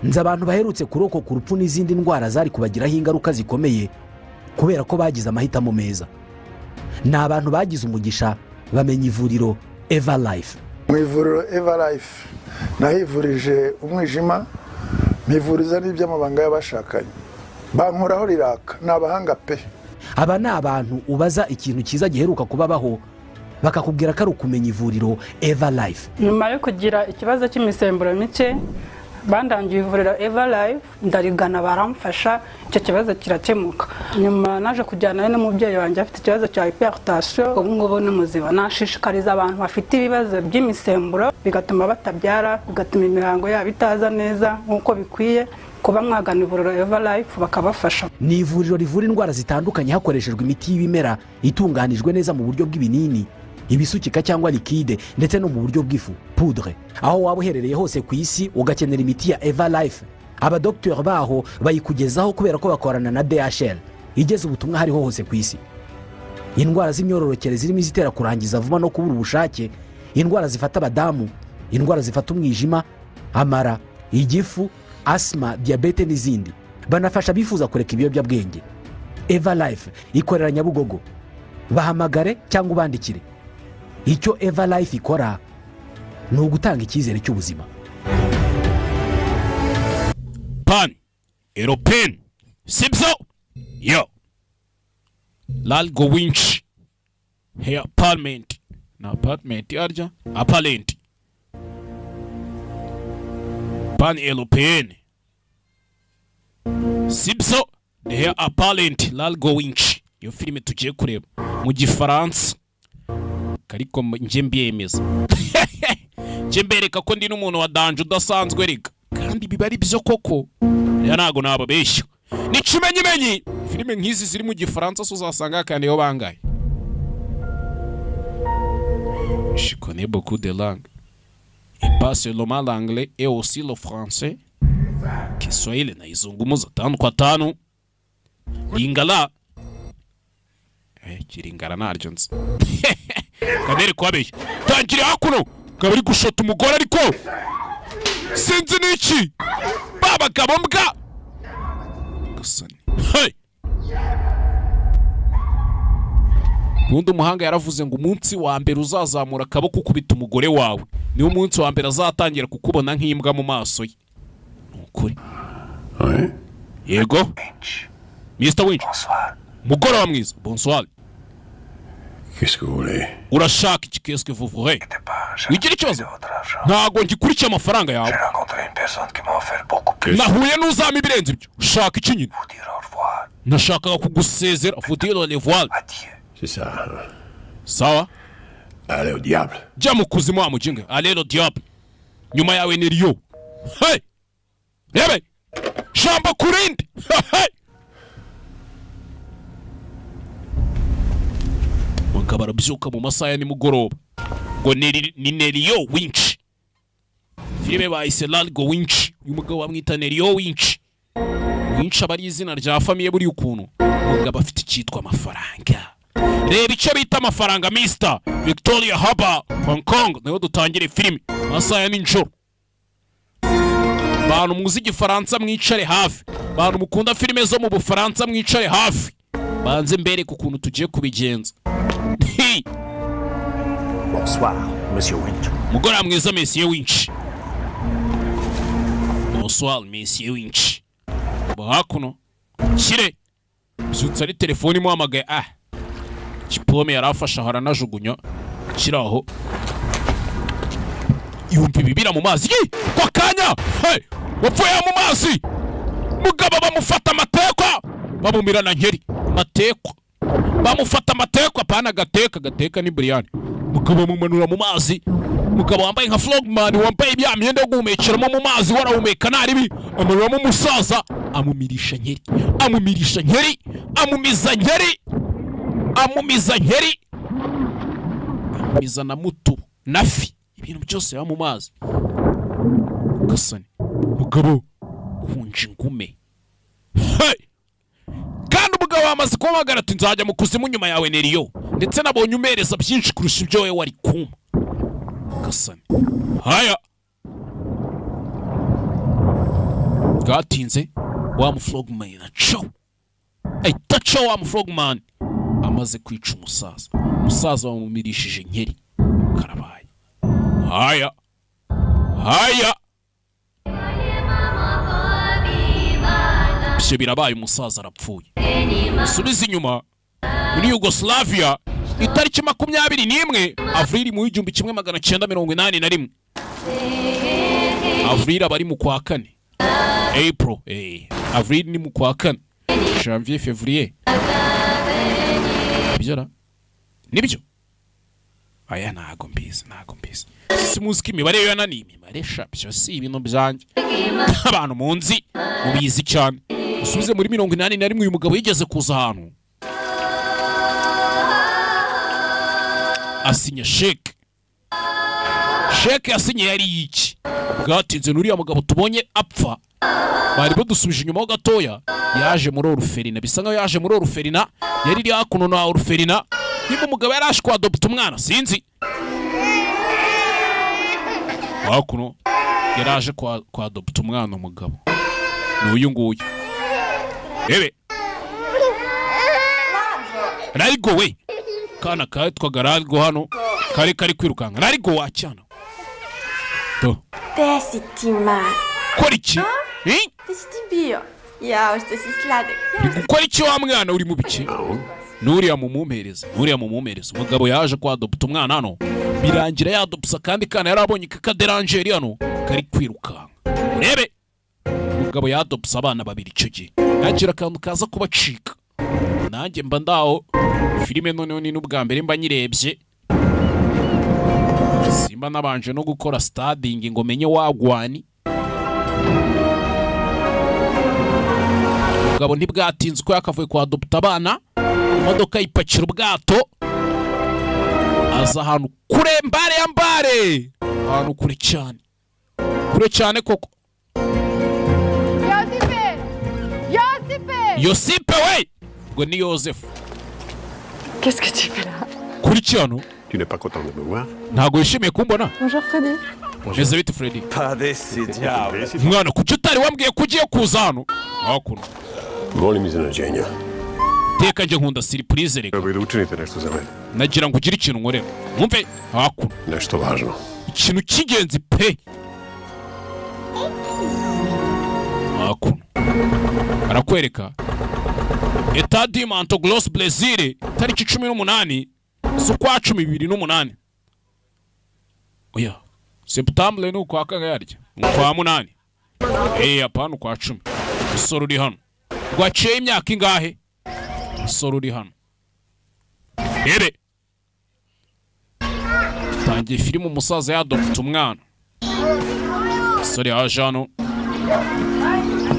Nzi abantu baherutse kurokoka urupfu n'izindi ndwara zari kubagiraho ingaruka zikomeye kubera ko bagize amahitamo meza. Ni abantu bagize umugisha bamenya ivuriro Eva Life. Mu ivuriro Eva Life nahivurije umwijima, mpivuriza n'iby'amabanga y'abashakanye, bankoraho riraka, ni abahanga pe. Aba ni abantu ubaza ikintu cyiza giheruka kubabaho, bakakubwira ko ari ukumenya ivuriro Eva Life. Nyuma yo kugira ikibazo cy'imisemburo mike, bandangiye ivuriro Eva Life, ndarigana, baramfasha, icyo kibazo kirakemuka. Nyuma naje kujyanayo n'umubyeyi wanjye afite ikibazo cya hypertension, ubu ngubu ni muzima. Nashishikariza abantu bafite ibibazo by'imisemburo bigatuma batabyara, bigatuma imihango yabo itaza neza nk'uko bikwiye, kuba mwagana ivuriro Eva Life bakabafasha. Ni ivuriro rivura indwara zitandukanye hakoreshejwe imiti y'ibimera itunganijwe neza mu buryo bw'ibinini, ibisukika cyangwa liquide, ndetse no mu buryo bw'ifu, poudre. Aho waba uherereye hose ku isi ugakenera imiti ya Eva Life, abadogiteri baho bayikugezaho kubera ko bakorana na DHL igeza ubutumwa hariho hose ku isi. Indwara z'imyororokere zirimo izitera kurangiza vuba no kubura ubushake, indwara zifata abadamu, indwara zifata umwijima, amara, igifu, asima, diyabete n'izindi. Banafasha abifuza kureka ibiyobyabwenge. Eva Life ikorera Nyabugogo. Bahamagare cyangwa ubandikire. Icyo Eva Life ikora ni ugutanga icyizere cy'ubuzima. Pan European, sibyo? Yo, Largo Winch Heir Apartment na apartment yarya apparent Pan European, sibyo? The Heir Apparent, Largo Winch, iyo filime tugiye kureba mu Gifaransa, ariko njye mbyemeza, njye mbereka ko ndi n'umuntu wa danger udasanzwe rega, kandi biba ari byo koko. Rero ntabwo nababeshya, ni kimenyimenyi filime nk'izi ziri mu Gifaransa so uzasanga hakandiyeho bangahe. Je connais beaucoup de langues et pas seulement l'anglais et aussi le français. Kiswahili naizungumza tano kwa tano. Lingala, kiringara naryo nzi. Kanere kwabeshya tangire hakuno kaba ari gushota umugore, ariko sinzi niki ba bagabo mbwa gasani. Hey! Ubundi umuhanga yaravuze ngo umunsi wa mbere uzazamura akaboko ukubita umugore wawe, niwo munsi wa mbere azatangira kukubona nk'imbwa mu maso ye. Ni ukuri. Oui. Yego, Mr Winch. Mugoroba mwiza, bonsoir. Qu'est-ce que vous voulez? Urashaka iki? Qu'est-ce que vous voulez? Wigira ikibazo, ntabwo ngikurikiye amafaranga yawe. Nahuye n'uzampa ibirenze ibyo. Ushaka iki nyine? Nashakaga kugusezera, vous dire au revoir. C'est ça. Sawa. Allez au diable. Jya mu kuzimu wa mujinga, allez au diable. Nyuma yawe ni Riyo. Hey! Rebe jambo ku rindi. Hey! Mugabo arabyuka mu masaha ya nimugoroba ngo ni Neriyo Winch. Filime bahise Largo Winch, uyu mugabo bamwita Neriyo Winch. Winch aba ari izina rya famille. Buriya ukuntu mugabo afite icyitwa amafaranga, reba icyo bita amafaranga. Mr Victoria Harbour, Hong Kong, niho dutangire filime amasaha ya nijoro. Bantu muzi Igifaransa mwicare hafi, bantu mukunda filime zo mu Bufaransa mwicare hafi, banze mbereke ukuntu tugiye kubigenza. Hi! Bonsoir, Monsieur Winch. Mugoroba mwiza, Monsieur Winch. Bonsoir, Monsieur Winch. Ba hakuno kire byutse ari telefone imuhamagaye. Ah, kipome yari afashe aho aranajugunya kiri aho, yumva ibibira mu mazi. Yi! Kwa kanya, hey! Wapfuye mu mazi. Mugabo bamufata amatekwa, bamumirana nkeri matekwa, bamufata amatekwa, pana gateka gateka ni buriyani. Mugabo bamumanura mu mazi. Mugabo wambaye nka frogman, wambaye ya myenda yo guhumekeramo mu mazi, warahumeka naribi, amanuramo umusaza, amumirisha nkeri, amumirisha nkeri, amumiza nkeri, amumiza nkeri, amumiza na mutubu na fi, ibintu byose biba mu mazi. Gasani mugabo kunja ingume. Hey! Kandi umugabo wamaze kuhamagara ati: "Nzajya mu kuzimu nyuma yawe, Neriyo, ndetse nabonye umereza byinshi kurusha ibyo wowe wari kumpa." Gasani haya. Bwatinze, wa mufrogman acaho, ahita acaho. Wa mufrogman amaze kwica umusaza, umusaza bamumirishije inkeri. Karabaye. Haya haya, ibyo birabaye, umusaza arapfuye. Subiza inyuma muri Yugoslavia, itariki 21 Avril mu 1981. Avril aba ari mu kwa kane, April, Avril ni mu kwa kane, janvier, février. Nibyo ra? Nibyo? Aya ntago mbizi, ntago mbizi. Simuzi ko imibare yo yananiye. Imibare sha, byo si ibintu byanjye. Abantu munzi mubizi cyane. Usubize muri 81, uyu mugabo yigeze kuza ahantu asinya sheke. Sheke yasinye yari iki? Bwatinze, n'uriya mugabo tubonye apfa, bari badusubije inyuma ho gatoya. Yaje muri orphelinat, bisa nkaho yaje muri orphelinat yari iri hakuno na orphelinat. Niba umugabo yari aje kwadopta umwana, sinzi. Hakuno yari aje kwadopta umwana. Umugabo ni uyu nguyu. Rebe Rarigo we, kana kitwaga Rarigo hano kari kari kwirukanka. Rarigo wacyana do. Desitima. Kora iki? Eh? Desitibio. Ya, sladek. Uri gukora iki wa mwana? Uri mu biki? Nuriya mumumpereza, nuriya mumumpereza. Umugabo yaje kwadopta umwana hano, birangira yadopsa kandi kana yari abonye kakaderangeri hano kari kwirukanka. Urebe, umugabo yadopsa abana babiri icyo gihe, yagira akantu kaza kubacika. Nanjye mba ndaho filime, noneho ni n'ubwa mbere mba nyirebye, simba nabanje no gukora studying ngo menye wagwani. Umugabo ntibwatinze uko yakavuye kwa adopta abana, imodoka yipakira ubwato, aza ahantu kure, mbare ya mbare, ahantu kure cyane, kure cyane koko. Josipe! Josipe! Yosipe we, ubwo ni Yosefu. Qu'est-ce que tu fais là? Kuri hano? Tu n'es pas content de me voir? Ntabwo wishimiye kumbona? Bonjour Freddy. Meze bite, Freddy? Diable. Mwana, kuki utari wambwiye ko ugiye kuza hano hakuno? Volim iznenađenja. Teka njye nkunda surprise reka. Trebaju da učinite nešto za mene. Nagira ngo ugire ikintu nkorera. Mwumve hakuno. Nešto važno. Ikintu cy'ingenzi pe. Hakuno arakwereka Estado Mato Grosso, Brazil, tariki 18 z'ukwa cumi 2008. Oya, septembre ni ukwa kangahe harya? Ukwa munani. Hapana, ukwa cumi. Umusore uri hano rwaciyeho imyaka ingahe? Umusore uri hano rebe, tangiye filime umusaza yadopta umwana. Umusore yaje hano.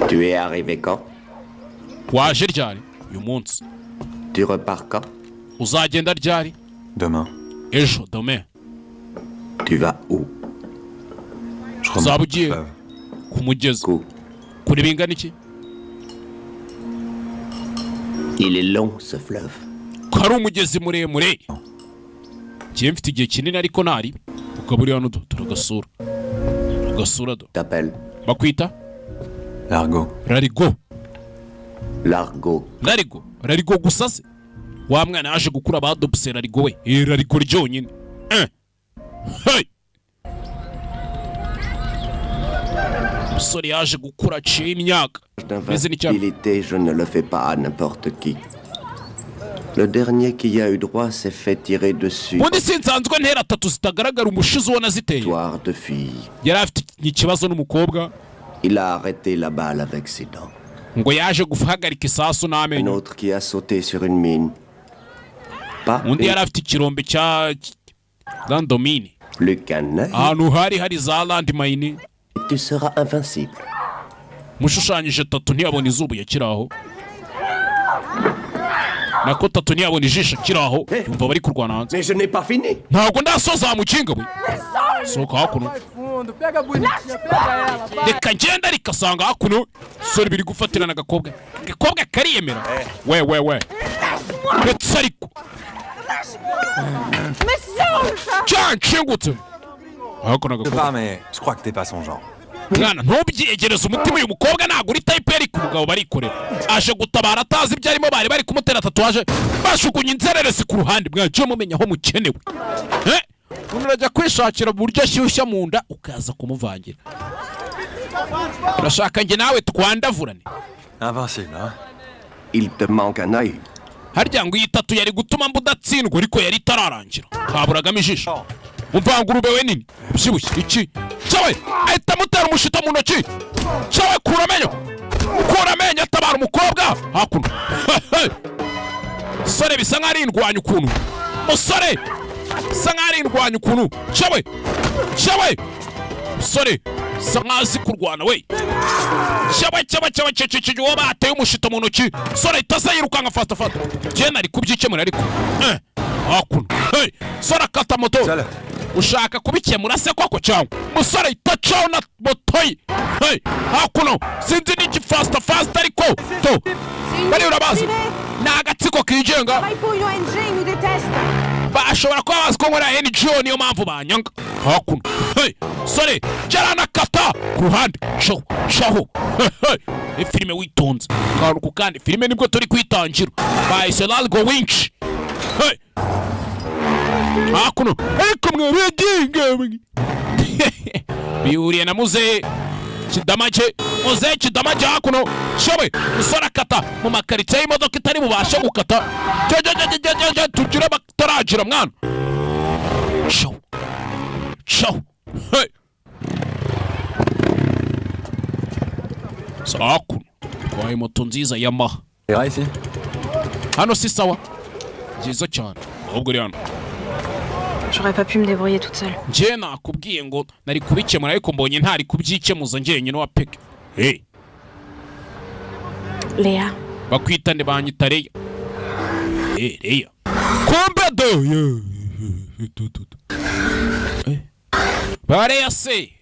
Tu es arrivé quand? Waje ryari? Uyu munsi. Tu repars quand? Uzagenda ryari? Demain. Ejo, demain. Tu vas où? Je remonte Uzaba le ugiye fleuve. ku mugezi. Ku. Kure bingana iki? Il est long, ce fleuve. Ko ari umugezi muremure. Ngiye mfite igihe kinini, ariko ntari ukaba uri hano do. Turagasura, turagasura do. T'appelles? Bakwita? Largo. Rarigo. Largo. Rarigo, Rarigo gusa se? Wa mwana yaje gukura, badopse Rarigo we. Rarigo ryonyine. Hey! Umusore yaje gukura, aciye imyaka meze n'icyapa. D'invincibilité, je ne le fais pas à n'importe qui. Le dernier qui y a eu droit s'est fait tirer dessus. Ubundi sinsanzwe ntera tatu zitagaragara. Umushizi ubona ziteye. Histoire de fille. Yari afite ikibazo n'umukobwa. Il a arrêté la balle avec ses dents. Ngo yaje guhagarika isasu Un n'amenyo. autre qui a sauté sur une mine. Pas Undi une, yari afite ikirombe cya landomine, plus qu'un œil, ahantu hari hari za landmine. tu seras invincible. Mushushanyije tatu ntiyabona izuba yakiri aho, nako tatu ntiyabona ijisho akiri aho, yumva bari kurwana hanze. Mais je n'ai pas fini. Ntabwo ndasoza, mukinga we, sohoka hakuno. Fundo, pega a bonitinha, pega ela, vai. Reka ngenda rikasanga hakuno sore biri gufatirana agakobwa. Agakobwa kariyemera we we we, ndetse ariko cyanshingutse hakuno Je sais agakobwa. pas, mais je crois que t'es pas son genre. Mwana, ntubyegereze umutima. Uyu mukobwa ntabwo uri type. Ariko umugabo barikorera, aje gutabara atazi ibyo arimo. Bari bari kumutera tatouage, bashukunye inzererezi ku ruhande. Mwagiye mumenya aho mukenewe. Eh? Umuntu urajya kwishakira uburyo ashyushya mu nda, ukaza kumuvangira. Urashaka njye nawe twandavurane? Invincible, hein? Il te manque un œil. Harya ngo iyi tattoo yari gutuma mba udatsindwa, ariko yari itararangira, kaburagamo ijisho. Umva, ngurube we nini ubyibushye iki cyawe, ahita amutera umushito mu ntoki cyawe. Kura amenyo, kura amenyo, atabara umukobwa hakuno. Sore, bisa nkaho ari indwanyi ukuntu. Musore, bisa nkaho ari indwanyi ukuntu. Cyawe, cyawe, musore bisa nkaho azi kurwana we. Cyawe, cyawe, cyawe, cyawe, cyawe, uwo bateye umushito mu ntoki. Sore itaza yirukanka fata fata. Njye nari kubyikemura, ariko hakuno. Hey, sore akata moto. Ushaka kubikemura se koko cyangwa? Musore itacaho na moto ye. Hey, hakuno sinzi n'iki, fasta fasta, ariko to bariya urabazi, ni agatsiko kigenga. Travaille pour une ONG, ils nous détestent. Bashobora kuba bazi ko nkora NGO, niyo mpamvu banyanga. Hakuno, hey, sore cyaranakata ku ruhande, caho caho. Hey, hey. Ni filime witonze akantu ku kandi. Filime nibwo turi kwitangira, bahise Largo Winch. Hey, hakuno, ariko mwabiginga mwe bihuriye na muzehe Kidamage, muzehe Kidamage hakuno. Shobe musore akata mu makaritsiye y'imodoka itari bubashe gukata. Cyo cyo cyo cyo cyo cyo, tugira bataragira mwana. Show show. Hey, hakuno twaye moto nziza Yamaha. Verra ici. Hano si sawa, byiza cyane ahubwo uri hano. J'aurais pas pu me débrouiller toute seule. Njye nakubwiye ngo nari kubikemura, ariko mbonye ntari kubyikemuza njyenyine wa peke. Hey. Léa. Bakwita nde? Banyita Leya. Eh, Leya, kumbe do ye- ye- do- do- do. Eh. Ba Leya se.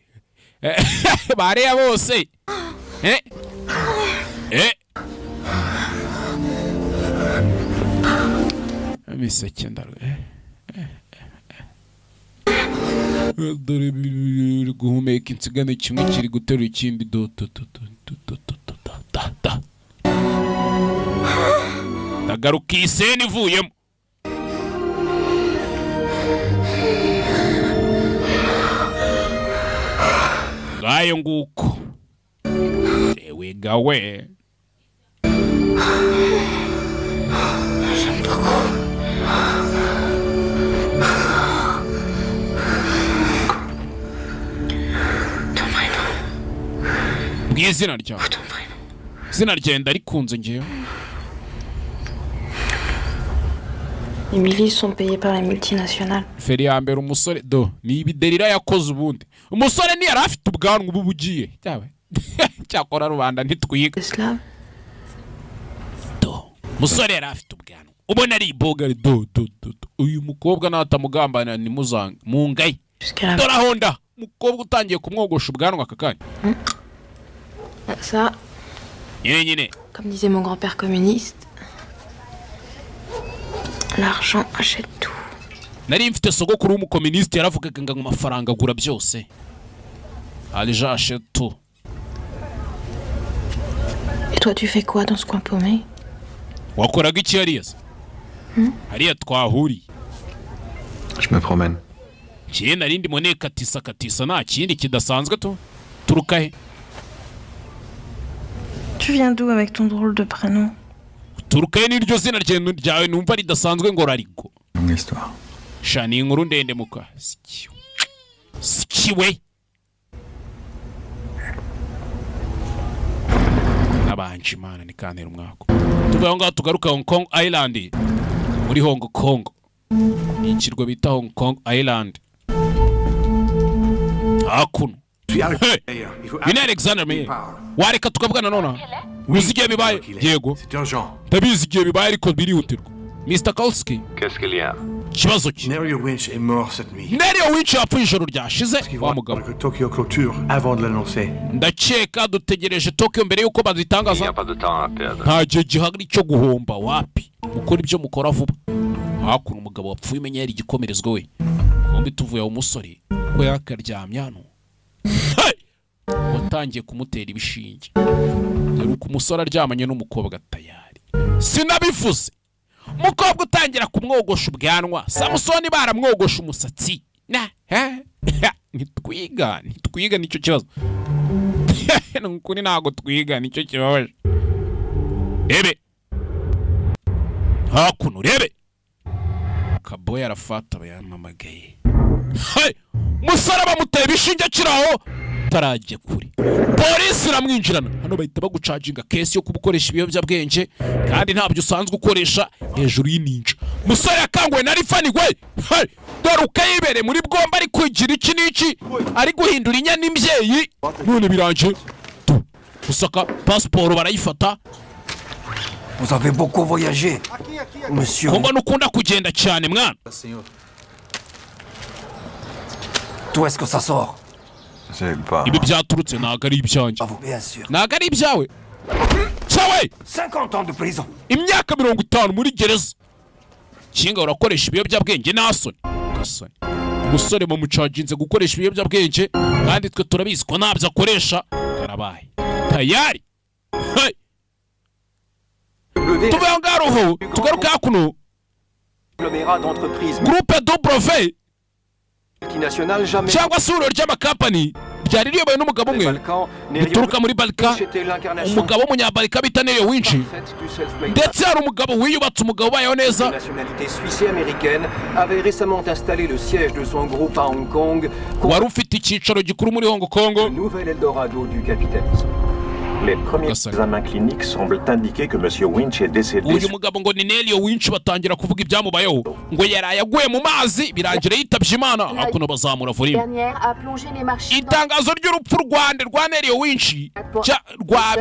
Eh, ba Leya bose. Eh. Eh. Imiseke ndarwe. Eh, eh, eh. Dore biri guhumeka insigane, kimwe kiri guterura ikindi. Do do do do do do do do da da da. Ndagaruka iyi scène ivuyemo. Ngayo nguko, ewe gawe. J'aime beaucoup. Ton prénom. Bw'izina ryawe. Ton prénom. Izina ryawe ndarikunze ngewe. Les milices sont payées par les multinationales. Feri ya mbere, umusore do ni ibiderira yakoze. Ubundi umusore ntiyari afite ubwanwa, ubu bugiye cyawe cyakora rubanda ntitwiga. Slave. Do umusore yari afite ubwanwa, ubona ari ibogari. Do do do do, uyu mukobwa natamugambanira ntimuzange mungaye. Jusqu'à la. Dore aho nda umukobwa utangiye kumwogosha ubwanwa aka kanya. Ça, nyine nyine. comme disait mon grand-père communiste, l'argent achète tout. Nari mfite sogokuru w'umukominisiti, yaravugaga ngo amafaranga agura byose, argent achète tout. Et toi, tu fais quoi dans ce coin paumé? Wakoraga iki hariya se, hariya twahuriye? Je me promène. Njyewe nari ndimo nekatisa katisa, nta kindi kidasanzwe. Tu turuka he? Tu viens d'où avec ton drôle de prénom? Turuka he n'iryo zina ryawe numva ridasanzwe ngo Rarigo? Longue histoire. Sha, ni inkuru ndende muka sikiwe sikiwe. Nabanje Imana nikantera umwaka. Tuve aho ngaho tugaruka Hong Kong Island, muri Hong Kong, ni ikirwa bita Hong Kong Island. Hakuno. Hey! Uyu ni Alexander Meyer. Wareka tukavugana nonaha? Uzi igihe bibaye? Yego. C'est urgent. Ndabizi igihe bibaye, ariko birihutirwa, Mr Kowalski. Qu'est-ce qu'il y a? Ikibazo ki? Nerio Winch est mort cette nuit. Nerio Winch yapfuye ijoro ryashize wa mugabo. Que Tokyo clôture avant de l'annoncer. Ndakeka dutegereje Tokyo mbere y'uko Il n'y bazitangaza. a pas de temps à perdre. Nta gihe gihari cyo guhomba, wapi, mukora ibyo mukora vuba. Hakuno umugabo wapfuye umenya yari igikomerezwa we. Kumbi tuvuye aho, umusore ko yakaryamye hano. Hey! Yatangiye kumutera ibishinge. Dore uko umusore aryamanye n'umukobwa tayari. Sinabivuze, umukobwa utangira kumwogosha ubwanwa, Samusoni baramwogosha umusatsi. Na he? Ntitwiga, ntitwiga, nicyo kibazo. Ni ukuri, ntabwo twiga, nicyo kibabaje. Rebe hakuno, rebe kaboya arafata, aba yampamagaye. Hey! Musore bamuteye ibishinge akiri aho, utarajya kure polisi iramwinjirana. Hano bahita bagucaginga case yo kuba ukoresha ibiyobyabwenge kandi ntabyo usanzwe ukoresha, hejuru y'ininja. Musore yakanguwe na rifani we. Hey! Dore uko yibereye muri bwomba, ari kwigira iki n'iki, ari guhindura inyana imbyeyi. None birangiye tu gusaka pasiporo barayifata. Vous avez beaucoup voyagé, monsieur. Ko mbona ukunda kugenda cyane, mwana? D'où est-ce que ça sort? C'est pas. Ibi byaturutse ntabwo ari ibyanjye. Bien sûr. Ntabwo ari ibyawe cyawe. 50 ans de prison. Imyaka 50 muri gereza. Kinga urakoresha ibiyobyabwenge, nta soni gasoni. Umusore bamucaginze gukoresha ibiyobyabwenge kandi twe turabizi ko ntabyo akoresha. Karabaye tayari. Hey! Tuve aho ngaho ruhu, tugaruke hakuno. Conglomérat d'entreprises Groupe W multinationales jamais cyangwa se ihuriro ry'amakampani ryari riyobowe n'umugabo umwe rituruka muri Balika, umugabo w'umunyabalika bita Nerio Winchi. Du self-made. Ndetse hari umugabo wiyubatse, umugabo ubayeho neza. Nationalité suisse et américaine avait récemment installé le siège de son groupe à Hong Kong, wari ufite icyicaro gikuru muri Hong Kong. Nouvel Eldorado du capitalisme. Les premiers examens cliniques semblent indiquer que M. Winch est décédé Uyu mugabo ngo ni Nerio Winchi, batangira kuvuga ibyamubayeho, ngo yaraye aguye mu mazi, birangira yitabye Imana. Hakuno bazamura volume. Dernière a plongé les marchés dans Itangazo ry'urupfu rwande rwa Nerio Winchi rwa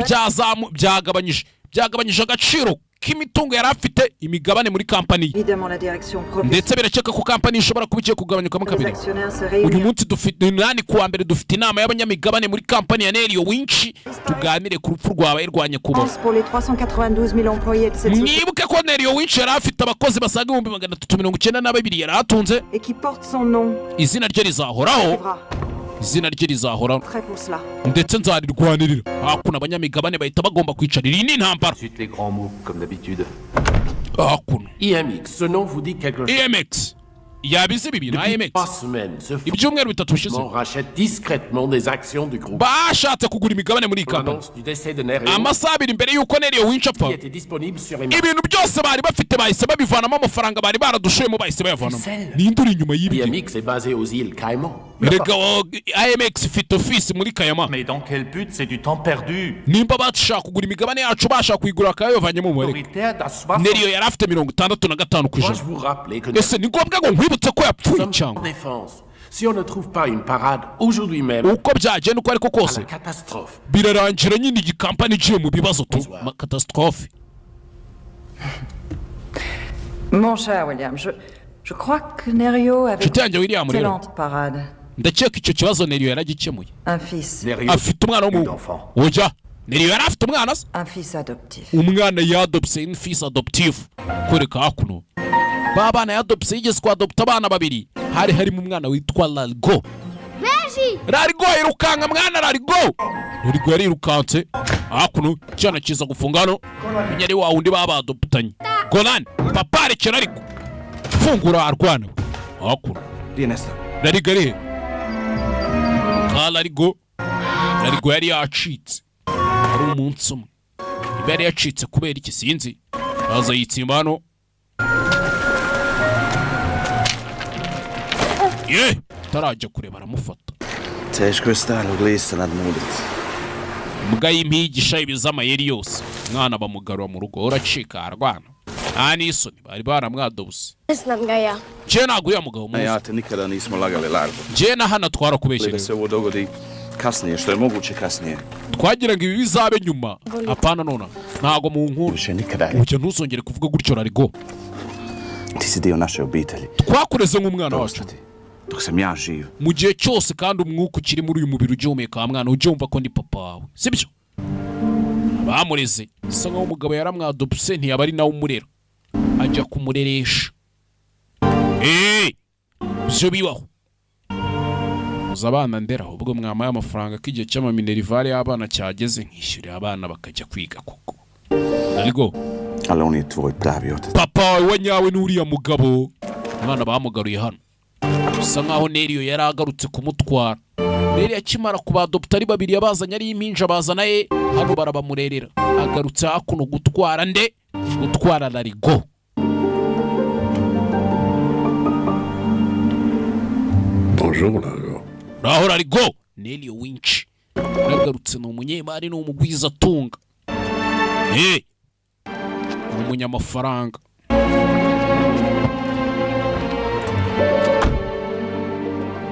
byagabanyije agaciro k'imitungo yari afite, imigabane muri kampani ye. Évidemment, la direction professionnelle. Ndetse birakeka ko kampani ishobora kuba igiye kugabanyukamo Les kabiri. actionnaires se Uyu réuniront munsi dufite inani, kuwa mbere dufite inama y'abanyamigabane muri kampani ya Nerio Winchi, tuganire ku rupfu rwabaye rwa nyakubahwa. pour les 392 000 employés de cette société Mwibuke ko Nerio Winchi yari afite abakozi basaga 392,000 yari atunze. Et qui porte son nom. Izina rye rizahoraho, izina rye rizahoraho. Prêt pour cela. Ndetse nzarirwanirira. Hakuno abanyamigabane bahita bagomba kwicarira, iyi ni intambara. Ensuite, les grands mots, comme d'habitude. Hakuno IMX, ce nom vous dit quelque chose. IMX yabize ibi bintu. Depuis IMX. 3 semaines, ce Ibyumweru 3 bishize rachète discrètement des actions du groupe. bashatse kugura imigabane muri iyi kampani. L'annonce du décès de Nerio Amasaha 2 mbere y'uko Nerio Winchi apfa, qui était disponible sur IMX. ibintu byose bari bafite bahise babivanamo, amafaranga bari baradushuyemo bahise bayavanamo. Ninde uri inyuma y'ibi? IMX est basé aux îles Caïmans. Erega IMX ifite ofisi muri Kayama. Mais dans quel but? C'est du temps perdu. Nimba bashaka kugura imigabane yacu, bashaka kuyigura bakayavanyemo umubare. Autoritaire d'à 60 Nerio yari afite 65%. Dois-je vous rappeler que Ese ni ngombwa ngo nkwibutse ko yapfuye cyangwa? défense, si on ne trouve pas une parade aujourd'hui même, Uko byagenda uko ariko kose, à la catastrophe. birarangira nyine iyi kampani igiye mu bibazo tu catastrophe. Mon cher William, je crois que Nerio avait Nshuti yanjye William, rero, excellente parade. ndakeka icyo kibazo Nerio yaragikemuye. Un fils. Afite umwana w'umuhungu. Oya, Nerio yari afite umwana se? Un fils adoptif. Umwana yadopse, un fils adoptif. Kwereka hakuno ba bana yadopse, yigeze kwadopta abana babiri, hari harimo umwana witwa Largo. Largo, irukanka mwana, Largo! Largo yarirukanse. Hakuno icyana kiza gufunga hano, menya ari wa wundi baba badoptanye. Golan, papa, rekera ariko fungura, arwana. Hakuno Largo ari he? Ka Largo, Largo yari yacitse ari umunsi umwe. Iba yari yacitse kubera iki? Sinzi. Aza yitsimba hano ye, tarajya kure baramufata. Teško je starog lista nadmudriti. Imbwa y'impigisha ibiza amayeri yose. Umwana bamugarura mu rugo, uracika arwana, nta n'isoni, bari baramwadobuse. Ne znam ga ja. Njyewe ntabwo uriya mugabo A muzi. ja te nikada nismo lagali, Largo. Njyewe na hano twarakubeshye. Da se ovo dogodi kasnije, što je moguće kasnije. Twagira ngo ibi bizabe nyuma, apana nona. Ntabwo mu nkuru ujya, ntuzongere kuvuga gutyo, Rarigo. Ti si dio naše obitelji. Twakureze nk'umwana wacu. Dok sam ja živ. Mu gihe cyose kandi umwuka ukiri muri uyu mubiri ugihumeka wa mwana, ujye wumva ko ndi papa wawe, sibyo? Bamureze bisa nkaho umugabo yaramwadopse, ntiyaba ari nawe umurera, ajya kumureresha. Eee, byo bibaho. Muzi abana ndera, ahubwo mwamaye amafaranga ko igihe cy'amaminerivare y'abana cyageze, nkishyurira abana bakajya kwiga koko. Ariko Ali on je tvoj pravi otac. Papa wawe wa nyawe n'uriya mugabo. Umwana bamugaruye hano, bisa nkaho Neriyo yari agarutse kumutwara. Neriyo akimara kubadopta ari babiri, yabazanye ari impinja, bazana ye hano barabamurerera. Agarutse hakuno gutwara nde? Gutwara Larigo. Bonjour, Largo. Uraho Larigo. Neriyo Winci yagarutse, ni umunyemari, ni umugwizatunga, ni umunyamafaranga.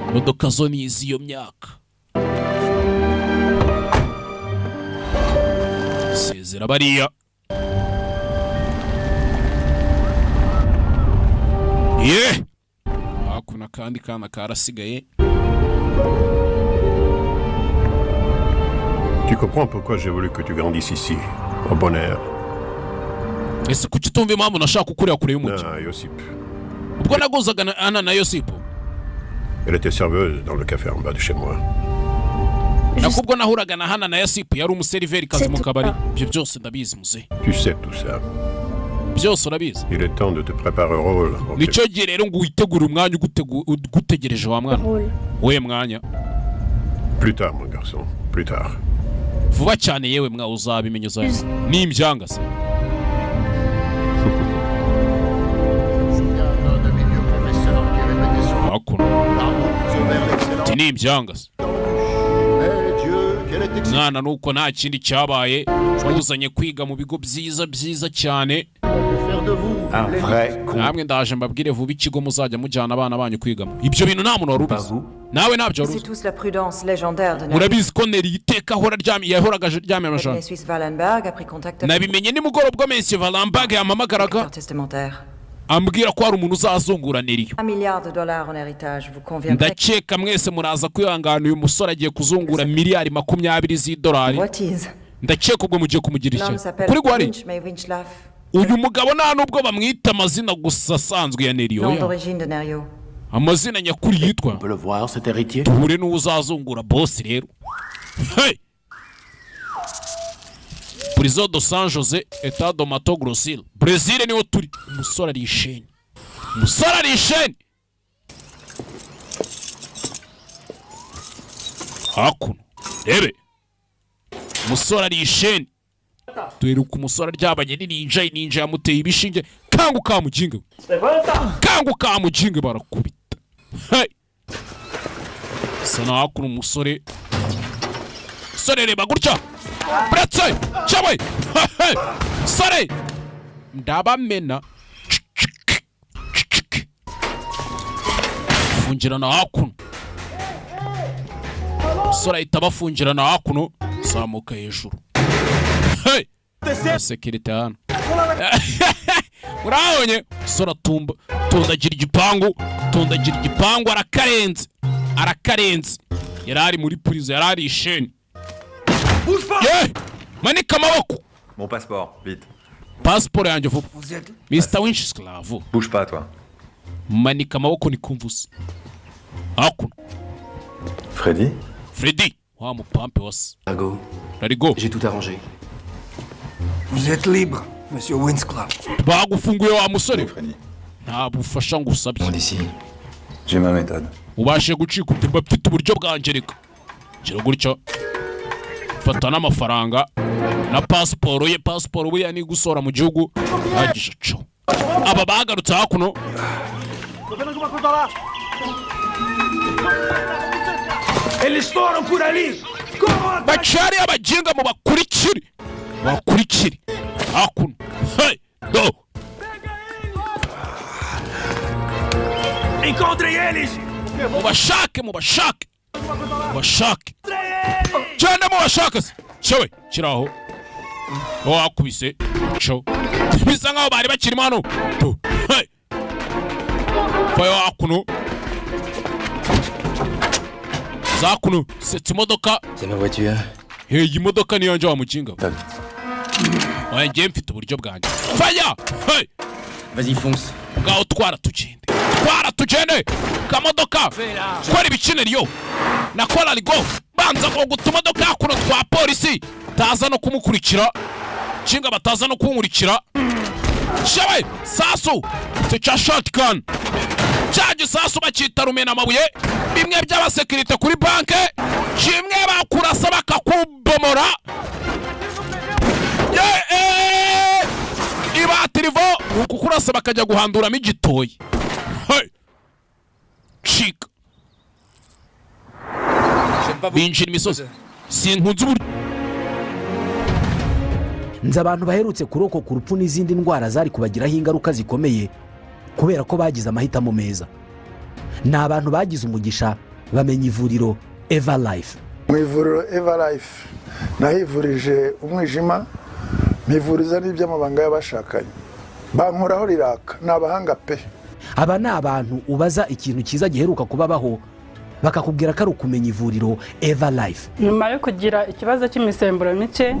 Imodoka zo ni iz'iyo myaka. Sezera bariya. Ye hakuno akandi kana karasigaye. Tu comprends pourquoi j'ai voulu que tu grandisses ici, au bon air. Ese kuki utumva impamvu nashaka kukurira kure y'umujyi? Ah, Josip. Ubwo naguzaga na Ana na Yosipo. Elle était serveuse dans le café en bas de chez moi. Nako ubwo nahuraga na Hana na Yosipo, yari umuseriveri kazi mu kabari. Ibyo byose ndabizi, muze. Tu sais tout ça. Byose urabizi. Il est temps de te préparer au rôle auquel Nicyo gihe rero ngo witegure umwanya ugutegereje, wa mwana we, mwanya. Plus tard, mon garçon, plus tard. Vuba cyane yewe mwa, uzabimenya, uzabimenya nimbyanga se. Hakuno ati nimbyanga se mwana, nuko nta kindi cyabaye, uzanye kwiga mu bigo byiza byiza cyane. Un vrai con. Namwe ndaje mbabwire vuba ikigo muzajya mujyana abana banyu kwigamo. Ibyo bintu nta muntu wari ubizi, nawe ntabyo wari C'est uzi. tous la prudence légendaire de Murabizi ko Neri iteka ahora aryamye, yahoraga aryamye amajana. Le Suisse Wallenberg a pris contact avec Nabimenye nimugoroba ubwo Monsieur Valambag yampamagaraga testamentaire. ambwira ko hari umuntu uzazungura Neriyo. 1 milliard de dollars en héritage, vous conviendrez. Ndakeka mwese muraza kwihangana, uyu musore agiye kuzungura miliyari 20 z'idolari. Convoitise. Ndakeka ubwo mugiye kumugira L'homme ishyari s'appelle kuri gwari. Winch, mais Winchlaf, Uyu mugabo nta nubwo bamwita amazina gusa asanzwe ya Neriyo. nom Oya. d'origine de Nerio. Amazina nyakuri yitwa duhure n'uwo uzazungura bosi rero. Hey! Prison de San Jose, Etat de Mato Grosso, Brazil, niho turi. Umusore ari isheni, umusore ari isheni hakuno. Rebe, umusore ari isheni. Duheruka umusore aryamanye n'ininja, ininja yamuteye ibishinge. Kanguka mujinga, kanguka mujinga, barakubita. Hey! Sa na hakuno umusore, sore reba gutya buretse cyawe. Hey! Sore ndabamena fungirana hakuno. Umusore ahita abafungirana hakuno, zamuka hejuru. Hey! Sécurité hano murabonye, umusore atumba tondagira igipangu, tondagira igipangu, arakarenze, arakarenze. Yari ari muri prison, yari ari isheni. Ye manika amaboko. Mon passeport, vite. Pasiporo yanjye vuba. Mr Winsclav. Bouge pas, toi. Manika amaboko nikumvuse hakuno. Freddy. Freddy, wa mupampe wose. Largo. Larigo. J'ai tout arrangé. Vous êtes libre, monsieur Winsclav. Bagufunguye wa musore, nta bufasha ngusabye. J'ai ma méthode. Ubashe gucika uti mba mfite uburyo bwanjye. Reka gira gutya, fata n'amafaranga na pasiporo ye. Pasiporo buriya ni gusora mu gihugu ahagije. Co aba bagarutse hakuno. Eles foram por ali! Bacari abaginga, mu bakurikire, bakurikire hakuno. Hey, do. Encontrem eles! Mubashake, mubashake, mubashake cyane, mubashake se cyewe kiraho wakubise co bisa nkaho bari bakirimo hano tu. Hey, fayo hakuno, zakuno setsa imodoka. C'est ma voiture. Hey, iyi modoka niyo nje wa mukinga we. Oya, njye mfite uburyo bwanjye. Faya, hey. Vas-y, fonce. Ngaho twara tugende, Twara tugende kamodoka, kora ibikiniriyo na kora rigo. Banza ngo utumodoka hakuno twa polisi taza no kumukurikira, kinga bataza no kunkurikira. Shewe sasu, icyo cya shotgun, cya gisasu bacyita rumena amabuye, bimwe by'abasekirite kuri banke, kimwe bakurasa bakakubomora. Ye ibati rivo ni ukukurasa bakajya guhanduramo igitoyi. Hey! Cika binjira imisozi, sinkunze uburyo. Nzi abantu baherutse kurokoka urupfu n'izindi ndwara zari kubagiraho ingaruka zikomeye kubera ko bagize amahitamo meza. Ni abantu bagize umugisha bamenya ivuriro Eva Life. Mu ivuriro Eva Life nahivurije umwijima, mpivuriza n'iby'amabanga y'abashakanye, bankoraho riraka, ni abahanga pe. Aba ni abantu ubaza ikintu cyiza giheruka kubabaho, bakakubwira ko ari ukumenya ivuriro Eva Life. Nyuma yo kugira ikibazo cy'imisemburo mike,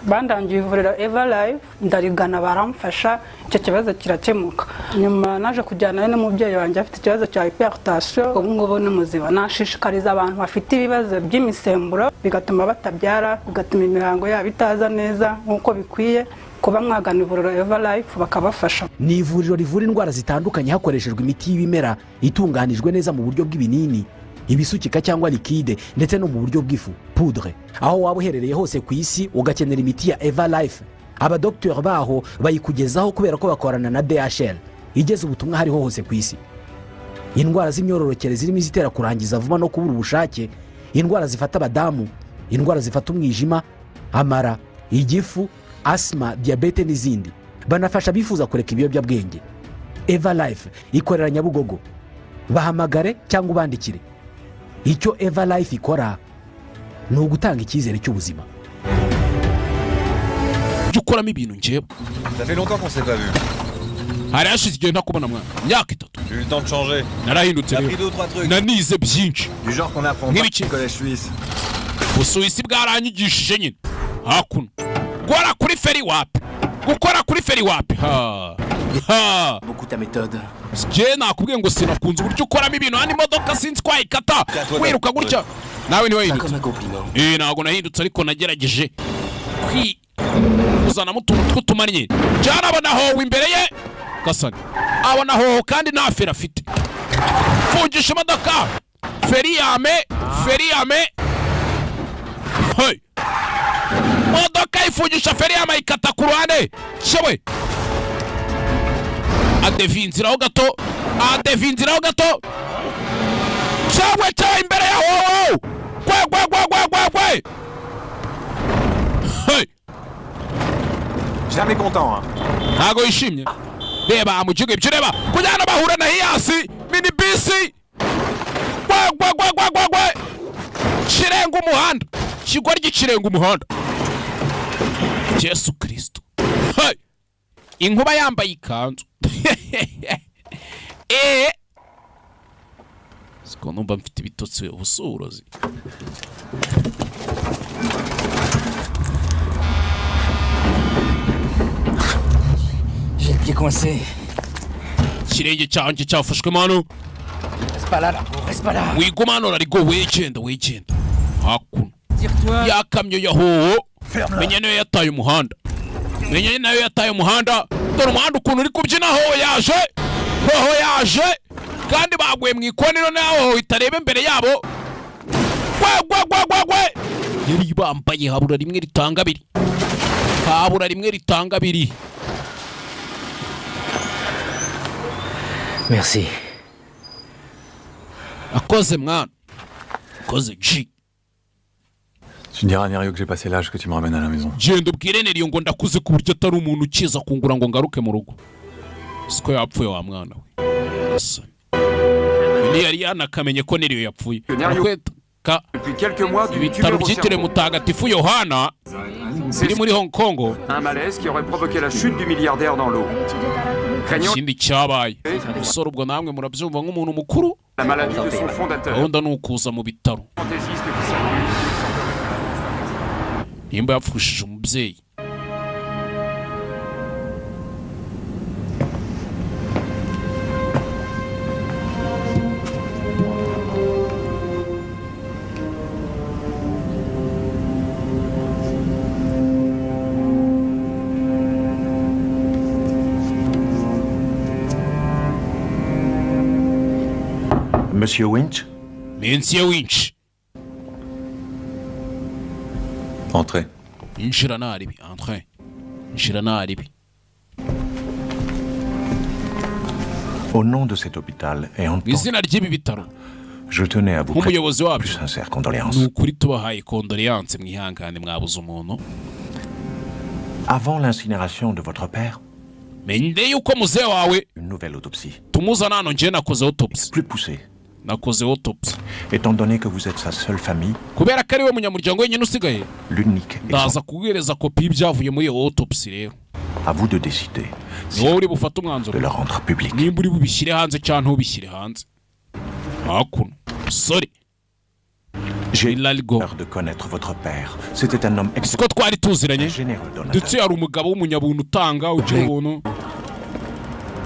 bandangiye ivuriro Eva Life, ndarigana baramfasha, icyo kibazo kirakemuka. Nyuma naje kujyanayo n'umubyeyi wanjye afite ikibazo cya hypertension, ubu ngubu ni muzima. Nashishikariza abantu bafite ibibazo by'imisemburo bigatuma batabyara, bigatuma imihango yabo itaza neza nk'uko bikwiye, kuba mwagana ivuriro Eva Life bakabafasha. Ni ivuriro rivura indwara zitandukanye hakoreshejwe imiti y'ibimera itunganijwe neza mu buryo bw'ibinini, ibisukika cyangwa liquide, ndetse no mu buryo bw'ifu, poudre. Aho waba uherereye hose ku isi ugakenera imiti ya Eva Life, abadogiteri baho bayikugezaho kubera ko bakorana na DHL igeza ubutumwa hariho hose ku isi. Indwara z'imyororokere zirimo izitera kurangiza vuba no kubura ubushake, indwara zifata abadamu, indwara zifata umwijima, amara, igifu, asima, diyabete n'izindi. Banafasha abifuza kureka ibiyobyabwenge. Eva Life ikorera Nyabugogo, bahamagare cyangwa ubandikire. Icyo Eva Life ikora ni ugutanga icyizere cy'ubuzima. Jya ukoramo ibintu njyewe. Ça fait longtemps qu'on s'est pas vu. Hari hashize igihe ntakubona mwana, imyaka 3. J'ai eu le temps de changer. Narahindutse. J'ai appris Rero deux ou trois trucs. nanize byinshi. Du genre qu'on apprend pas Nk'ibiki? au collège suisse. Ubusuwisi bwaranyigishije nyine. Hakuno gukora kuri feri wapi, gukora kuri feri wapi, ha ha. Beaucoup ta méthode. Njye nakubwiye ngo sinakunze uburyo ukoramo ibintu hano, imodoka sinzi ko wayikata wiruka gutya. Nawe ntiwahindutse. Comme un compliment. Ntabwo nahindutse, ariko nagerageje kwi kuzanamo utuntu tw'utumannye cyane. Abona hoho imbere ye gasani, abona hoho kandi nta feri afite. Fungisha imodoka, feri yame, feri yame. Hey! Modoka ifungisha feri yame, ayikata ku ruhande. Cyewe adevinziraho gato, adevinziraho gato. Cyewe cyewe, imbere ya hoho, gwe gwe gwe gwe gwe gwe. Hey! Jamais content, hein. Ntago yishimye. Reba mu gihugu ibyo, ureba kujyana bahura na Hiace minibisi. Gwe gwe gwe gwe gwe gwe, kirenga umuhanda, ikigoryi kirenga umuhanda. Yesu Kristo! Hey! Inkuba yambaye ikanzu. Siko numva mfite ibitotsi, ubusurozi. J'ai le pied coincé. Ikirenge cyanjye cyafashwe hano. Reste pas là, Largo, reste pas là. Wiguma hano rarigo, wigenda, wigenda hakuno. Tire-toi. Ya kamyo ya hoho menya niyo yataye umuhanda, menya nayo yataye umuhanda. Dore umuhanda ukuntu uri kubyina. Hoho yaje, hoho yaje, kandi baguye mu ikoni. Noneho hoho itareba imbere yabo. Gwe gwe gwe gwe gwe, yari bambaye. Habura rimwe ritanga abiri, habura rimwe ritanga abiri. Merci. Akoze mwana, akoze G. Tu diras à Nerio que j'ai passé l'âge, que tu me ramènes à la maison. Genda ubwire Neriyo ngo ndakuze ku buryo atari umuntu ukiza kungura ngo ngaruke mu rugo. Siko yapfuye wa mwana we? Asa yari yanakamenye ko Neriyo yapfuye. Aratwereka Depuis quelques mois, d'une ibitaro tumeur au byitiriwe cerveau. Mutagatifu Yohana biri muri Hong Kong. Un malaise qui aurait provoqué la chute du milliardaire dans l'eau. Craignant Ikindi cyabaye umusore, ubwo namwe murabyumva nk'umuntu mukuru, la maladie de son fondateur. gahunda ni ukuza mu bitaro. Fantaisiste qui s'amuse. Nimba yapfushije umubyeyi. Monsieur Winch. Monsieur Winch. Entrez. Injira ntaribi. Entrez. Injira ntaribi. Au nom de cet hôpital et en Mu izina ry'ibi bitaro, je tenais à vous nk'umuyobozi wabyo, plus sincères condoléances. Ni ukuri tubahaye condoléances, mwihangane mwabuze umuntu. Avant l'incinération de votre père, Menye yuko muzehe wawe une nouvelle autopsie, tumuzana hano, njyewe nakoze autopsy. Plus poussée. Nakoze autopsy. Étant donné que vous êtes sa seule famille, Kubera ko ari we munyamuryango wenyine usigaye, l'unique ndaza kuguhereza kopi y'ibyavuye muri iyo autopsy rero. À vous de décider Ni wowe uri bufate umwanzuro de le rendre public. Nimba uri bubishyire hanze cyangwa ntubishyire hanze. Hakuno sore. J'ai l'honneur de connaître votre père. C'était un homme Siko twari tuziranye généreux donateur. Ndetse yari umugabo w'umunyabuntu utanga, ugira ubuntu.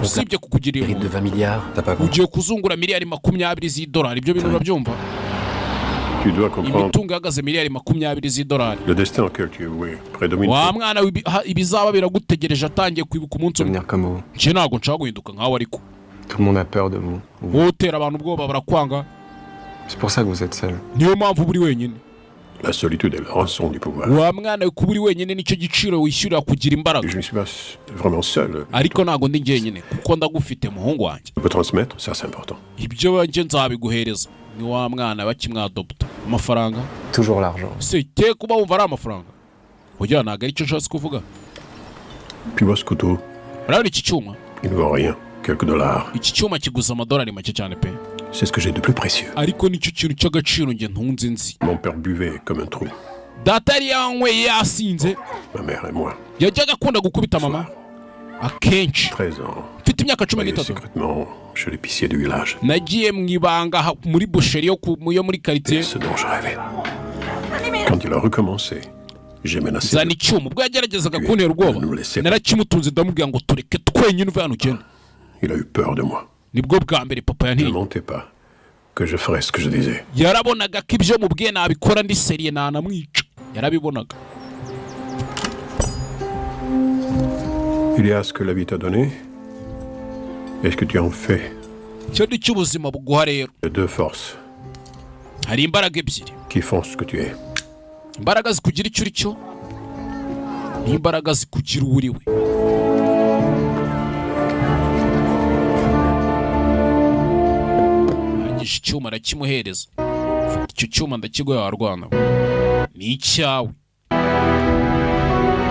Usibye kukugirira De ubuntu, 20 milliards. T'as pas ugiye kuzungura miliyari 20 z'idolari. Ibyo bintu urabyumva? Tu dois comprendre Imitungo ihagaze miliyari 20 z'idolari. le destin auquel tu es voué prédomine. Wa mwana we, ibizaba biragutegereje. Atangiye kwibuka umunsi umwe. Devenir comme vous. Njye ntabwo nshaka guhinduka nkawe ariko. Tout le monde a peur de vous. Wowe utera abantu ubwoba, barakwanga. C'est pour ça que vous êtes seul. Niyo mpamvu uba uri wenyine. La solitude est la rançon du pouvoir. Wa mwana we, kuba uri wenyine nicyo giciro wishyurira kugira imbaraga. Je ne suis pas vraiment seul. Ariko ntabwo ndi njyenyine kuko ndagufite, muhungu wanjye. Je peux transmettre, ça c'est important. Ibyo njye nzabiguhereza. Ni wa mwana bakimwadopta amafaranga. Toujours l'argent. Se te kuba wumva ari amafaranga, oya, ntabwo aricyo nshatse kuvuga. Tu vois ce couteau? Urabona iki cyuma? Il ne vaut rien. Quelques dollars. Iki cyuma kiguza amadolari make cyane pe. C'est ce que j'ai de plus précieux. Ariko nicyo kintu cy'agaciro njye ntunze nzi. Mon père buvait comme un trou. Data yari yanyweye yasinze. Ma mère et moi. Yajyaga akunda gukubita mama akenshi. 13 ans. Mfite imyaka cumi Voyais n'itatu, secrètement chez l'épicier du village. nagiye mu ibanga muri boucherie yo muri quartier. Ce dont je rêvais. Quand il a recommencé, j'ai menacé. Nzana icyuma. Ubwo yageragezaga kuntera ubwoba, narakimutunze, ndamubwira ngo tureke twenyine, uve hano ugende. Il a eu peur de moi. Nibwo bwa mbere papa Ne yantinya. mentez pas que je ferais ce que je disais. Yarabonaga ko ibyo mubwiye nabikora, ndi sérieux, nanamwica. Yarabibonaga. Il y a ce que la vie t'a donné et ce que tu en fais. Icyo ni cyo ubuzima buguha rero. Deux forces Hari imbaraga ebyiri qui font ce que tu es. Imbaraga zikugira icyo uri cyo n'imbaraga zikugira uwo uri we. Arangije icyuma arakimuhereza. Fata icyo cyuma, ndakiguha, warwana we. Ni icyawe.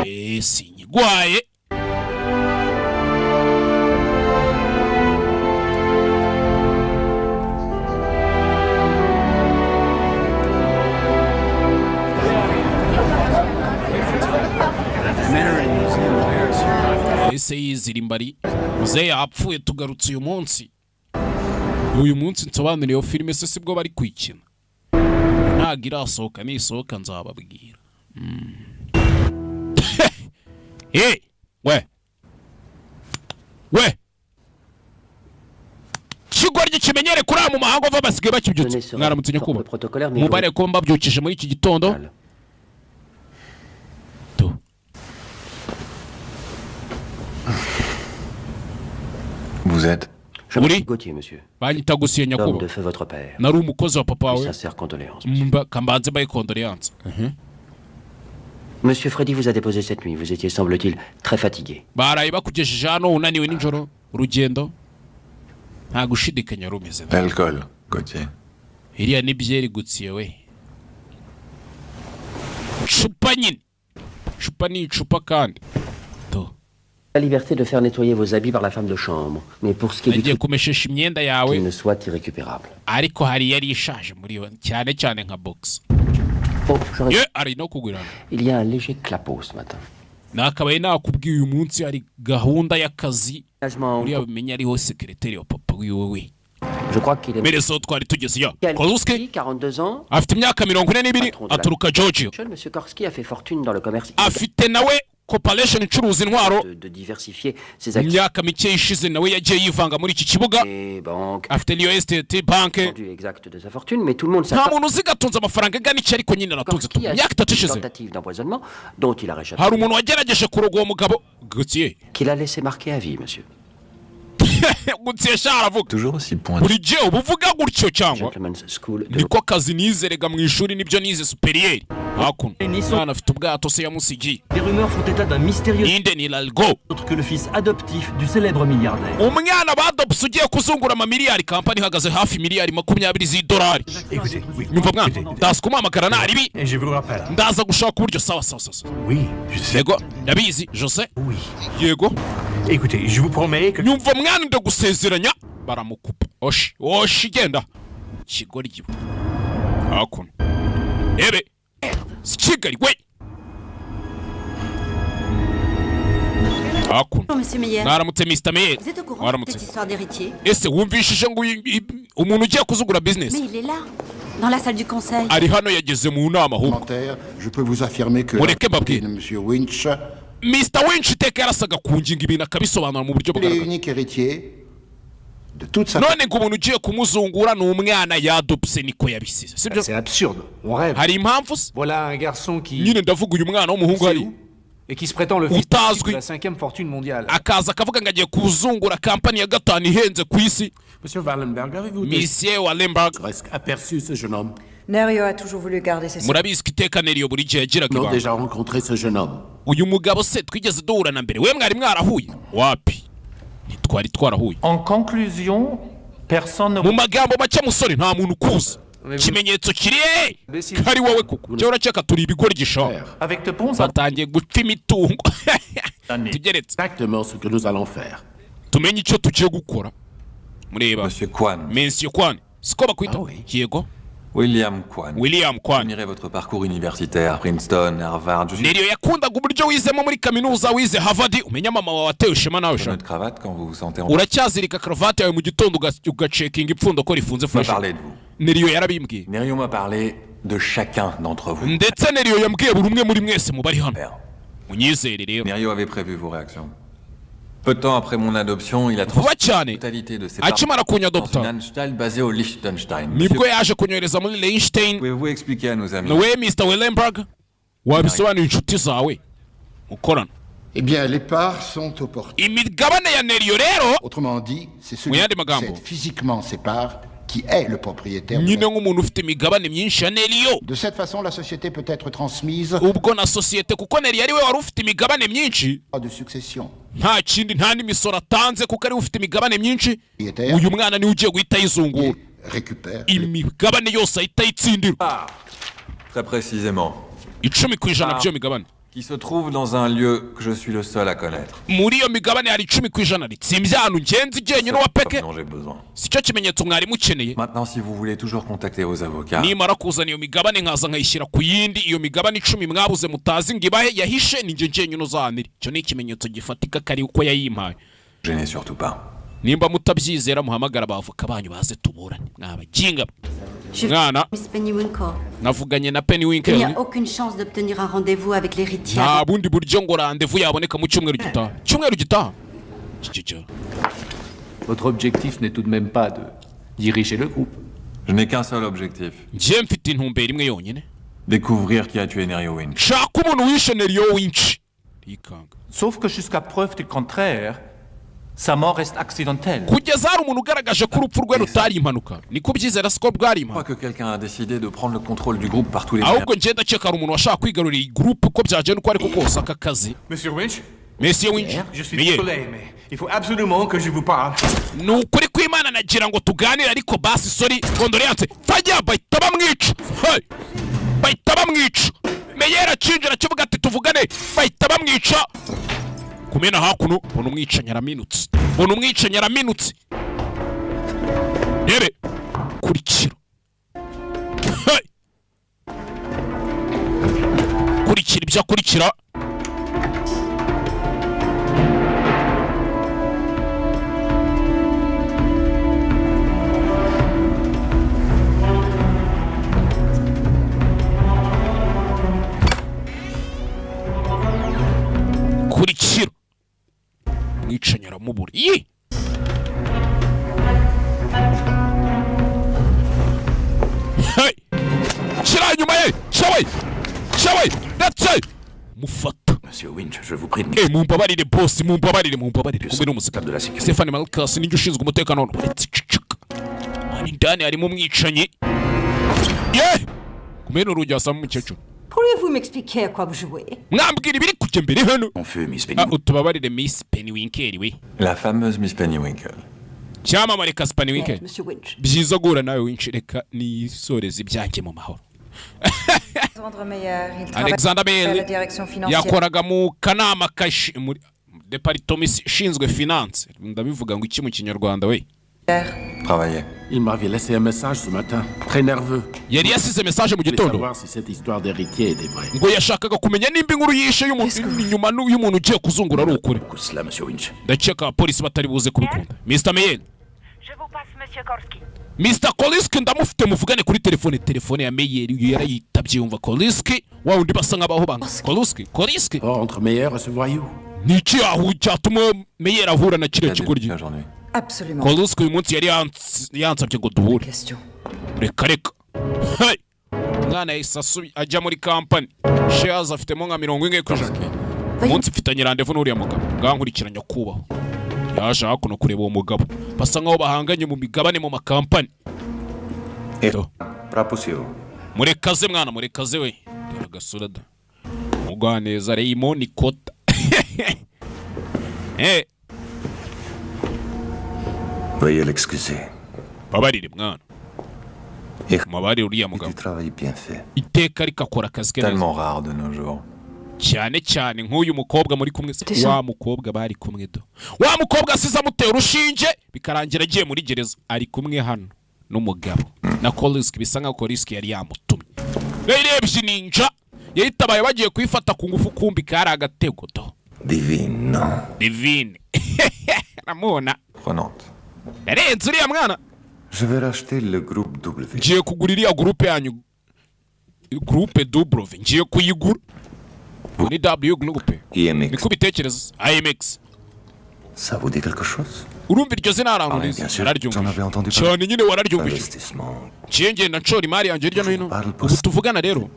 Eee, sinyigwaye. Ese yizira imbari muzehe yapfuye. Tugarutse uyu munsi, uyu munsi nsobanura iyo filime. Se sibwo bari kuyikina? Ntabwo irasohoka, nisohoka nzababwira. Eh, we we kigoryi kimenyere kuri aya mu mahanga ava basigaye bakibyutse. Mwaramutse nyakubahwa, mubare ko mbabyukije muri iki gitondo. Vous êtes? Je m'appelle Gauthier, monsieur. Banyita Gusiye, L'homme nyakubahwa. de feu votre père. Nari umukozi wa papa Mes wawe. sincères condoléances. Kambanze mbaye condoléances. Monsieur Freddy vous a déposé cette nuit. Vous étiez, semble-t-il, très fatigué. Baraye bakugejeje hano unaniwe nijoro urugendo, nta gushidikanya rumeze nabi. L'alcool, Gauthier. Iriya ni byeri gutsiye we. Cupa nyine, icupa ni icupa kandi. La liberté de faire nettoyer vos habits par la femme de chambre. Mais pour ce qui est du Nagiye kumeshesha imyenda yawe, qu'il ne soit irrécupérable. Ariko hari yari ishaje muri yo, cyane cyane nka box. Oh, j'aurais... Ye ari no kugurana. Il y a un léger clapot ce matin. Nakabaye nakubwiye uyu munsi hari gahunda y'akazi. Uriya bimenya ariho sekereteri wa papa wiwe we. Je crois qu'il est... Mbere aho twari tugeze ya Kozlowski. 42 ans. Afite imyaka 42, aturuka Georgia. Jeune monsieur Korski a fait fortune dans le commerce Afite nawe corporation icuruza intwaro. de diversifier ses Mu activités. myaka mike ishize nawe yagiye yivanga muri iki kibuga. Afite niyo estate banke. Rendu exact de sa fortune, mais tout le monde Nta s'attend muntu uzi gatunze amafaranga angana iki, ariko nyine aratunze tu. à Imyaka 3 une ishize tentative d'empoisonnement dont il a réchappé. hari umuntu wagerageje kuroga uwo mugabo Gauthier. Qu'il a laissé marquer à vie, monsieur. Gutsesha aravuga. Toujours aussi pointu. Buri gihe uba uvuga gutyo cyangwa niko kazi nizerega mu ishuri, nibyo nize supérieur. Hakuno umwana afite ubwato se yamusigiye. Des rumeurs font état d'un mystérieux Ninde? Ni Largo, autre que le fils adoptif du célèbre milliardaire. Umwana badopse ugiye kuzungura amamiliyari. Kampani ihagaze hafi miliyari 20 z'idolari. Écoutez, oui. Nyumva mwana, ndaza kumuhamagara naribi. Et je vous rappelle. Ndaza gushaka uburyo. Sawa sawa sawa sawa. Oui, je sais. Yego, ndabizi Jose. Oui. Yego. Écoutez, je vous promets que. Nyumva mwana, ndagusezeranya. Baramukupa. Oshi oshi, genda kigoryi. Hakuno ebe si Kigali we, hakuno. Bonjour, monsieur Meyer. Mwaramutse, Mr Meyer. Vous êtes au courant de Mwaramutse. cette histoire d'héritier? Ese wumvishije ngo umuntu ugiye kuzungura business? Mais il est là, dans la salle du conseil. Ari hano, yageze mu nama ahubwo. Je peux vous affirmer que Mureke mbabwire. Monsieur Winch Mr Winch iteka yarasaga ku ngingo, ibintu akabisobanura mu buryo est bugaragara. l'unique héritier de toute sa None ngo umuntu ugiye kumuzungura ni umwana yadopse, niko yabisize, sibyo? C'est absurde. On rêve. Hari impamvu se? Voilà un garçon qui. Nyine ndavuga uyu mwana w'umuhungu hari Et qui se prétend le fils Utazwi. de la cinquième fortune mondiale. Akaza akavuga ngo agiye kuzungura kampani ya gatanu ihenze ku isi. Monsieur Wallenberg, avez-vous Monsieur Wallenberg, presque aperçu ce jeune homme? Nerio a toujours voulu garder ses secrets. Murabizi ko iteka Neriyo buri gihe yagiraga Non, ibanga. déjà rencontré ce jeune homme. Uyu mugabo se twigeze duhura na mbere? We mwari mwarahuye? Wapi, ntitwari twarahuye. En conclusion, personne ne Mu magambo make musore, nta muntu ukuzi. Ikimenyetso kiri he kari wowe kuko cyo urakeka turi ibigoryi sha. Avec de bons Batangiye gupfa imitungo tugeretse. Exactement ce que nous allons faire. Tumenye icyo tugiye gukora, mureba. Monsieur Kwan. Monsieur Kwan, siko bakwita? Yego. William Kwan. William Kwan. Admirez votre parcours universitaire, Princeton, Harvard. Je suis Neriyo yakundaga uburyo wizemo muri kaminuza, wize Harvard. Umenya mama wawe atewe ishema nawe sha. notre cravate quand vous vous sentez en. Uracyazirika karavati yawe mu gitondo ugacekinga ipfundo ko rifunze m'a fresh. parlé de vous. Neriyo yarabimbwiye. Nerio m'a parlé de chacun d'entre vous. Ndetse Neriyo yambwiye buri umwe muri mwese mubari hano, munyizere rero. Nerio avait prévu vos réactions. Peu de temps après mon adoption, il a Vuba cyane la totalité de ses parts akimara dans kunyadopta, une Anstalt basée au Liechtenstein. nibwo yaje kunyohereza muri Liechtenstein. Pouvez-vous expliquer à nos amis We Mr Wellenberg, wabisobanura inshuti zawe mukorana? Eh bien, les parts sont au portée. Imigabane ya Neriyo rero, Autrement dit, c'est Mu celui yandi qui magambo, possède physiquement ses parts qui est le propriétaire. Nyine nk'umuntu ufite imigabane myinshi ya Neriyo. De cette façon, la société peut être transmise Ubwo na sosiyete, kuko Neriyo ari we wari ufite imigabane myinshi, de succession. Nta kindi, nta n'imisoro atanze kuko ariwe ufite imigabane myinshi. Uyu mwana niwe ugiye guhita ayizungura. Récupère Imigabane yose ahita ayitsindira. Très précisément. 10% by'iyo migabane. Qui se trouve dans un lieu que je suis le seul à connaître. Muri iyo migabane hari 10% ritsimbye ahantu ngenzi jyenyine wa peke. Dont j'ai besoin. Si cyo kimenyetso mwari mukeneye? Maintenant, si vous voulez toujours contacter vos avocats, Nimara kuzana iyo migabane nkaza nkayishyira ku yindi, iyo migabane 10 mwabuze mutazi ngo ibahe yahishe, ni njye njyenyine uzahanira. Icyo ni ikimenyetso gifatika kari uko yayimpaye. Gênez surtout pas. Nimba mutabyizera, muhamagara abavoka banyu baze tuburane, mwabaginga. Je Mwana, Miss Penny Winkle. navuganye na Penny Il n'y Winkle. a aucune chance d'obtenir un rendez-vous avec l'héritier. Nta bundi buryo ngo rendez-vous yaboneka mu cyumweru gitaha, cyumweru gitaha. Iki cyo. Votre objectif n'est tout de même pas de diriger le groupe. Je n'ai qu'un seul objectif. Njye mfite intumbero imwe yonyine. Découvrir qui a tué Nerio Winch. Nshaka umuntu wishe Nerio Winch. Sauf que jusqu'à preuve du contraire, sa mort reste accidentelle. Kugeza hari umuntu ugaragaje ko urupfu rwe rutari impanuka, niko ubyizera siko bwari Je crois impanuka. que quelqu'un a décidé de prendre le contrôle du groupe par tous les moyens. Ahubwo njye ndakeka hari umuntu washaka kwigarurira iyi groupe, uko byagenda uko ariko kose aka kazi. Monsieur Winch? Monsieur Winch. Je suis Meyer. désolé, mais il faut absolument que je vous parle. Ni ukuri kw'Imana nagira ngo tuganire, ariko basi sorry, condoléances. Fajya bahita bamwica. Hey! Bahita bamwica. Meyera acinjira akivuga ati tuvugane, bahita bamwica. Kumena hakuno, mbona umwicanyi araminutse, mbona umwicanyi araminutse. Rebe kurikira. Hey! Kurikira ibyo akurikira. Kurikira, umwicanyi aramubura. Yi! Hey! Shyira inyuma ye cyawe cyawe ndetse mufata. Monsieur Winch, je vous prie de Eh, mumbabarire boss, mumbabarire, mumbabarire. Kumbe ni umusirikare Stefan Malkas, ninjye ushinzwe umutekano hano. Uretse ceceka hano indani harimo umwicanyi ye kumena urugi hasamo umukecuru. Pourriez-vous m'expliquer à quoi vous jouez? Mwambwira ibiri kujya mbere hano? Miss Ah, utubabarire Miss Pennywinkle we. La fameuse Miss Pennywinkle. Cyamamare ka Pennywinkle. Monsieur Winch. Byiza guhura nawe Winch, reka nisoreze ibyanjye mu mahoro. Alexandre Meyer, il travaille Alexander à la Meyer direction financière. yakoraga mu kanama kashi muri department ishinzwe finance, ndabivuga ngo iki mu kinyarwanda we? Travaillait. Il m'avait laissé un message ce matin, très nerveux. Yari yasize message mu Il voulait gitondo. savoir si cette histoire d'héritier était vraie. Ngo yashakaga kumenya nimba inkuru yishe y'umuntu inyuma y'umuntu ugiye kuzungura ari ukuri. Cela, monsieur Winch. Ndakeka abapolisi batari buze kubikunda. Mr Meyer. Mr Koliski ndamufite, muvugane kuri telefone. Telefone ya Meyer uyu yarayitabye, yumva Koliski wa wundi basa nk'abaho banga Koliski, Koliski. Or, entre Meyer et ce voyou. Ni iki yahu cyatuma Meyer ahura na kiriya kigoryi? Absolument. Koliski uyu munsi yari yansabye ngo duhure. Reka reka. Hey! Umwana yahise ajya muri kampani, shares afitemo nka 40%. Umunsi mfitanye rendez-vous n'uriya mugabo bwankurikiranya nyakubahwa. Yaje hakuno kureba uwo mugabo basa nkaho bahanganye mu migabane mu makampani. Murekaze mwana, murekaze we. Dore agasura da mugwaneza Raymond Kota. Eh. Veuillez l'excuser. Babarire mwana, mubabarire uriya mugabo. Du travail bien fait. Iteka ariko akora akazi ke neza. Tellement rare de nos jours. Cyane cyane nk'uyu mukobwa muri kumwe se, wa mukobwa bari kumwe do, wa mukobwa asize amutera urushinge bikarangira agiye muri gereza, ari kumwe hano n'umugabo na Koliski, bisa nkaho Koliski yari yamutumye. Yayirebye ninja yayitabaye bagiye kuyifata ku ngufu, kumbi kari agatego do. Divine, non. Divine ramubona. Prenante. Yarenze uriya mwana. Je vais racheter le groupe W. Ngiye kugura iriya gurupe yanyu, gurupe W ngiye kuyigura ni W gurupe. IMX. Niko ubitekereza IMX. Ça vous dit quelque chose? Urumva iryo zina hari Ah ahantu oui, urizi? bien sûr. Nararyumvise. J'en avais entendu parler. Cyane nyine wararyumvise. Investissement. Ngiye ngenda nshora imari yanjye hirya no hino. Ubu tuvugana rero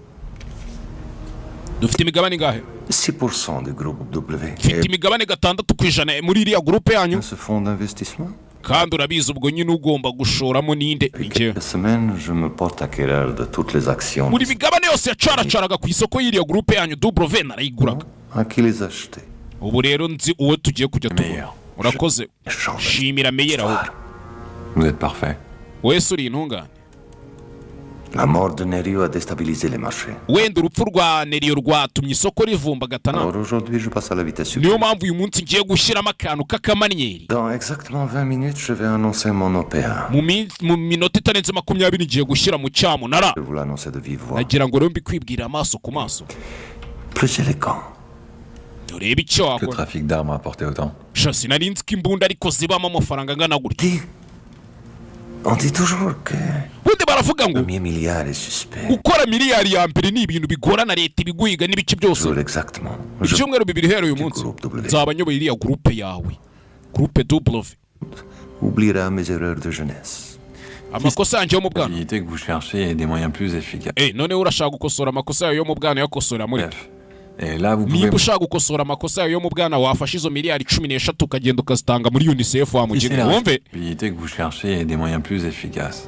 dufite imigabane ingahe? 6% du groupe W. Mfite imigabane 6% muri iriya gurupe yanyu. Ce fonds d'investissement? Kandi urabizi ubwo nyine ugomba gushoramo ninde? Ni njyewe. Cette semaine, je me porte acquéreur de toutes les actions. Buri migabane yose yacaracaraga ku isoko y'iriya gurupe yanyu W narayiguraga. À qui les acheter? Ubu rero nzi uwo tugiye kujya tugura. Urakoze, shimira Meyer ahubwo. Vous êtes parfait. Wese uri intungane. La mort de Nerio a déstabilisé les marchés. Wenda urupfu rwa Neriyo rwatumye isoko rivumbagatana. Alors aujourd'hui, je passe à la vitesse Niyo supérieure. mpamvu uyu munsi ngiye gushyiramo akantu k'akamanyeri. Dans exactement 20 minutes, je vais annoncer mon OPA. Mu minota itarenze 20 ngiye gushyira mu cyamunara. Je vais vous l'annoncer de vive voix. Nagira ngo rero mbikwibwire amaso ku maso. Plus élégant. Urebe icyo Le wakora. trafic d'armes rapportait autant. Sha sinari nzi ko imbunda ariko zibamo amafaranga angana gutya. On dit toujours que Ubundi baravuga ngo le premier milliard est suspect. gukora miliyari ya mbere ni ibintu bigorana, leta ibiguhiga n'ibice byose. Jour exactement. Je Ibyumweru 2 uhereye uyu munsi nzaba nyoboye iriya gurupe yawe, gurupe W. oubliera mes erreurs de jeunesse. Amakosa yanjye yo mu bwana. L'habilité que vous cherchez et des moyens plus efficaces. Eh, noneho urashaka gukosora amakosa yawe yo mu bwana uyakosora muri Et là, vous pouvez. Niba ushaka gukosora amakosa yawe yo mu bwana wafashe izo miliyari 13 ukagenda ukazitanga muri UNICEF wa Si c'est mugeni la wumve. responsabilité que vous cherchez et des moyens plus efficaces.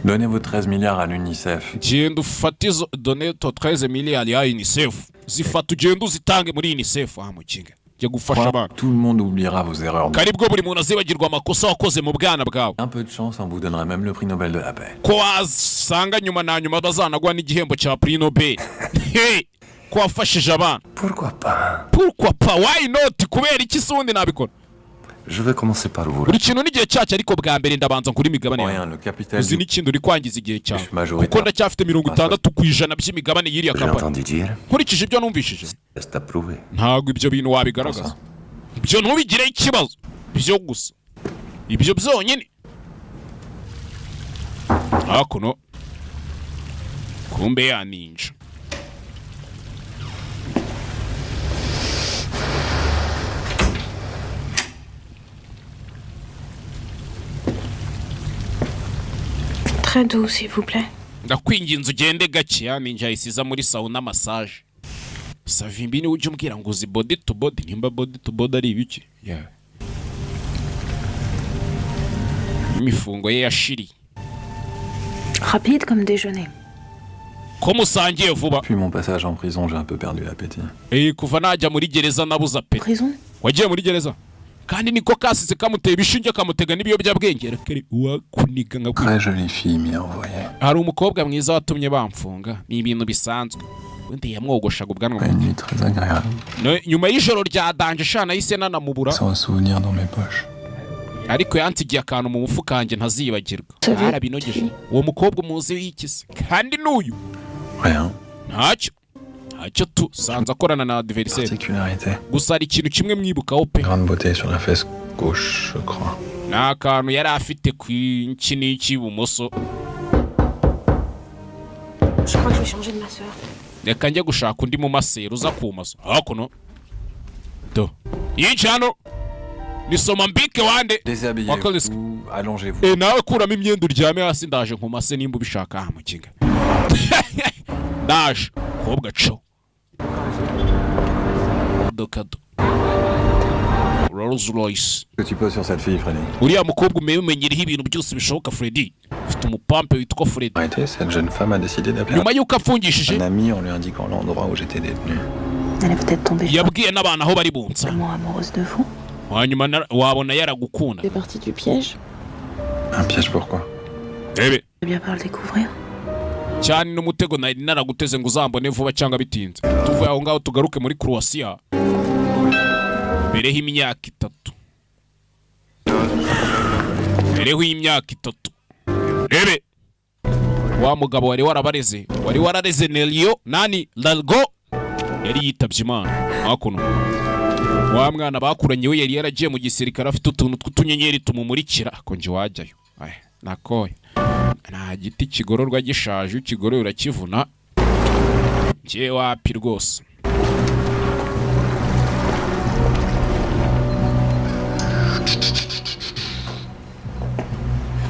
Donnez vos 13 milliards à l'UNICEF. Genda ufate izo doneto 13 miliyari ya UNICEF, zifata ugende uzitange muri UNICEF wa mukinga, jya gufasha abana. Tout le monde oubliera vos erreurs. Karibwo buri muntu azibagirwa amakosa wakoze mu bwana bwawe. Un peu de chance, on vous donnera même le prix Nobel de la paix. Ko wasanga nyuma na nyuma bazanagwa n'igihembo cya prix Nobel. Hey, ko wafashije abana. Pourquoi pas? Pourquoi pas, why not? Kubera iki se ubundi nabikora? Je vais commencer par vous. Buri kintu n'igihe cyacyo, ariko bwa mbere ndabanza ngura imigabane yawe. Rien, le capital Uzi du n'ikindi, uri kwangiza igihe cyawe majoritaire. kuko ndacyafite 60% by'imigabane y'iriya J'ai kampani. entendu dire, Nkurikije ibyo numvishije, c'est à prouver. ntabwo ibyo bintu wabigaragaza, ibyo ntubigireho ikibazo, ibyo gusa ibyo byonyine. Hakuno kumbe ya ninja. Très doux, s'il vous plaît. Ndakwinginze ugende gake. Ya ninja yisiza muri sauna massage, Savimbi niwe ujya umbwira ngo uzi body to body, nimba body to body ari ibiki. Yeah. Imifungo ye yashiriye. Rapide comme déjeuner. Ko musangiye vuba? Puis mon passage en prison, j'ai un peu perdu l'appétit. Eh, kuva najya muri gereza nabuze appétit. Prison? Wagiye muri gereza kandi niko kasize kamuteye ibishinge, kamutega n'ibiyobyabwenge. Reka wakuniga nka Très jolie fille m'y a envoyé. Hari umukobwa mwiza watumye bamfunga, ni ibintu bisanzwe. Undi yamwogoshaga ubwanwa. Une nuit très agréable. Nyuma y'ijoro rya danger sha, nahise nanamubura. Sans souvenir dans mes poches. Ariko yansigiye akantu mu mufuka wanjye ntazibagirwa. Barabinogeje. Uwo mukobwa umuzi w'iki se kandi n'uyu? Rien. Ntacyo, ntacyo tu sanze akorana na adversaire. Particularité. Gusa hari ikintu kimwe mwibukaho pe. Grande beauté sur la fesse gauche, je crois. Ni akantu yari afite ku iki n'iki ibumoso. Je crois que je vais changer de masseur. Reka njye gushaka undi mumaseri uza kumasa hakuno. Do yinjiye hano ni soma mbike wande. Déshabillez-vous, allongez-vous. E, nawe kuramo imyenda uryame hasi, ndaje nkumase nimba ubishaka. Ah, mukinga, ndaje kobwa co modoka do Rolls Royce. Que tu peux sur cette fille, Freddy. Uriya mukobwa umenye umenyereho ibintu byose bishoboka, Freddy. Ufite umupampe witwa Freddy. Arrêtez, cette jeune femme a décidé d'appeler Nyuma y'uko afungishije un ami en lui indiquant l'endroit où j'étais détenu. Elle est peut-être tombée yabwiye n'abantu aho bari bunsa. follement amoureuse de vous. Hanyuma wabona yaragukunda. C'est partie du piège. Un piège pourquoi? Rebe. Je bien par le découvrir. Cyane n'umutego nari naraguteze ngo uzambone vuba cyangwa bitinze. Tuvuye aho ngaho tugaruke muri Croatia mbereho imyaka 3, mbereho imyaka 3. Rebe wa mugabo wari warabareze, wari warareze Nelio nani Largo, yari yitabye Imana. Hakuno wa mwana bakuranye we yari yaragiye mu gisirikare, afite utuntu tw'utunyenyeri tumumurikira. Ko nje wajyayo. Ay, nakoye nta giti kigororwa gishaje, ukigoroye urakivuna. Njye wapi rwose.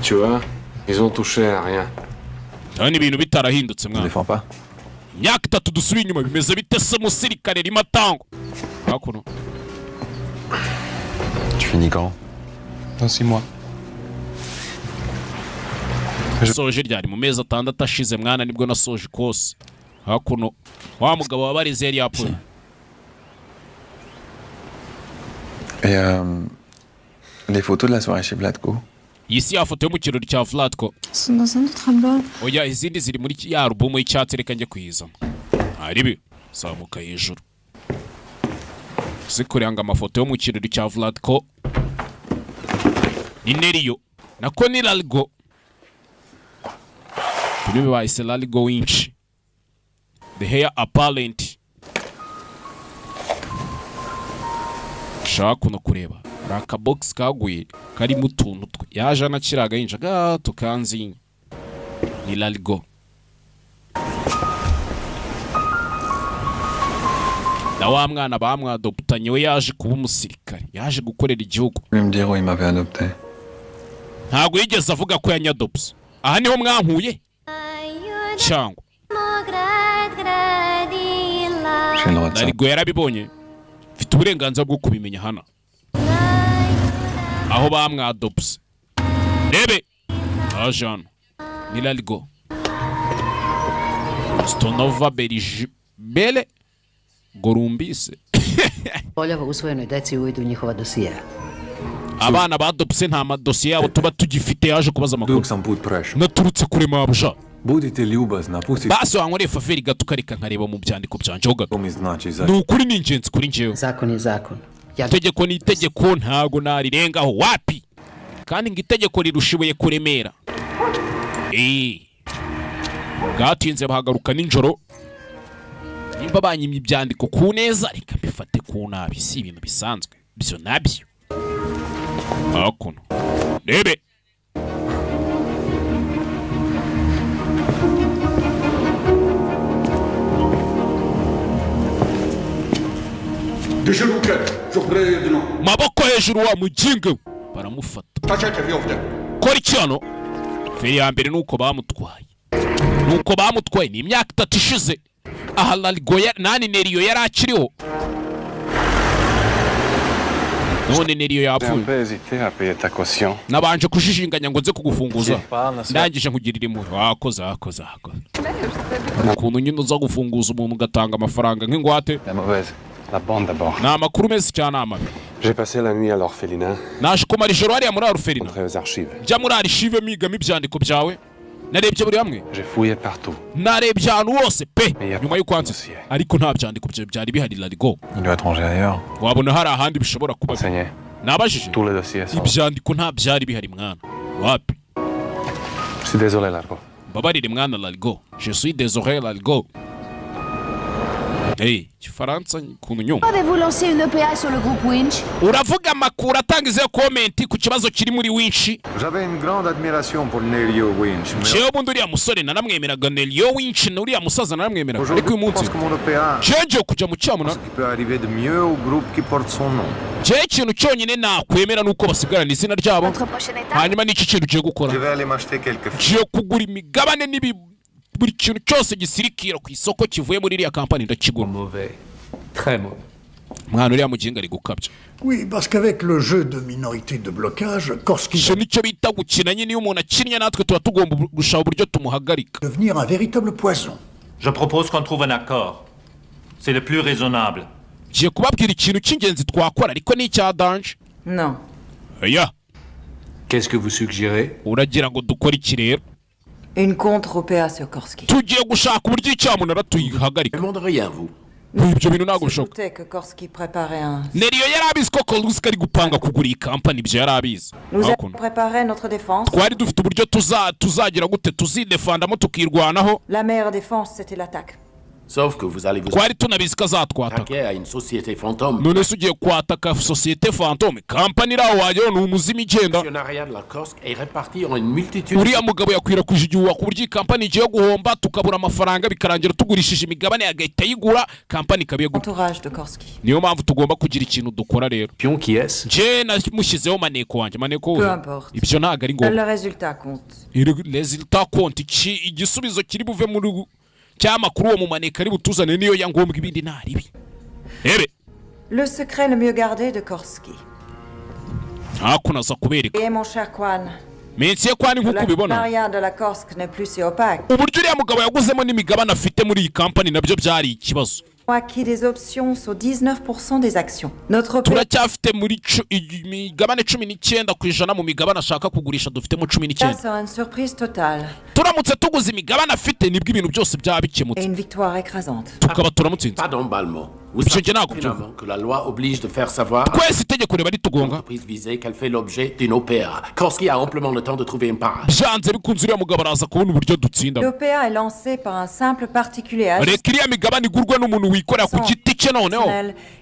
Tu vois, ils ont touché à rien. Ndabona ibintu bitarahindutse mwana. Défends pas. Imyaka 3 dusubiye inyuma, bimeze bite se musirikare rimwe atangwa hakuno? Tu finis quand? Dans 6 mois. Soje ryari? Mu mezi 6 ashize mwana nibwo nasoje ikosi. Hakuno wa mugabo wabarize yari yapfuye. Et les photos de la soirée chez Vladko? Iyi si ya foto yo mu kirori cya Vladko? Elles sont dans un autre album. Oya, izindi ziri muri ya alubumu y'icyatsi, reka njye kuyizana. Ntaribi zamuka hejuru zikuranga amafoto yo mu kirori cya Vladko. Ni Neriyo, nako ni Largo. Filime bahise Largo Winch the Heir Apparent. Shaka kuno kureba hari akabogisi kaguye karimo utuntu twe yaje anakiri agahinja gato kanzinya. Ni Largo na wa mwana bamwadoputanye we yaje kuba umusirikare, yaje gukorera igihugu. Tu me dire où il m'avait adopté. Ntabwo yigeze avuga ko yanyadopse. Aha niho mwankuye cyangwa? J'ai le droit de ça. Largo yarabibonye, mfite uburenganzira bwo kubimenya. Hano aho bamwadopse, rebe aje hano ni Largo Stonova Berij Bele Gorumbise. Poljava usvojenoj deci uvid u njihova dosije. Abana badopse nta madosiye yabo tuba tugifite. Yaje kubaza amakuru. Dok sam put prešao. Naturutse kure mabuja. Budite ljubazna, pustite Basi wankoreye faveur gato ukareka nkareba mu byandiko byanjye ho gato. mi znači za... Ni ukuri ni ingenzi kuri njyewe. Zakon je zakon. Itegeko ni itegeko, ntago narirengaho wapi, kandi ngo itegeko rirusha ibuye kuremera. Eh, bwatinze bahagaruka nijoro. Nimba banyimye ibyandiko ku neza, reka mbifate ku nabi, si ibintu bisanzwe byo nabyo. Hakuno rebe. Maboko hejuru wa mujinga we. Baramufata. Kora iki hano? Feri ya mbere nuko bamutwaye, nuko bamutwaye. Ni imyaka 3 ishize. Aha Larigo nani, Neriyo yari akiriho, none Neriyo J'ai un yapfuye. peu hésité à payer ta caution. Nabanje kujijinganya ngo nze kugufunguza, ndangije nkugirira impuhwe. Wakoze, wakoze, wakoze. Hari ukuntu nyine uza gufunguza umuntu ugatanga amafaranga nk'ingwate. La mauvaise. La bonne d'abord. Ni amakuru meza cyane amabi? J'ai passé la nuit à l'orphelinat, Naje kumara ijoro hariya muri orphelinat. entré aux archives. Njya muri archive migamo ibyandiko byawe, narebye buri hamwe. J'ai fouillé partout. Narebye ahantu hose pe nyuma y'uko wansize, ariko nta byandiko byawe byari bihari, Larigo. Il doit être rangé ailleurs. Wabona hari ahandi bishobora kuba. Enseigné. Nabajije. Tous les dossiers sont. Ibyandiko nta byari bihari mwana, wapi. Je suis désolé, Largo. Mbabarire mwana Larigo, je suis désolé Larigo. Hey, igifaransa ukuntu nyumva. Avez-vous lancé une OPA sur le groupe Winch? Uravuga amakuru, atanga izihe comment ku kibazo kiri muri Winch? J'avais une grande admiration pour Nerio Winch, mais Jewe ubundi uriya musore naramwemeraga, Nerio Winch, n'uriya musaza naramwemeraga, ariko aujourd'hui, uyu je munsi pense que mon OPA jewe ngiye kujya mu cyamunara. qui peut arriver de mieux au groupe qui porte son nom. Jewe ikintu cyonyine nakwemera ni uko basigarana izina ryabo. Hanyuma n'iki kintu ugiye gukora? Je vais aller m'acheter quelques Ngiye kugura imigabane n'ibi, buri kintu cyose gisirikira ku isoko kivuye muri iriya kampani ndakigura. Très mauvais. Mwana, uriya muginga ari gukabya. Oui, parce qu'avec le jeu de minorité de blocage, Korski Icyo nicyo bita gukina nyine. Iyo umuntu akinnye natwe tuba tugomba gushaka uburyo tumuhagarika. devenir un véritable poison. Je propose qu'on trouve un accord. C'est le plus raisonnable. Ngiye kubabwira ikintu cy'ingenzi twakora, ariko ni icya danger. Non. Oya. Qu'est-ce que vous suggérez? Uragira ngo dukore iki rero? Une contre-OPA sur Korski. Tugiye gushaka uburyo icyamunara tuyihagarika. Ibyo bintu ntabwo bishoboka. Doutais que Korski préparait un. Neriyo yari abizi ko Korski ari gupanga kugura iyi kampani, ibyo yari abizi. Nous avons Hakuno. préparé notre défense. Twari dufite uburyo tuzagira gute, tuzidefandamo, tukirwanaho. La meilleure défense, c'était l'attaque. Sauf que vous allez vous Twari tunabizi ko azatwataka. attaquer à une société fantôme. None se ugiye kwataka sosiyete fantôme, kampani iri aho wageraho ni umuzimu igenda. L'actionnariat de la Corse est réparti en une multitude. Uriya mugabo yakwirakwije igihuha ku buryo iyi kampani igiye guhomba, tukabura amafaranga, bikarangira tugurishije imigabane agahita ayigura, kampani ikaba iyegura. Entourage de Korski. Niyo mpamvu tugomba kugira ikintu dukora rero. Pion qui est-ce? Njye namushyizeho maneko wanjye, maneko Peu we. importe. Ibyo ntabwo ari ngombwa. Le résultat compte. Résultat compte. Iki igisubizo kiri buve muri cy'amakuru uwo mumaneko ari butuzane niyo ya ngombwa, ibindi ntaribi rebe. Le secret le mieux gardé de Korski. Hakuno aza kubereka. Et mon cher Kwan, Minsi ye kwani, nk'uko ubibona, l'actionnariat de la Corse n'est plus si opaque. uburyo uriya mugabo yaguzemo n'imigabane afite muri iyi kampani nabyo byari ikibazo. Acquis des options sur 19% des actions. Notre OPA Turacyafite muri imigabane 19% mu migabane ashaka kugurisha, dufitemo 19. sera une surprise totale Turamutse tuguze imigabane afite, nibwo ibintu byose byaba et bikemutse, une victoire écrasante. tukaba turamutsinze. Pas d'emballement. Vous Ibyo savez njye ntabwo byumva. pertinemment que la loi oblige de faire savoir à Twese itegeko riba ritugonga. l'entreprise visée qu'elle fait l'objet d'une OPA. Korski a amplement le temps de trouver une parade. Byanze bikunze uriya mugabo araza kubona uburyo dutsinda. L'OPA est lancée par un simple particulier Reka iriya migabane igurwe n'umuntu wikorera ku giti cye, noneho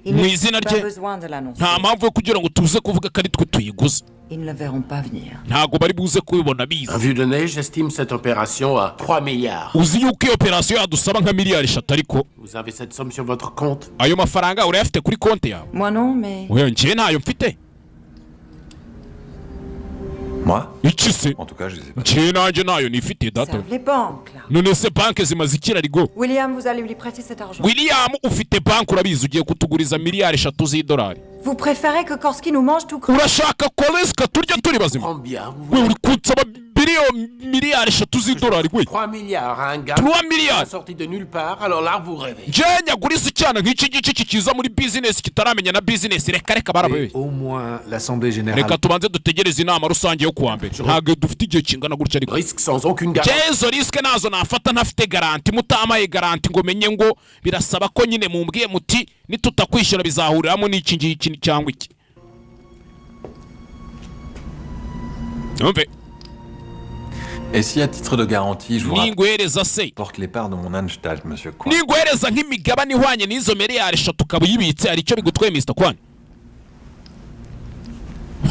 Il mu n'est izina pas rye. besoin de l'annoncer. Nta mpamvu yo kugira ngo tuze kuvuga ko ari twe tuyiguze. Ils ne le verront pas venir. Ntabwo bari buze kubibona biza. À vue de nez, j'estime cette opération à 3 milliards. Uzi yuko iyo operasiyo yadusaba nka miliyari 3, ariko Vous avez cette somme sur votre compte? Ayo mafaranga urayafite kuri konti yawe? Moi non, mais Oya, njyewe ntayo mfite. Moi? Iki se? En tout cas, je les ai pas. Njyewe nanjye ntayo nifite data. Servent les banques, là. None se banki zimaze iki, Larigo? William, vous allez lui prêter cet argent. William, ufite banki urabizi, ugiye kutuguriza miliyari 3 z'idolari. Vous préférez que Korski nous mange tout cru? Urashaka Koresika turya turi bazima? We uri kunsaba biliyoni miliyari 3 z'idolari we. 3 milliards à un gars 3 milliards. sorti de nulle part, alors là, vous rêvez. Njyewe nyaguriza icyana nk'iki ngiki kikiza muri bizinesi kitaramenya na bizinesi, reka reka barabaye. Au moins l'Assemblée générale. Reka tubanze dutegereze inama rusange yo kuwa mbere, ntabwo dufite igihe kingana gutya, ariko Risque sans aucune garantie. njyewe izo risque nazo nafata ntafite garantie, mutamaye garantie ngo menye ngo birasaba ko nyine mumbwiye muti nitutakwishyura bizahuriramo n'iki ngiki cyangwa iki. Numve. Et si à titre de garantie, je vous Ninguhereza se rapporte les parts de mon Anstalt, monsieur Kwan? Ninguhereza nk'imigabane ihwanye n'izo miliyari 3 ukaba uyibitse, hari icyo bigutwaye, Mr Kwan?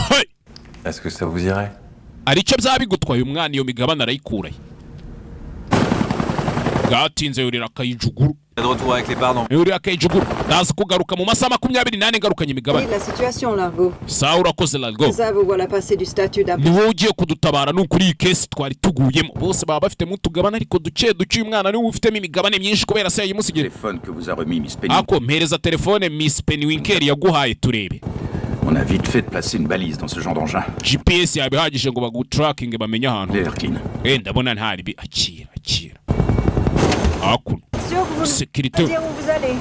Hey! Est-ce que ça vous irait? Hari icyo byaba bigutwaye? Umwana iyo migabane arayikurahe? Bwatinze yurira akayijuguru. De retour avec les parts dans Yurira akayijuguru, ndaza kugaruka mu masaha 24 ngarukanye imigabane. La situation, Largo. Sawa, urakoze Largo. Ça, vous voilà passé du statut d'un... Ni wowe ugiye kudutabara ni ukuri, iyi case twari tuguyemo bose baba bafitemo utugabane ariko duke duke, uyu mwana niwe ufitemo imigabane myinshi kubera se yayimusigiye. Téléphone que vous a remis Miss Penny. Ako mpereza telefone Miss Pennywinkle yaguhaye turebe. On a vite fait de placer une balise dans ce genre d'engin. GPS yaba ihagije ngo bagutarakinge bamenye ahantu. L'air clean. Ndabona ntari bi akira akira hakuno. Sûr que vous Sécurité. dire où vous allez.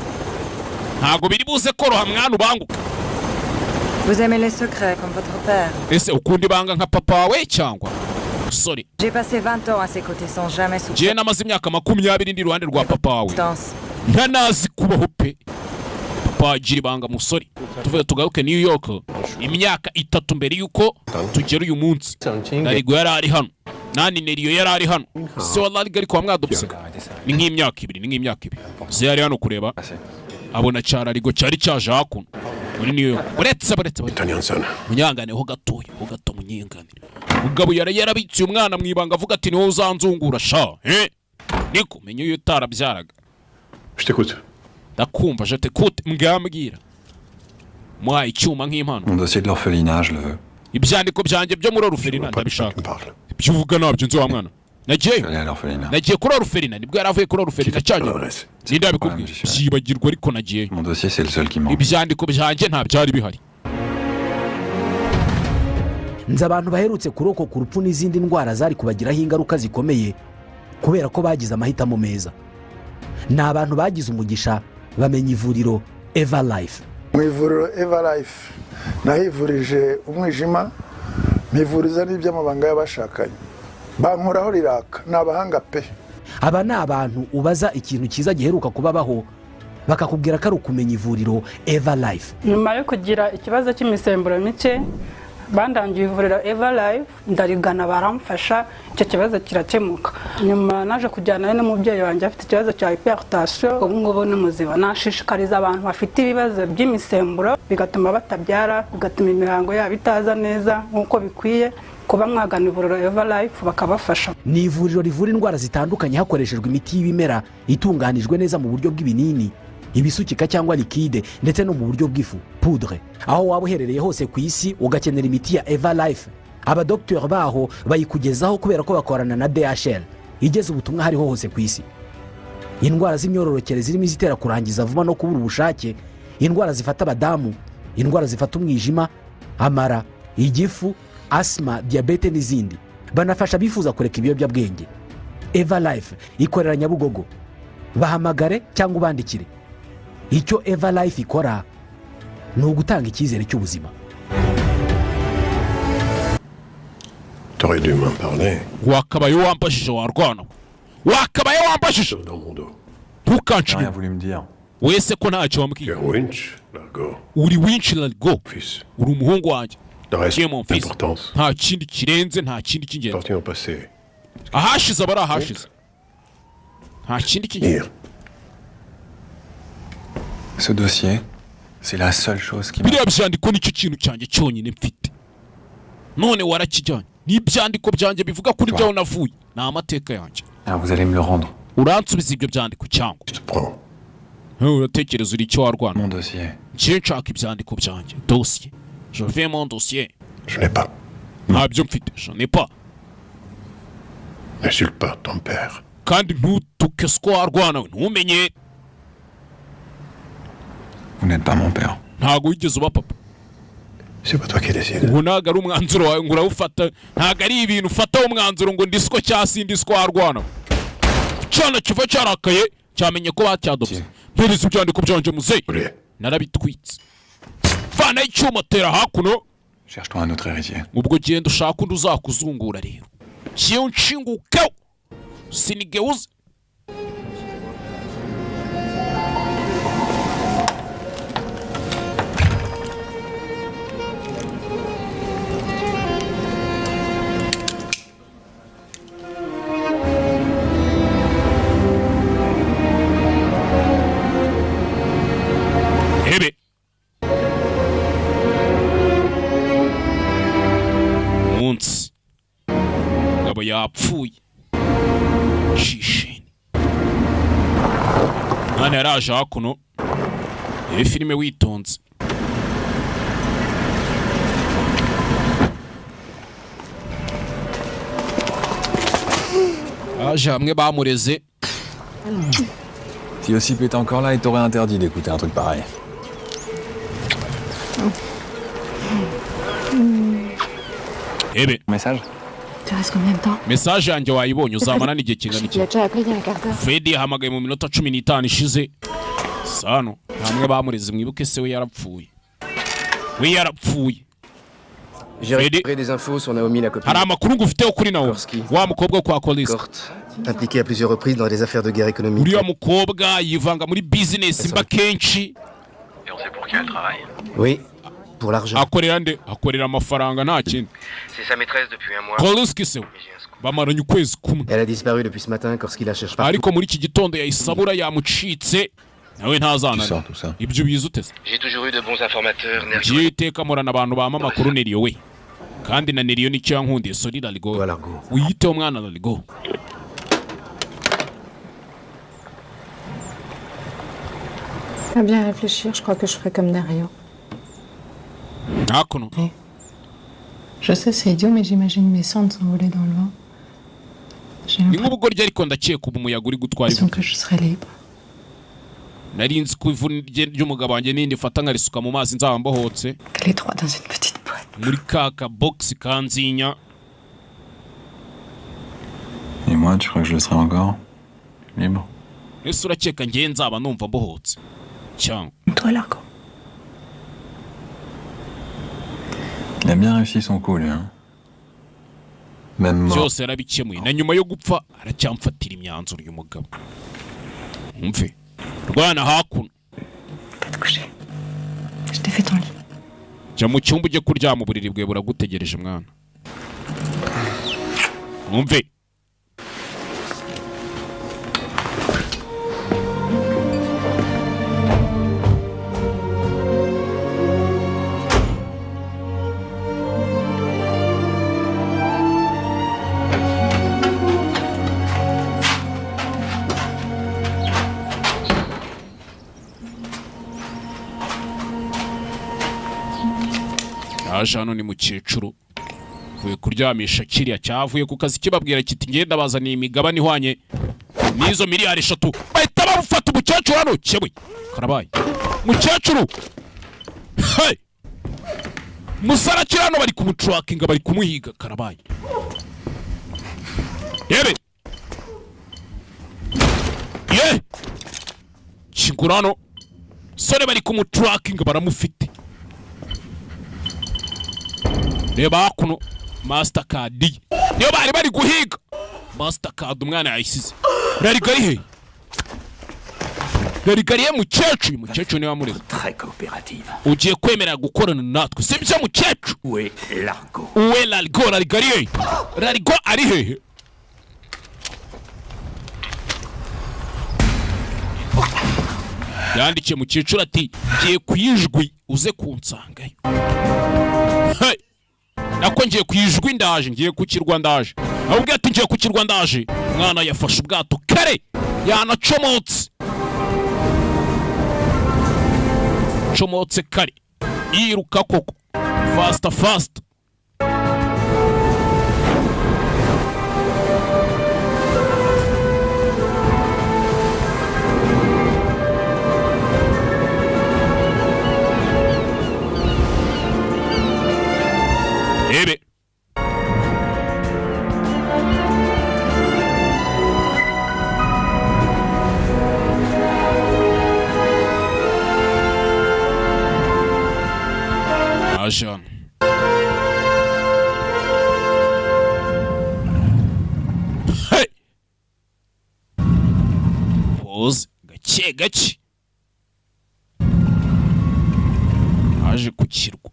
Ntabwo biri buze koroha mwana, ubanguka. Vous aimez les secrets, comme votre père. Ese ukunda ibanga nka papa wawe cyangwa sorry? J'ai passé 20 ans à ses côtés sans jamais Njyewe soupçonner namaze imyaka 20 ndi iruhande rwa papa wawe l'existence. ntanazi kubaho pe. Papa agira ibanga musore. Tuvuye tugaruke New York imyaka 3 mbere y'uko tugera uyu munsi. Narigo yari ari hano, nani Neriyo yari ari hano, se wa Larigo ariko wamwadopse. Ni nk'imyaka 2, ni nk'imyaka 2 se yari hano kureba, abona cyararigo cyari cyaje hakuno muri New York. Uretse uretse uretse munyangane ho gatoya, ho gato munyenganire. Mugabo yari yarabitse uyu mwana mu ibanga avuga ati niwowe uzanzungura sha, eh niko menya uyu utarabyaraga. Je t'écoute. Ndakumva, je t'écoute, mbwambwira muhaye icyuma nk'impano. Mon dossier de l'orphelinat, je le veux. Ibyandiko byanjye byo muri orphelinat ndabishaka. Ibyo uvuga ntabyo nzi wa mwana. Nagiyeyo. Je vais aller à l'orphelinat. Nagiye kuri orphelinat, nibwo yari avuye kuri orphelinat cyanjye. Ninde yabikubwiye? Byibagirwa ariko nagiyeyo. Mon dossier, c'est le seul qui manque. Ibyandiko byanjye nta byari bihari. Nzi abantu baherutse kurokoka urupfu n'izindi ndwara zari kubagiraho ingaruka zikomeye kubera ko bagize amahitamo meza. Ni abantu bagize umugisha bamenya ivuriro Eva Life. Mu ivuriro Eva Life nahivurije umwijima, mpivuriza n'iby'amabanga y'abashakanye, bankoraho riraka, ni abahanga pe. Aba ni abantu ubaza ikintu cyiza giheruka kubabaho bakakubwira ko ari ukumenya ivuriro Eva Life. Nyuma yo kugira ikibazo cy'imisemburo mike, bandangiye ivuriro Eva Life, ndarigana baramfasha, icyo kibazo kirakemuka. Nyuma naje kujyanayo n'umubyeyi wanjye afite ikibazo cya hypertension, ubu ngubu ni muzima. Nashishikariza abantu bafite ibibazo by'imisemburo bigatuma batabyara, bigatuma imihango yabo itaza neza nk'uko bikwiye, kuba mwagana ivuriro Eva Life bakabafasha. Ni ivuriro rivura indwara zitandukanye hakoreshejwe imiti y'ibimera itunganijwe neza mu buryo bw'ibinini, ibisukika cyangwa liquide, ndetse no mu buryo bw'ifu poudre. Aho waba uherereye hose ku isi ugakenera imiti ya Eva Life, abadogiteri baho bayikugezaho kubera ko bakorana na DHL igeza ubutumwa hariho hose ku isi. Indwara z'imyororokere zirimo izitera kurangiza vuba no kubura ubushake, indwara zifata abadamu, indwara zifata umwijima, amara, igifu, asima, diyabete n'izindi. Banafasha abifuza kureka ibiyobyabwenge. Eva Life ikorera Nyabugogo, bahamagare cyangwa ubandikire. Icyo Eva Life ikora ni ugutanga icyizere cy'ubuzima. T'aurais dû m'en parler. Wakabaye wambajije warwana, wakabaye wambajije, ntukancire. Rien voulu me dire. Wese ko ntacyo wambwiye. Winch, Largo. Uri Winch Largo, uri umuhungu wanjye. Le reste, Tiens, mon fils. l'importance. Nta kindi kirenze, nta kindi cy'ingenzi. Appartient au passé. Ahashize aba ari ahashize, nta kindi cy'ingenzi. Ce dossier, c'est la seule chose qui m'a. Biriya byandiko nicyo kintu cyanjye cyonyine mfite, none warakijyanye. Ni ibyandiko byanjye bivuga kuri byaho navuye, ni amateka yanjye. Ah, vous allez me le rendre. Uransubiza ibyo byandiko cyangwa uratekereza uri icyo warwana? Mon dossier. Njye nshaka ibyandiko byanjye, dosiye, je veux mon dossier. Je n'ai pas. Ntabyo mfite, je n'ai pas. N'insulte pas ton père. Kandi ntutuke siko warwana we, ntumenye. Vous n'êtes pas mon père. Ntabwo wigeze uba papa. C'est pas toi qui décide. Ubu ntabwo ari umwanzuro wawe ngo urawufata, ntabwo ari ibintu ufataho umwanzuro ngo ndisiko cyangwa si ndisiko warwana. Cyana kiva cyarakaye cyamenye ko bacyadopse. Mpereza ibyandiko byanjye muzehe, narabitwitse. Vanaho icyuma tera hakuno. Cherche-toi un autre héritier. Ubwo genda ushaka undi uzakuzungura rero, kiyo nshingukeho sinigeuze. Hebe munsi ngabo yapfuye shisheni. Mwana yaraje hakuno. Iyi filime witonze. Aje hamwe bamureze. Si Ossip était encore là, il t'aurait interdit d'écouter un truc pareil. Ebe. Message. Tu restes combien de temps? Message yanjye wayibonye, uzamara n'igihe kingana Il iki? a déjà appelé il y a un quart d'heure. Fred yahamagaye mu minota 15 ishize. Sano hamwe bamureze, mwibuke se we yarapfuye, we yarapfuye. J'ai récupéré des infos sur Naomi, la copine. Hari amakuru ngufiteho kuri nawe wa mukobwa wo kwa Kolisi. Impliquée à plusieurs reprises dans des affaires de guerre économique. Uriya mukobwa yivanga muri bizinesi mba kenshi. Et on sait pour qui elle travaille. Oui, pour l'argent. Akorera nde? Akorera amafaranga, nta kindi. C'est sa maîtresse depuis un mois. Koliski se we bamaranye ukwezi kumwe. Elle a disparu depuis ce matin, Korski la cherche partout. Ariko muri iki gitondo yayisabura yamucitse, nawe ntazanane. Ibyo ubizi ute se? J'ai toujours eu de bons informateurs, Nergio. Ngiye iteka murana abantu bampa amakuru. Neriyo we kandi na Neriyo nicyo yankundiye. Sori Larigo, wiyiteho mwana Larigo. À bien réfléchir, je crois que je ferai comme Dario. Hakuno. Je sais, c'est idiot, mais j'imagine mes cendres s'envoler dans le vent. J'ai Ni nk'ubugoryi ariko ndakeka ubu umuyaga uri gutwara ivu. l'impression que je serai libre. Nari nzi ko ivu ry'umugabo wanjye nindi mfata nkarisuka mu mazi nzaba mbohotse. Les trois dans une petite boîte. Muri ka kabogisi kanzinya. Et moi, tu crois que je le serai encore? Libre. Ese urakeka ngewe nzaba numva mbohotse cyangwa? Toi, Largo. Il a bien réussi son coup, lui, hein. Même mort. Byose yarabikemuye, na nyuma yo gupfa aracyamfatira imyanzuro uyu mugabo. Umve rwana hakuno. Je t'ai fait ton lit. Jya mu cyumba ujye kuryama, uburiri bwawe buragutegereje mwana. Umve. Yaje hano ni mukecuru uvuye kuryamisha kiriya cyavuye ku kazi, kibabwira kiti ngenda bazaniye imigabane ihwanye n'izo miliyari 3. Bahita bamufata umukecuru hano kewe karabaye. Mukecuru, hey! Musara akiri hano, bari kumuturakinga, bari kumuhiga, karabaye. Yebe ye kingura hano sore, bari kumuturakinga, baramufite. Reba hakuno, mastercard ye niyo bari bari guhiga. Mastercard umwana yayisize. Rariga ari he? Rariga ari he? Mukecuru, uyu mukecuru niwe wamureze. Très coopérative. Ugiye kwemera gukorana natwe, sibyo mukecuru? Où est Largo? Uwe Larigo, Larigo ari he? Larigo ari hehe? Yandikiye mukecuru ati ngiye ku ijwi uze kunsangayo. Hey! Nako ngiye ku ijwi ndaje, ngiye ku kirwa ndaje. Ahubwo ati ngiye ku kirwa ndaje. Umwana yafashe ubwato kare, yanacomotse comotse kare, yiruka koko, faster faster. Ebe aje hano. Hey! Pause gake gake, aje ku kirwa.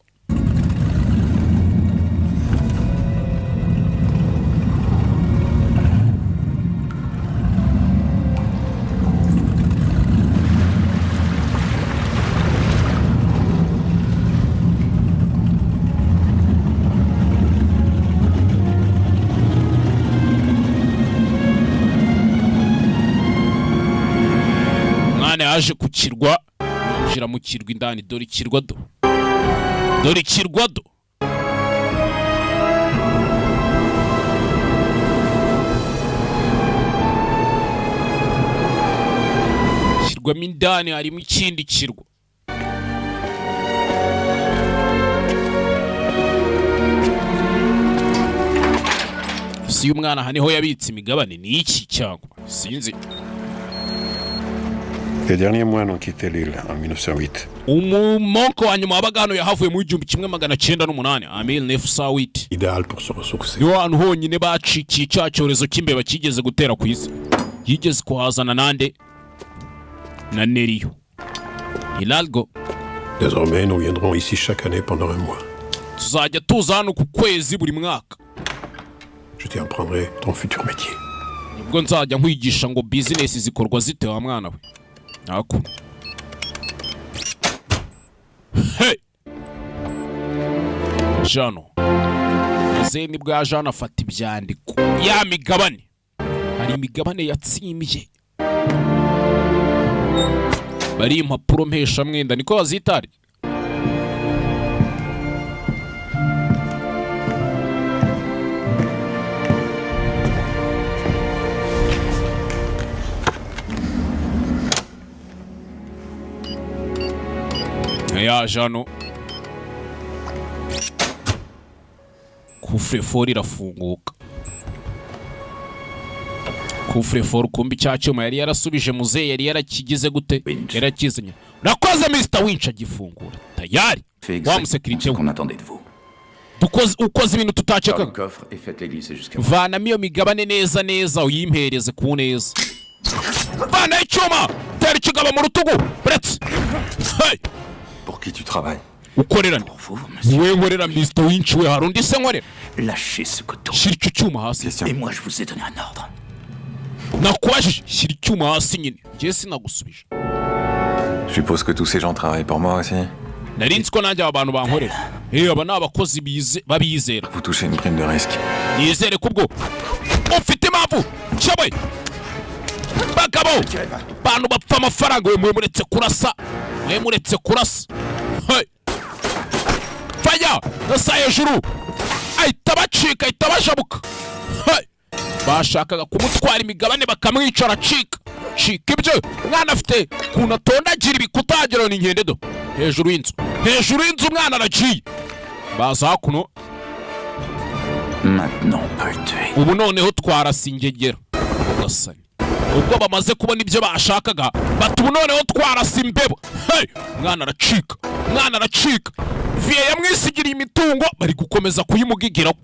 Mwana Yaje ku kirwa, yinjira mu kirwa indani. Dore ikirwa, do dore ikirwa, do kirwamo indani harimo ikindi kirwa. Isi y'umwana aha niho yabitse imigabane, ni iki cyangwa sinzi. Les derniers moines ont quitté l'île en 1908. Umumonko wa nyuma wabaga hano yahavuye mu 1908, amil nefu sawiti. Idéal pour se ressourcer. Niho hantu honyine bacikiye cya cyorezo cy'imbeba kigeze gutera ku isi. Yigeze kuhazana nande? Na Neriyo Hidalgo. Désormais, nous viendrons ici chaque année pendant un mois. Tuzajya tuza hano ku kwezi buri mwaka. Je t'apprendrai ton futur métier. Nibwo nzajya nkwigisha ngo bizinesi zikorwa zite, wa mwana we. Hakuno, hey! Jano muzehe bwa Jano afata ibyandiko ya migabane, hari imigabane yatsimbye, bari impapuro mpeshamwenda niko bazitari. Ya Jano, coffre-fort irafunguka, coffre-fort. Kumbi cya cyuma yari yarasubije muzehe, yari yarakigize gute? Yarakizanye. Urakoze, Mr Winch. Agifungura tayari wa musekirite we. Qu'on attendait de vous. Dukoze, ukoze ibintu Dans le tutakekaga. coffre et faites-les glisser jusqu'à moi. Vanamo iyo migabane neza neza, uyimpereze ku neza. Vana icyuma, tera ikigabo mu rutugu buretse. Hey! Pour qui tu travailles? Ukorera nde? Wowe nkorera, Mr Winch we, hari undi se nkorera? Lâchez ce couteau. Shyira icyo cyuma hasi. Et moi, je vous ai donné un ordre. Nakubajije, shyira icyuma hasi nyine, njye sinagusubije. Je suppose que tous ces gens travaillent pour moi aussi. Nari nzi ko nanjye aba bantu bankorera. Aba ni abakozi babizera. Vous touchez une prime de risque. Nizere ko ubwo ufite impamvu cyabaye. Bagabo, bantu bapfa amafaranga we, mwe muretse kurasa, mwe muretse kurasa. Hey! Faya nasa hejuru, ahita bacika, ahita bajabuka. Hey! Bashakaga kumutwara imigabane bakamwica, aracika cika. Ibyo umwana afite ukuntu atondagira ibikuta wagira ngo ni inkende. Do hejuru y'inzu, hejuru y'inzu umwana araciye, baza hakuno. Maintenant, on peut le tuer. Ubu noneho twarasa ingegera ugasani. Ubwo bamaze kubona ibyo bashakaga, bati ubu noneho twarasa imbeba. Hey! Umwana aracika, umwana aracika. Viye yamwisigiriye imitungo, bari gukomeza kuyimugigiraho.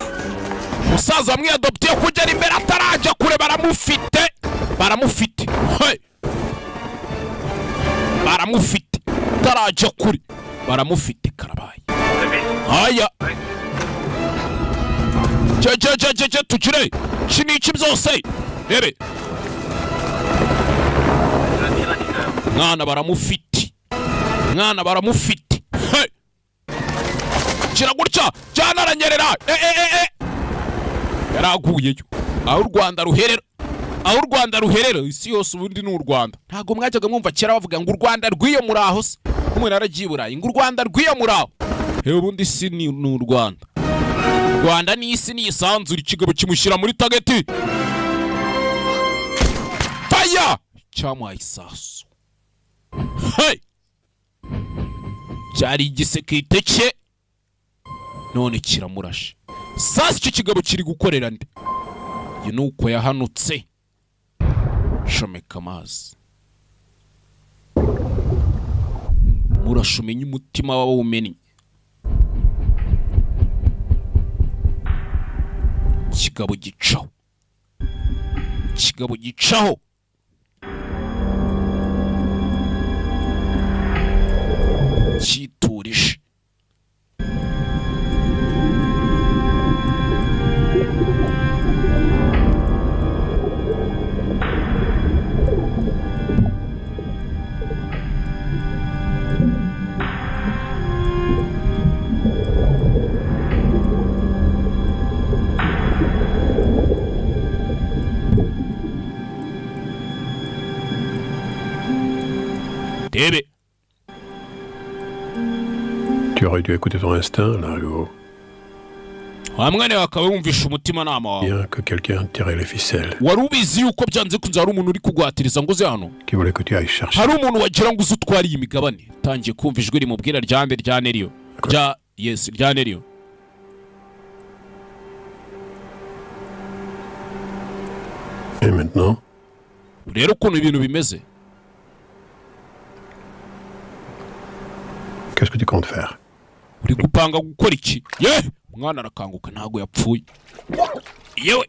Umusaza wamwiyadoptiye kugera imbere atarajya kure, baramufite, baramufite. Hey! Baramufite atarajya kure, baramufite, karabaye. Haya, cye cye cye cye cye, tukire iki ni iki byose? Rebe, mwana baramufite, mwana baramufite. Hey! Kira gutya cyane, aranyerera. Eh, eh, eh, eh. Yaraguyeyo aho u Rwanda ruherera, aho u Rwanda ruherera isi yose ubundi ni u Rwanda. Ntabwo mwajyaga mwumva kera bavuga ngo u Rwanda rw'iyo muri aho se? Nk'umuntu yaragiye i Burayi ngo u Rwanda rw'iyo muri aho. Hewe, ubundi isi ni u Rwanda. Rwanda ni isi, ni isanzure. Ikigabo kimushyira muri target, faya cyamuhaye isasu. Hey! Cyari igisekirite cye, none kiramurashe. Sasa icyo kigabo kiri gukorera nde? Uyu ni uko yahanutse, shomeka amazi, murashe umenye umutima w'abawumennye. Ikigabo gicaho, ikigabo gicaho. Cyiturije. Tu aurais dû écouter ton instinct, Largo. Wa mwana we, akaba yumvisha umutimanama wawe. Bien que quelqu'un tirait les ficelles, Wari ubizi yuko byanze kunze hari umuntu uri kugwatiriza ngo uze hano? Qui voulait que tu ailles chercher. Hari umuntu wagira ngo uze utware iyi migabane. Tangiye kumva ijwi rimubwira ryande rya Neriyo, rya yes, rya Neriyo. Et maintenant, Rero ukuntu ibintu bimeze, qu'est-ce que tu comptes faire? Uri gupanga gukora iki? Ye, umwana arakanguka, ntabwo yapfuye. Yewe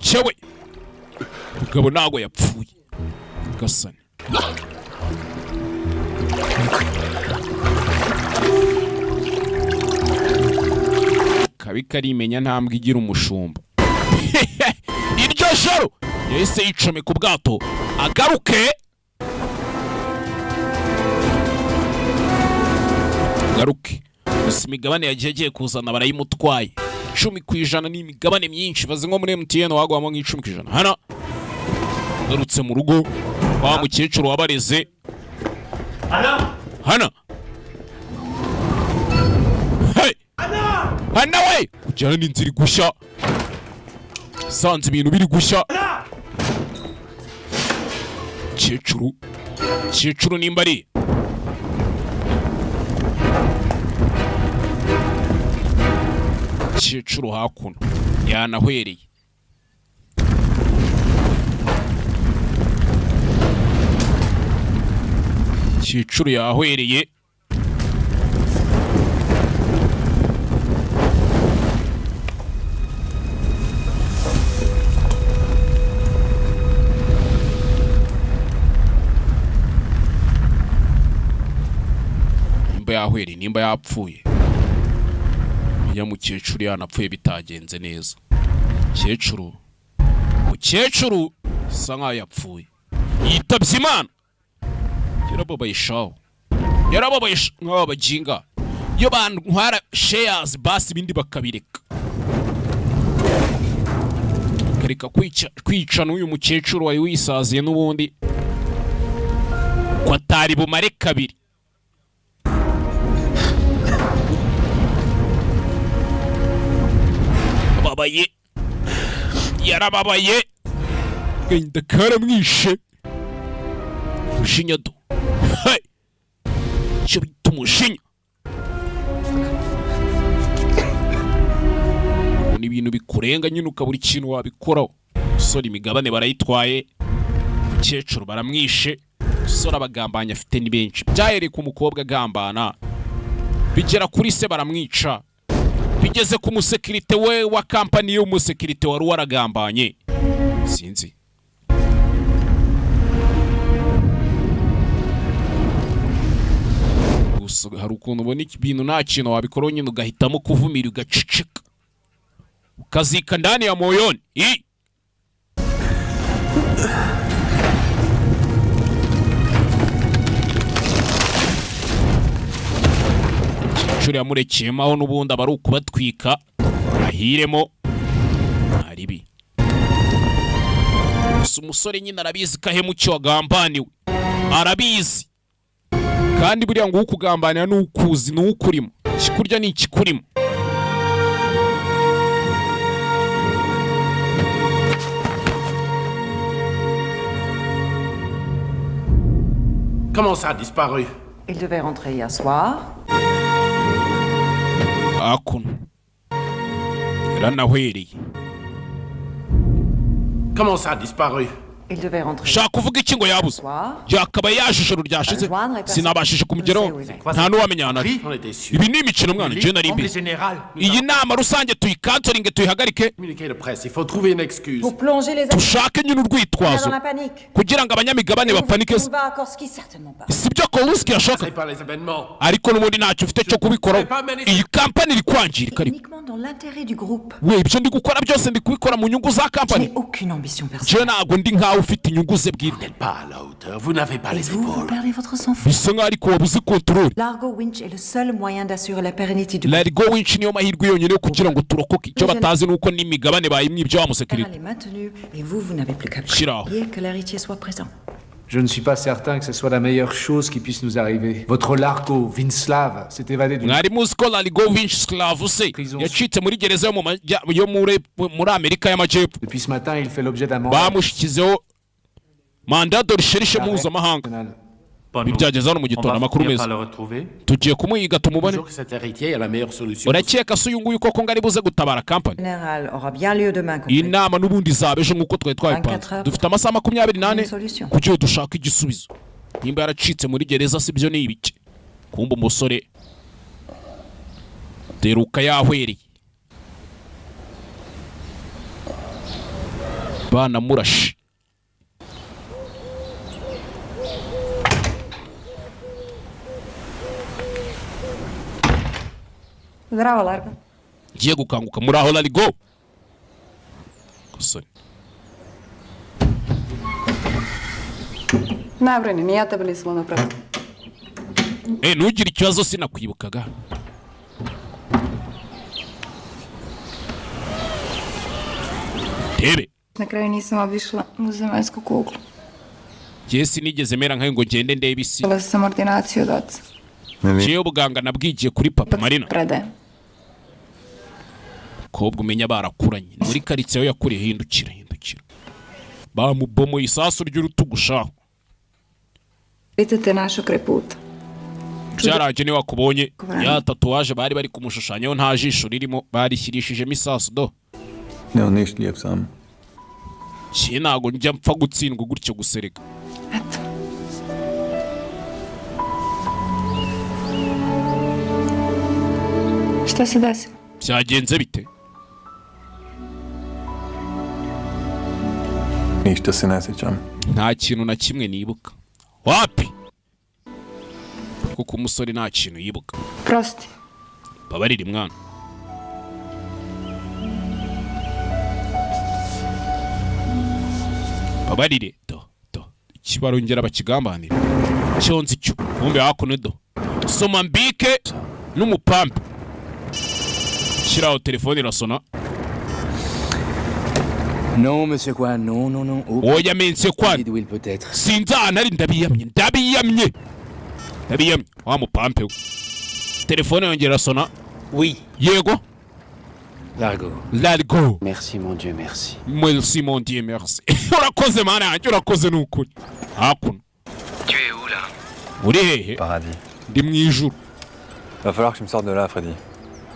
cyewe, mugabo ntabwo yapfuye gasani. Kabi karimenya, ntambwe igira umushumba. Iryo joro yahise yicomeka ubwato agaruke garuke. Gusa imigabane yagiye agiye kuzana barayimutwaye, 10% ni imigabane myinshi, bazi nko muri MTN wagwamo nk'10%. Hano garutse mu rugo wa mukecuru wabareze hano. Hey! Hana we, kujyana n'inzira iri gushya, sanze ibintu biri gushya. Kecuru, kecuru nimba ari kecuru hakuno yanahwereye. Kecuru yahwereye. Nimba yahwereye, nimba yapfuye, iyo mukecuru yanapfuye bitagenze neza. Mukecuru, mukecuru isa nkaho yapfuye, yitabye Imana. Yarababaye shaho, yarababaye nk'aba baginga iyo bantwara shares basi ibindi bakabireka, bakareka kwica n'uyu mukecuru wari wisaziye n'ubundi ko atari bumare kabiri. Yarababaye, yarababaye, agahinda karamwishe. Umujinya do. Hey! Icyo bita umujinya, ubona ibintu bikurenga nyine ukabura ikintu wabikoraho. Umusore imigabane barayitwaye, umukecuru baramwishe. Umusore abagambanyi afite ni benshi, byahereye ku mukobwa agambana, bigera kuri se baramwica, bigeze ku musekirite we wa kampani y'umusekirite wari waragambanye. Sinzi. Gusa hari ukuntu ubona ibintu nta kintu wabikoraho nyine, ugahitamo kuvumira, ugaceceka, ukazika ndani ya moyoni. I inshuro yamurekeyemo aho n'ubundi aba ari ukubatwika ahiremo ntaribi. Gusa umusore nyine arabizi ko ahemukiwe, agambaniwe, arabizi. Kandi buriya ngo ukugambanira ni ukuzi, ni ukurimo, ikikurya ni ikikurimo. Comment ça a disparu? Il devait rentrer hier soir. Hakuno yaranahwereye. Comment ça a disparu? Il devait rentrer. Shaka kuvuga iki ngo yabuze? Yakabaye yaje ijoro ryashize, sinabashije kumugeraho, nta n'uwamenya ahantu ari. Ibi ni imikino mwana, njyewe nari mbizi. Iyi nama rusange tuyikansoringe, tuyihagarike. Communiqué de presse, il faut trouver une excuse. Pour plonger les Dushake nyine urwitwazo dans la panique. kugira ngo abanyamigabane bapanike. On va à Korski, certainement pas. Si byo Kowalski yashaka, Par les événements. ariko n'ubundi ntacyo ufite cyo kubikoraho. Iyi kampani iri kwangirika ariko. Uniquement dans l'intérêt du groupe. We, ibyo ndi gukora byose ndi kubikora mu nyungu za kampani. Aucune ambition personnelle. Njyewe ntabwo ndi nkaho ufite inyungu ze bwite. Pas à la hauteur, vous n'avez pas les Vous, vous épaules. perdez votre sang-froid. Bisa nkaho ariko wabuze contrôle. Largo Winch est le seul moyen d'assurer la pérennité du Largo Winch niyo mahirwe yonyine yo kugira ngo turokoke. Icyo batazi ni uko n'imigabane bayimwe ibyo wa musekirite. Elle est maintenue et vous, vous n'avez plus qu'à Shyiraho. prier que l'héritier soit présent. Je ne suis pas certain que ce soit la meilleure chose qui puisse nous arriver. Votre Largo, Vinslav, s'est évadé d'une Mwari muzi ko Larigo Winchislav se yacitse muri gereza yo mu majya- yo muri muri Amerika y'Amajyepfo. Depuis ce matin, il fait l'objet d'un mandat. Bamushyizeho mandat de recherche mpuzamahanga. Ibi byageze hano mu gitondo, amakuru meza. Tugiye kumuhiga tumubone. Toujours que cet héritier est la meilleure solution. Urakeka se uyu nguyu koko ngo ari buze gutabara kampani? Général aura bien lieu demain. Iyi nama n'ubundi izaba ejo nk'uko twari twabipanze. Dufite amasaha 24 kugira ngo dushake igisubizo. Nimba yaracitse muri gereza, si byo ni ibiki? Kumba umusore deruka yahwereye, banamurashe. Zdravo, Largo. Ngiye gukanguka muri aho, Larigo gasore. Ne brini, ni ja tebe nisam unapred. Eh, ntugire ikibazo, sinakwibukaga. Tebe. Na kraju nisam obišla zemaljsku kuglu. Njye sinigeze mera nkayo ngo ngende ndebe isi. Dobila sam ordinaciju od oca. Njyewe ubuganga nabwigiye kuri papa Marina. Predajem. Kobwa umenya barakuranye muri karitsiye aho yakuriye. Hindukira, hindukira, bamubomoye isasu ry'urutugu shaho. Rita te našao kraj puta. Byarangiye niwe wakubonye. Ya tatuwaje bari bari kumushushanyaho nta jisho ririmo, barishyirishijemo isasu do. Ne, ništa lijep sam. Njye ntabwo njya mpfa gutsindwa gutyo gusereka. Šta se desilo? Byagenze bite? Ništa se ne sjećam. Nta kintu na kimwe nibuka. Wapi, kuko umusore nta kintu yibuka. Prosti. Babarire mwana. Babarire do do, ikibarongera bakigambanira cyo nzi cyo. Kumbe hakuno do soma mbike n'umupampe shyiraho telefone irasona. Non, monsieur Kwan, non, non, non. Oya mense Kwan. Will peut-être. Sinzi ahantu ari, ndabiyamye, ndabiyamye, ndabiyamye. Wa mupampe we, telefone yongera irasona. Oui. Yego. Largo. Largo. Merci, mon Dieu, merci. Merci mon Dieu, merci. Urakoze mana yanjye, urakoze ni ukuri. Hakuno. Tu es où là? Uri hehe? Paradis. Ndi mu ijuru. Va falloir que tu me sortes de là, Freddy.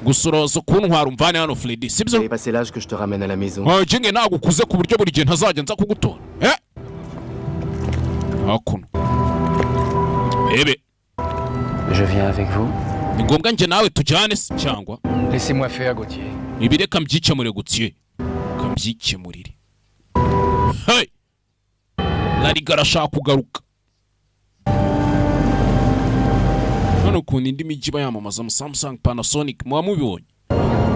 Gusa uraza kuntwara umvane hano, Freddy, sibyo? J'ai passé l'âge que je te ramène à la maison. Jinge ntabwo ukuze ku buryo buri gihe ntazajya nza kugutora. Eh, hakuno ebe. Je viens avec vous. Ni ngombwa njye nawe tujyane se cyangwa? Laissez-moi faire, Gauthier. Ibi reka mbyikemure, Guthier, reka mbyikemurire. Hey, Lariga arashaka kugaruka none. Ukuntu indi mijyi iba yamamaza mu Samsung, Panasonic, muba mubibonye.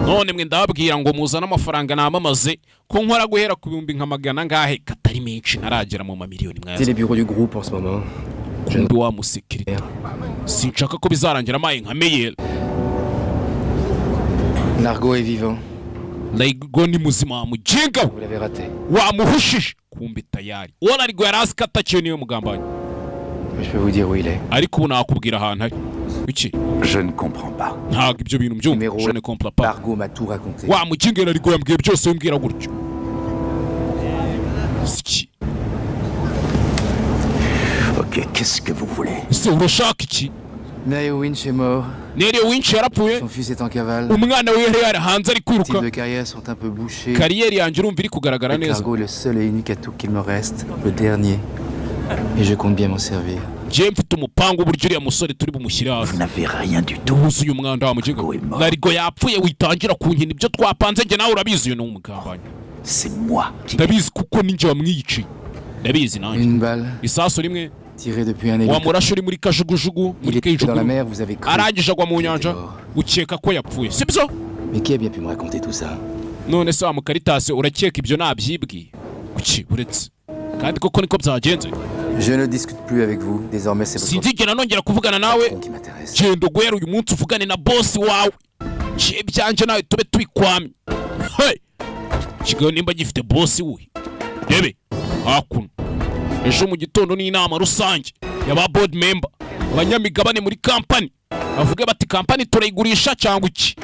None mwe ndababwira ngo muzane amafaranga namamaze ko nkora guhera ku bihumbi nka magana angahe katari menshi, ntaragera mu mamiliyoni. C'est Mwaza les bureaux du groupe en ce moment. Kumbi wa musekirite, sinshaka ko bizarangira amaye nka meyeri. Largo est vivant. Larigo ni muzima wa mujinga we. Vous l'avez raté. Wamuhushije. Kumbi tayari uwo Larigo yari azi ko atakiwe niwe mugambanyi. Mais je peux vous dire où il est. Ariko ubu nakubwira ahantu ari iki. Je ne comprends pas. Ntabwo ibyo bintu mbyumva, je ne comprends pas. Largo m'a tout raconté. Wa mujinga, Larigo yambwiye byose, umbwira gutyo siki? Ok, qu'est-ce que vous voulez? Ese urashaka iki? Neo Winch est mort. Nero Winch yarapfuye. Son fils est en cavale. Umwana we yari yari hanze ari kwiruka. Les de carrière sont un peu bouchés. Kariyeri yanjye urumva iri kugaragara neza. Largo est le seul et unique atout qu'il me reste. Le dernier. Et je compte bien m'en servir. Njyewe mfite umupangu uburyo uriya musore turi bumushyire hasi. Wuzuye umwanda wa mujinga. Larigo yapfuye, witangira kunkina ibyo twapanze njye nawe urabizi. Uyu ni umugambanyi, ndabizi kuko ninjye wamwiyiciye, ndabizi nanjye. Une balle Isasu rimwe tirée depuis un hélicoptère. wamurashe uri muri kajugujugu, muri Il était dans la kajugujugu, mer, vous avez cru. arangije agwa mu nyanja, ukeka ko yapfuye, sibyo? Mais qui a bien pu me raconter tout ça? None se wa mukaritasi, urakeka ibyo nabyibwiye kuki? Uretse kandi koko niko byagenze. Je ne discute plus avec vous. Désormais, c'est votre Sinzigera nongera kuvugana nawe. Genda uguhere uyu munsi uvugane na bosi wawe, nje ibyanjye nawe tube tubikwamye. Hey! Kigali nimba gifite bosi we, rebe hakuno. Ejo mu gitondo ni inama rusange y'aba board member, abanyamigabane muri kampani, bavuge bati kampani turayigurisha cyangwa iki.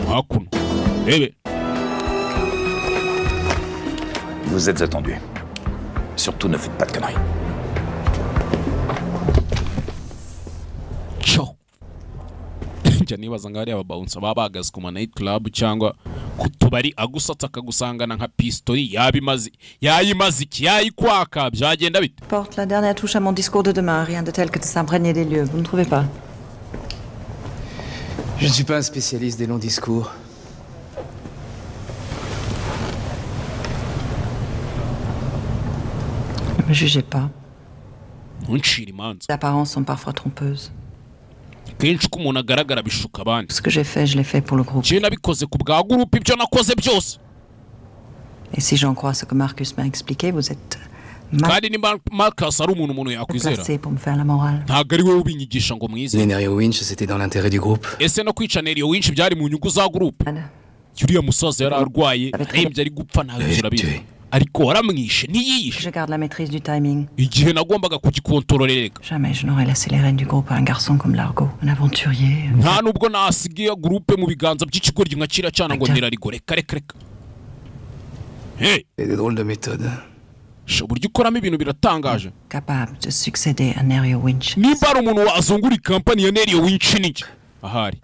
Hakuno rebe. Vous êtes attendu. Surtout ne faites pas de conneries. Cyo njya nibaza ngo hariya ababouncer baba bahagaze ku ma night club cyangwa ku tubari, agusatse akagusangana nka pistori, yabimaze, yayimaze iki, yayikwaka, byagenda bite? Porte la dernière touche à mon discours de demain. Rien de tel que de s'imprégner des lieux, vous ne trouvez pas? Je ne suis pas un spécialiste des longs discours. Ne me jugez pas. Ntuncire imanza. Les apparences sont parfois trompeuses. Kenshi uko umuntu agaragara bishuka abandi. Ce que j'ai fait, je l'ai fait pour le groupe. Njyewe nabikoze ku bwa groupe, ibyo nakoze byose. Et si j'en crois ce que Marcus m'a expliqué, vous êtes mal Kandi niba Marcus ari umuntu yakwizera, placé pour me faire la morale. Ntabwo ari wowe ubinyigisha ngo mwizere. Nerio Winch, c'était dans l'intérêt du groupe. Ese no kwica Nerio Winch byari mu nyungu za groupe? Uriya musaza yari arwaye, arembye, ari gupfa, ntabwo urabizi, ariko waramwishe, ntiyiyishe. Je garde la maîtrise du timing. Igihe nagombaga kugikontororereka. Jamais je n'aurais laissé les rênes du groupe à un garçon comme Largo, un aventurier. Nta nubwo nasigiye groupe mu biganza by'ikigoryi nka kiriya cyana ngo nirarigo. Reka, reka, reka, hey. C'est des drôles de méthodes. Sha, uburyo ukoramo ibintu biratangaje. Capable de succéder à Nerio Winch. Nimba hari umuntu wazungura ikampani ya Nerio Winch ni njye ahari.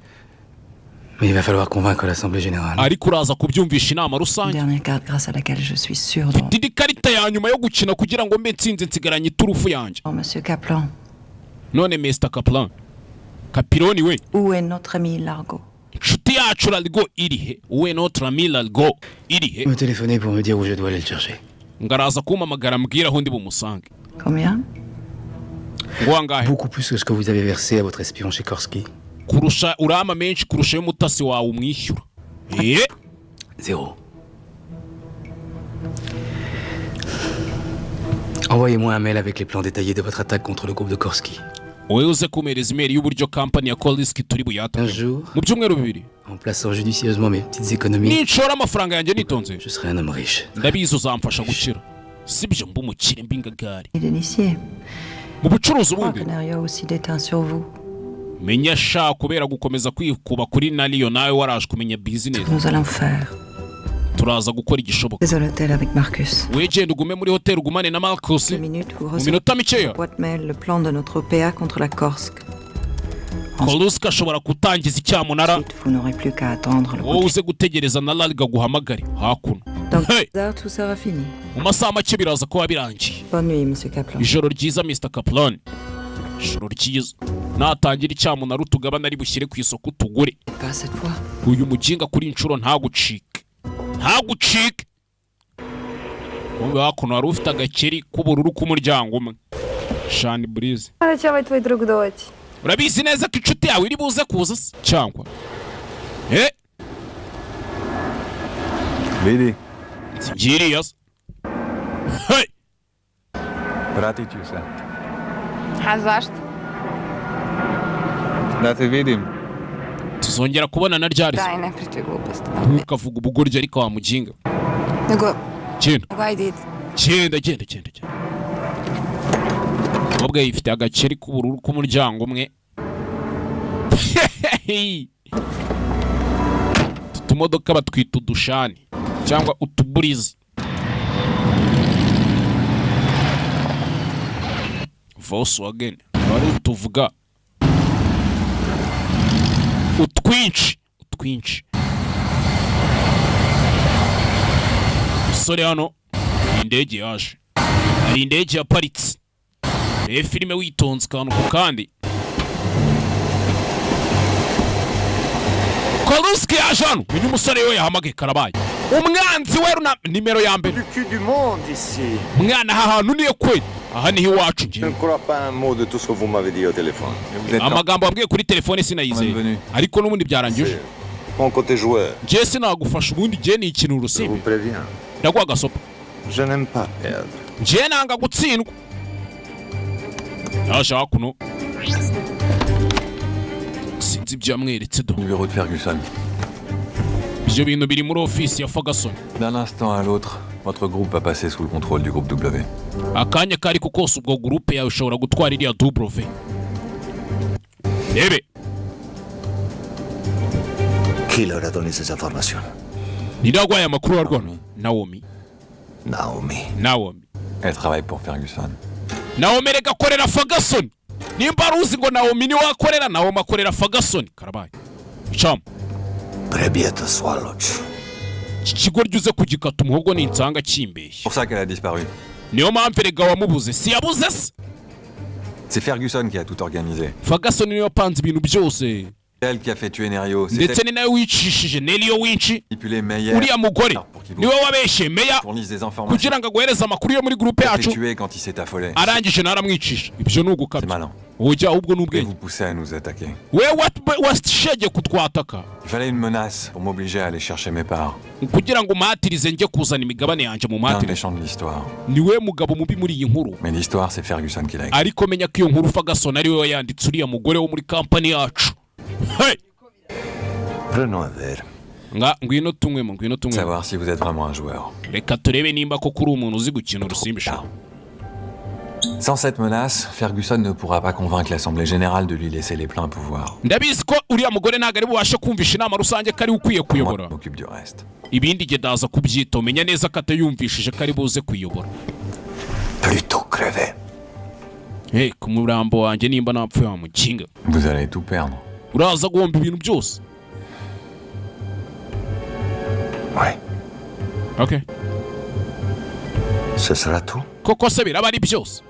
Mais il va falloir convaincre l'Assemblée générale. Ariko uraza kubyumvisha inama rusange. Dernière carte grâce à laquelle je suis sûre de... Mfite indi karita ya nyuma yo gukina kugira ngo mbe nsinze, nsigaranye iturufu yanjye. Oh, monsieur Kaplan, None Mr Kaplan, Kapironi we, où est notre ami Largo? Inshuti yacu Largo iri he? Où est notre ami Largo? Iri he? Me téléphoner pour me dire où je dois aller le chercher. Ngo araza kumpamagara ambwira aho ndi bumusange. Combien? Ngo angahe? Beaucoup plus que ce que vous avez versé à votre espion chez Korski. Kurusha urama menshi kurusha y'umutasi wawe umwishyura. Eh. Zéro. Envoyez-moi un mail avec les plans détaillés de votre attaque contre le groupe de Korski. Wowe uze kumpereza imeri y'uburyo kampani ya Koriski turi buyatake mu byumweru 2. En plaçant judicieusement mes petites économies, Ninshora amafaranga yanjye nitonze, je serai un homme riche. Ndabizi uzamfasha gukira, sibyo? Mba umukire, mba ingagari Et d'initié. mu bucuruzi Je crois ubundi. que Nerio aussi déteint sur vous. Menya sha, kubera gukomeza kwikuba kuri nariyo, nawe waraje kumenya business. Nous allons faire. Turaza gukora igishoboka. Désolé l'hôtel avec Marcus. Wegenda ugume muri hoteli, ugumane na Marcus. Vous Mu recevez minota mikeya, boîte mail le plan de notre OPA contre la Corse. Koruska ashobora gutangiza icyamunara. Vous n'aurez plus qu'à attendre le Wowe uze gutegereza na Larga guhamagare hakuno. Dans Hey! 2 heures, tout sera fini. Mu masaha make biraza kuba birangiye. Bonne nuit, monsieur Kaplan. Ijoro ryiza, Mr Kaplan, ijoro ryiza. Natangira icyamunara, utugabane ari bushyire ku isoko utugure. Pas cette fois. Uyu muginga kuri inshuro ntagucike, ntagucike. Kumbe hakuno wari ufite agakeri k'ubururu k'umuryango umwe, shani burize. Ale će tvoj drug doći. Urabizi neza ko inshuti yawe iri buze kuza se cyangwa eh? Vidi. Singiriya se. Hey! Vratit ću se. A zašto? Da te vidim. Tuzongera kubonana ryari se? Daj, ne pričaj gluposti. Ntukavuge ubugoryi ariko, wa muginga. Nego, Genda. nego ajde idi. Genda, genda, genda, genda. Umukobwa yifite agakeri k'ubururu k'umuryango umwe. Utu tumodoka batwita udushani cyangwa utuburizi. Volkswagen aba ari utuvuga utwinshi utwinshi. Umusore hano, hari indege yaje, hari indege yaparitse. Reba filime witonze akantu ku kandi. Koruski yaje hano, menya umusore we yahamagaye karabaye, umwanzi we runa nimero ya mbere. Du cul du monde ici. Mwana, aha hantu niyo kweli, aha niho iwacu ngewe. Je ne crois pas un mot de tout ce que vous m'avez dit au téléphone. Amagambo wabwiye kuri telefone sinayizeye, ariko n'ubundi byarangije. Mon côté joueur. Njye sinagufasha, ubundi njye ni ikintu Je urusimbi. vous préviens. Ndaguha agasopa. Je n'aime pas perdre. Njye nanga gutsindwa. Yaje hakuno, sinzi ibyo yamweretse do. Numéro de Ferguson. Ibyo bintu biri muri ofisi ya Ferguson. D'un instant à l'autre, Votre groupe va passer sous le contrôle du groupe W. Akanya kari ko kose ubwo groupe yawe ishobora gutwara iriya W. Rebe. Qui leur a donné ces informations? Ninde waguhaye amakuru wa rwano? Naomi. Naomi. Naomi. Elle travaille pour Ferguson. Naomi reka akorera Ferguson. Nimba ari uzi ngo Naomi niwe akorera, Naomi akorera Ferguson. Karabaye icamo. Prebieta Swalloch. Iki kigo ryuze kugikata umuhogo ni insanga kimbeshye. C'est pour ça qu'elle a disparu. Niyo mpamvu erega wamubuze, si yabuze se? C'est Ferguson qui a tout organisé. Ferguson niwe wapanze ibintu byose. C'est elle qui a fait tuer Nerio. C'est Ndetse elle ni nawe wicishije Nelio Winchi. qui a manipulé Meyer. Uriya mugore niwe wabeshye Meya Fournisse des informations. kugira ngo aguhereze amakuru yo muri groupe Il a fait yacu. tuer quand il s'est affolé. Arangije nawe aramwicisha. Ibyo ni C'est ugukabya. malin. Ujya ahubwo ni Et ubwenge. vous poussez à nous attaquer. We washegeye kutwataka. Il fallait une menace pour m'obliger à aller chercher mes parts. Kugira ngo umpatirize njye kuzana imigabane yanjye mu L'un mpatirize. méchant de l'histoire. Niwe mugabo mubi muri iyi nkuru. Mais l'histoire, c'est Ferguson qui l'a écrite. Ariko menya ko iyo nkuru Ferguson ari we wayanditse, uriya mugore wo muri kampani yacu. Hey! Prenons un verre. Nga ngwino tunywemo, ngwino tunywemo. Savoir si vous êtes vraiment un joueur. Reka turebe nimba koko uri umuntu uzi gukina urusimbi sha. Sans cette menace, Ferguson ne pourra pas convaincre l'Assemblée générale de lui laisser les pleins pouvoirs. Ndabizi ko uriya mugore ntabwo ari bubashe kumvisha inama rusange ko ari we ukwiye kuyobora. Je m'occupe du reste. Ibindi jye ndaza kubyita. Umenya neza ko atayumvishije ko ari buze kuyobora. Plutôt crever. Hey, ku murambo wanjye nimba napfuye wa mukinga. Vous allez tout perdre. Uraza guhomba ibintu byose. Ouais. Okay. Ce sera tout. Koko se biraba ari byose?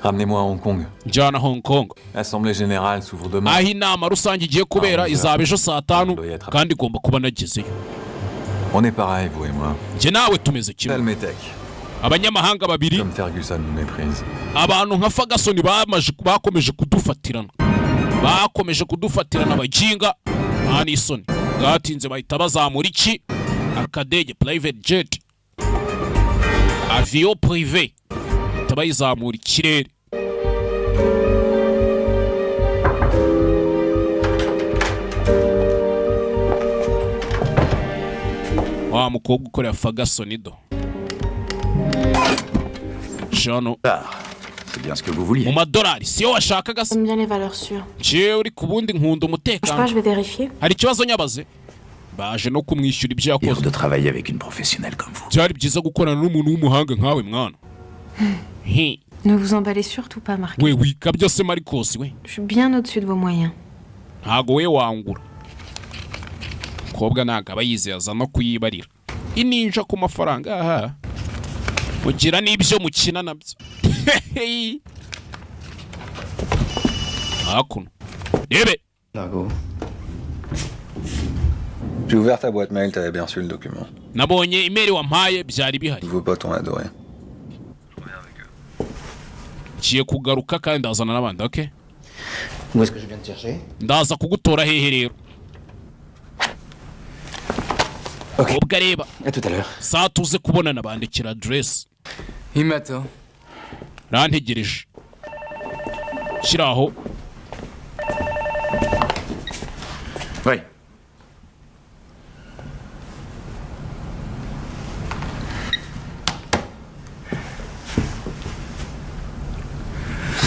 Ramenez-moi à Hong Kong. Njyana Hong Kong. L'Assemblée générale s'ouvre demain. Aho inama rusange igiye kubera izaba ejo saa 5 kandi igomba kuba nagezeyo. On est pareil, vous et moi. Njye nawe tumeze kimwe. Almetec. Abanyamahanga babiri. Comme Ferguson nous méprise. Abantu nka Ferguson bakomeje kudufatirana, bakomeje kudufatirana abaginga, nta n'isoni. Bwatinze bahita bazamura iki akadege private jet, avion privé, bahita bayizamura ikirere. Wa mukobwa ukorera Ferguson do jano. C'est bien ce que vous vouliez. Mu madolari siyo washakaga se? J'aime bien les valeurs sûres. Jewe uri ku bundi nkunda Je sais pas, umutekano. je vais vérifier. Hari ikibazo nyabaze? Baje no kumwishyura ibyo yakoze. De travailler avec une professionnelle comme vous. Byari byiza gukorana n'umuntu w'umuhanga nkawe mwana. Hi. Ne vous emballez surtout pas, Marc. We wikabya se Marcos we. Je suis bien au-dessus de vos moyens. Ntago we wangura. Umukobwa ntago aba yizeye, aza no kuyibarira ininja ku mafaranga. Aha mugira n'ibyo mukina nabyo hakuno rebe. Largo. J'ai ouvert ta boîte mail, t'avais bien reçu le document. Nabonye imeri wampaye, byari bihari. Nouveau pote, on adoré. Ngiye kugaruka kandi ndazana n'abandi, okay? Où est-ce que je viens te chercher? Ndaza kugutora hehe rero? Ubwo areba. À tout à l'heure. Saa tuze kubonana, bandikira aderesi. Il m'attend. Rantegereje shyira aho. Oui.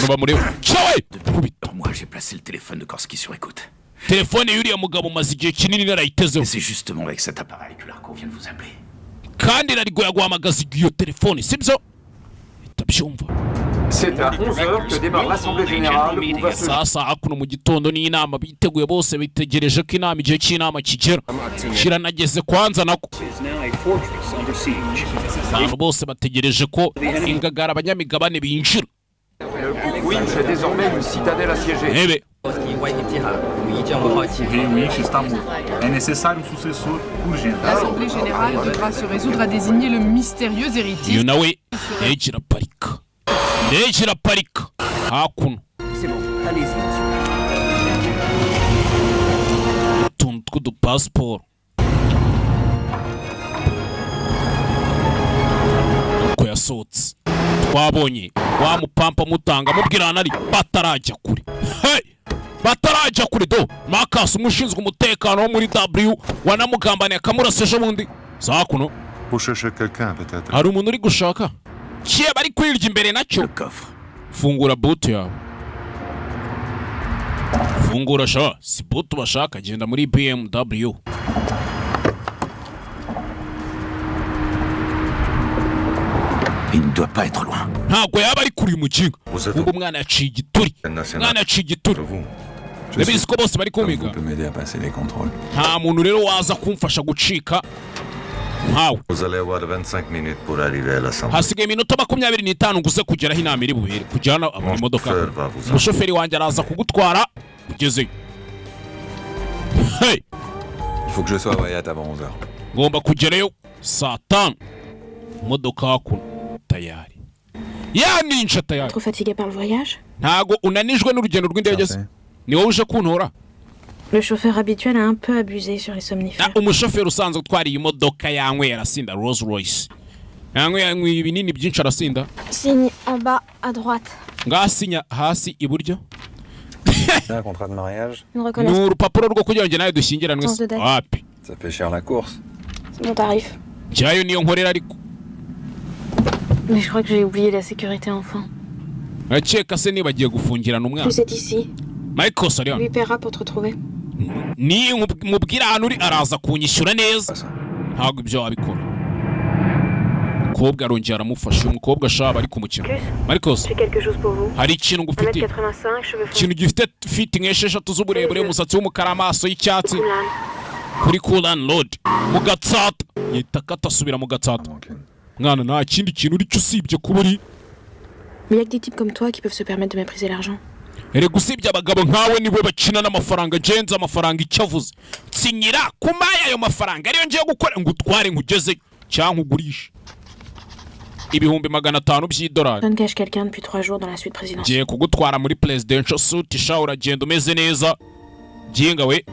Nuba mureba cyawe. Moi, j'ai placé le téléphone de Korski sur écoute. Telefone y'uriya mugabo umaze igihe kinini narayitezeho. C'est justement avec cet appareil que Largo vient de vous appeler. Kandi narigo yaguhamagaza iyo telefone, sibyo? Itabyumva. C'est à 11h que démarre l'Assemblée générale où va se Sasa hakuno mu gitondo ni inama biteguye, bose bitegereje ko inama, igihe cy'inama kigera, kiranageze kwanza nako. Abantu bose bategereje ko ingagara abanyamigabane binjira. Le groupe Winch est désormais une citadelle assiégée. Ebe. Winch está morto. É necessário um sucessor urgente. L'Assemblée générale devra se résoudre à désigner le mystérieux héritier. Iyo nawe indege iraparika, indege iraparika hakuno. C'est bon, allez-y, monsieur. Utuntu tw'udupasiporo uko yasohotse twabonye wa mupampa mutanga amubwira ahantu ari batarajya kure. Hey! Batarajya kure do Marcus umwe ushinzwe umutekano wo muri W wanamugambaniye akamurasa ejo bundi za hakuno. Vous cherchez quelqu'un peut-être. Hari umuntu uri gushaka kiye bari kwirya imbere nacyo. Fungura boot yawe, fungura sha. Si boot bashaka, genda muri BMW. Il ne doit pas être loin. Ntabwo yaba ari kure umukinga. Ubwo umwana yaciye igituri, umwana yaciye igituri. Ndabizi ko bose bari kumiga. Vous peut m'aider à passer les contrôles. Nta muntu rero waza kumfasha gucika nkawe. Vous allez avoir 25 minutes pour arriver à l'assemblée. Hasigaye iminota 25 ngo uze kugeraho inama iri bubere. Kujyana abona imodoka. Chauffeur va vous Umushoferi wanjye araza kugutwara ugezeyo. Hey! Il faut que je sois à Wyatt avant 11h. Ngomba kugerayo saa 5. Imodoka hakuno tayari ya ninja tayari. Trop fatigué par le voyage. Ntago unanijwe n'urugendo rw'indege se? Ni wowe uje kuntora? Le chauffeur habituel a un peu abusé sur les somnifères. Ah, umushoferi usanzwe utwara iyi modoka yanyweye arasinda. Rolls Royce yanyweye, yanyweye ibinini byinshi arasinda. Signe en bas à droite. Ngasinya hasi iburyo. C'est un contrat de mariage. Une Ni reconnaissance urupapuro rwo kugira ngo njye nawe dushyingiranwe de date. Wapi. Ça fait cher la course. C'est mon tarif. Njyayo niyo nkorera ariko. Mais je crois que j'ai oublié la sécurité enfant. Nkakeka se nibagiye gufungirana umwana. Plus c'est ici. Michael ari hano. Lui paiera pour te retrouver. Ni mubwira ahantu uri araza kunyishyura neza. Ntabwo ibyo wabikora. Umukobwa arongera aramufasha. Uyu mukobwa ashaba ari kumukino. Marcos. J'ai quelque chose pour vous. Hari ikintu ngufitiye. 1m85, cheveux foncés. Ikintu gifite fiti nk'esheshatu z'uburebure, umusatsi w'umukara, amaso y'icyatsi, kuri Kulan Road mu Gatsata. Yita katasubira mu Gatsata. Mwana, nta kindi kintu uri cyo usibye kuba uri Mais y a que des types comme toi qui peuvent se permettre de mépriser l'argent. Erega usibye abagabo nkawe nibo bakina n'amafaranga. Ngenzi amafaranga icyo avuze, nsinyira kumaye ayo mafaranga ariyo ngiye gukora ngo utware nkugezeyo cyangwa ugurishe 500,000 by'idolari. Don cache quelqu'un depuis 3 jours dans la suite présidentielle. Ngiye kugutwara muri presidential suite sha, uragenda umeze neza ginga we.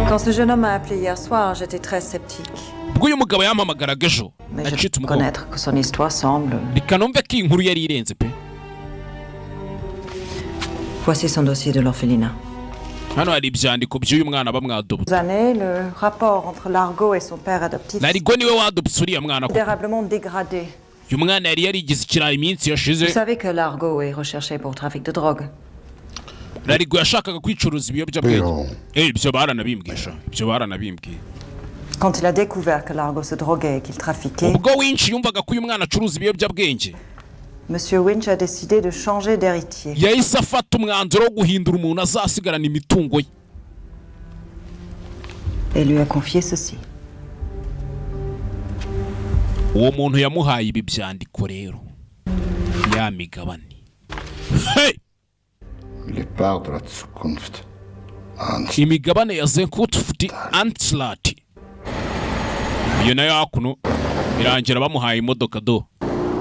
Quand ce jeune homme m'a appelé hier soir, j'étais très sceptique. Ubwo uyu mugabo yampamagaraga ejo Mais je nacitse dois umugongo. reconnaître que son histoire semble. Reka numve ko iyi nkuru yari irenze pe. Voici son dossier de l'orphelinat. Hano hari ibyandiko by'uyu mwana bamwadobye. Années, le rapport entre Largo et son père adoptif Narigo niwe wadobye uriya mwana koko. considérablement dégradé. Uyu mwana yari yarigize ikirayi iminsi yashize. Vous savez que Largo est recherché pour trafic de drogue. Narigo yashakaga kwicuruza ibiyobyabwenge. Ibyo baranabimbwiye sha, ibyo baranabimbwiye. Quand il a découvert que Largo se droguait et qu'il trafiquait, Ubwo Winch yumvaga ko uyu mwana acuruza ibiyobyabwenge, Monsieur Winch a décidé de changer d'héritier. yahise afata umwanzuro wo guhindura umuntu azasigarana imitungo ye. Et lui a confié ceci. Uwo muntu yamuhaye ibi byandiko rero, ya migabane. Hey! Les parts de la Zukunft. Imigabane ya Zenkutfuti Antlat iyo nayo hakuno irangira bamuhaye imodoka do.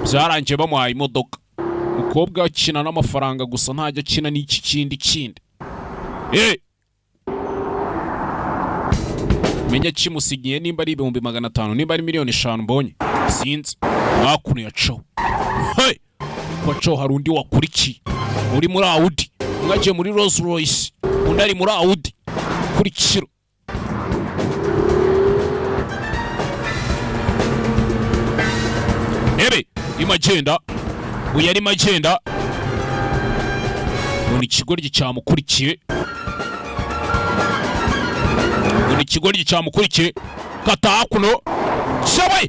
Byarangiye bamuhaye imodoka. Umukobwa akina n'amafaranga gusa, ntajya akina n'iki kindi kindi. Eh! Menya kimusigiye nimba ari 500,000, nimba ari miliyoni 5 mbonye, sinzi. Hakuno yacaho. Hey! Wacaho hari undi wakurikiye uri muri Audi. Umwe agiye muri Rolls Royce, undi ari muri Audi. Kurikira ntebe irimo agenda. Uyu arimo agenda, ngo ni ikigoryi cyamukurikiye, ngo ni ikigoryi cyamukurikiye. Kata hakuno cyabaye.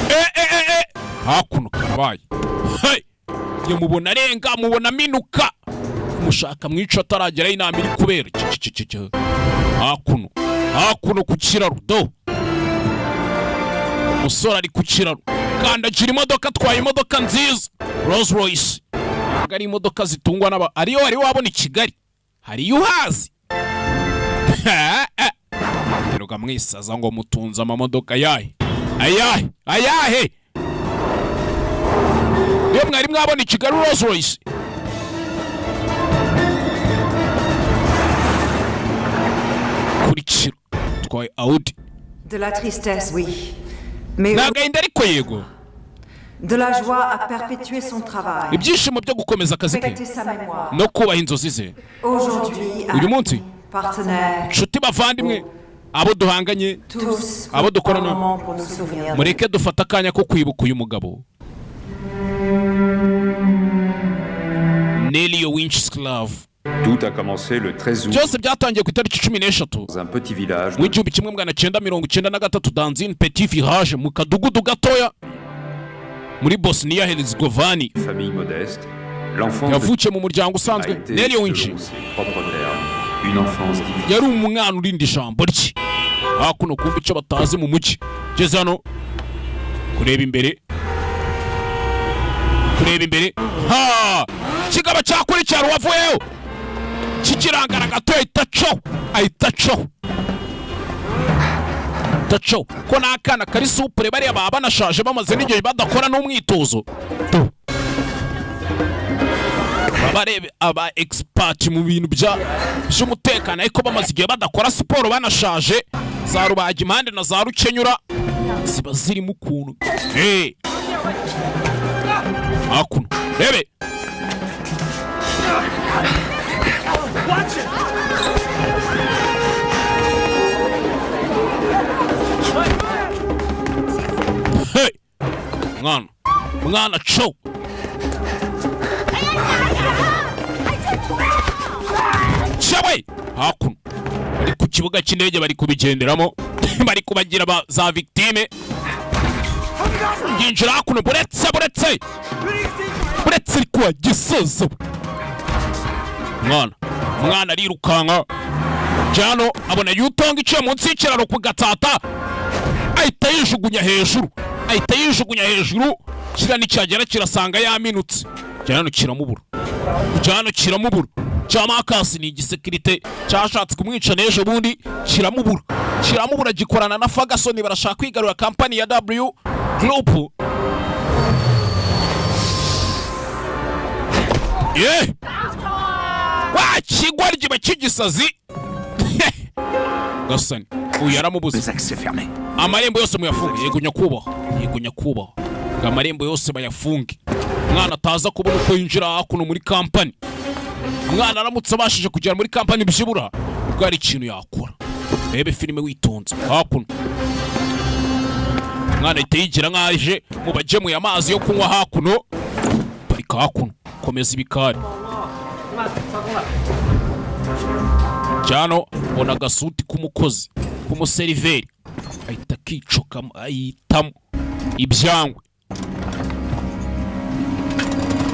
Eh, eh, eh, eh. Hakuno karabaye. Hey! Mubona arenga, mubona aminuka, mushaka mwica atarageraho inama iri kubera. Cyo, cyo, cyo, cyo. Hakuno, hakuno ku kiraro do, umusore ari ku kiraro, kandagira imodoka, atwaye imodoka nziza Rolls Royce. Ntabwo ari imodoka zitungwa n'aba ariyo wari wabona i Kigali, hariyo uhazi. Rega mwisaza ngo mutunze amamodoka ayahe, ayahe, ayahe? Niyo mwari mwabona i Kigali Rolls Royce? Kurikira twaye Audi. De la tristesse, oui. Mais Ni agahinda ariko yego. de la joie à perpétuer son travail. Ibyishimo byo gukomeza akazi ke Respecter sa mémoire. no kubaha inzozi ze. Aujourd'hui, Uyu munsi, partenaire, nshuti bavandimwe, Abo duhanganye, Tous, abo un dukorana, moment pour nous souvenir. Mureke dufate akanya ko kwibuka uyu mugabo Nelio Winchclave. Tout a commencé le 13 août Byose byatangiye ku itariki 13 dans un petit village mu 1993, dans une petit village, mu kadugudu gatoya muri Bosnia Herzegovina. Famille modeste. L'enfance Yavukiye mu muryango a usanzwe. été, Nelio Winch selon ses propres termes, une enfance difficile. Yari umwana urinda ijambo rye. Hakuno kumva icyo batazi mu mujyi. Geze hano kureba imbere, kureba imbere, ha kigabo cyakurikira wavuyeyo kikirangara gato, ahita acaho, ahita acaho, ahita acaho, ko n'akana kari supure. Bariya baba banashaje, bamaze n'igihe badakora n'umwitozo. Tu. Barebe aba expert mu bintu bya by'umutekano, ariko bamaze igihe badakora siporo, banashaje, za rubaga impande na za rukenyura ziba zirimo ukuntu. Hey! Hakuno rebe. Watch it! Hey! Mwana, mwana co cyawe. Hakuno bari ku kibuga cy'indege, bari kubigenderamo, bari kubagira ba za victime. Yinjira hakuno. Buretse, buretse, buretse, ariko wa gisozo. Mwana, mwana arirukanka jano, abona yutonga iciye munsi y'ikiraro ku gatsata, ahita yijugunya hejuru, ahita yijugunya hejuru. Kiriya nicyagera kirasanga yaminutse. Jano kiramubura, jano kiramubura. Cya Makasi ni igisekirite cyashatse kumwica n'ejo bundi, kiramubura, kiramubura. Gikorana na Ferguson, barashaka kwigarura kampani ya W Group. Ye wa kigoryi bakigisazi gasani, uyu yaramubuze. Amarembo yose muyafunge. Yego nyakubahwa, yego nyakubahwa. Ngo amarembo yose bayafunge, umwana ataza kubona uko yinjira hakuno muri kampani. Umwana aramutse abashije kugera muri kampani, byibura ubwo hari ikintu yakora. Rebe filime witonze. Hakuno umwana ahita yigira nk'aje mu bagemuye amazi yo kunywa. Hakuno parika, hakuno komeza ibikari. Cyano ubona agasuti k'umukozi, k'umuseriveri, ahita akicokamo, ayitamo ibyangwe.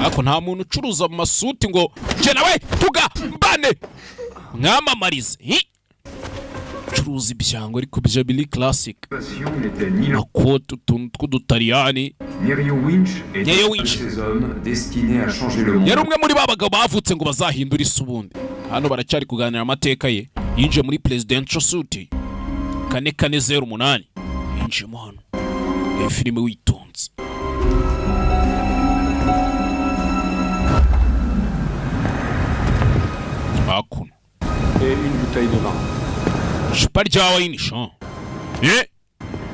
Ariko nta muntu ucuruza amasuti ngo njye nawe tugambane mwamamarize. Hi! Curuza ibyangwe, ariko byo biri classic, akote, utuntu tw'udutaliyani. Nerio Winch était Nerio un de Winch. ces hommes destinés à changer le monde. Yari umwe muri ba bagabo bavutse ngo bazahindure isi ubundi. Hano baracyari kuganira amateka ye. Yinjiye muri presidential suite 4408, yinjiyemo hano. Iyi filime witonze. Hakuno. Et une bouteille de vin. Icupa rya wine sha. Eh.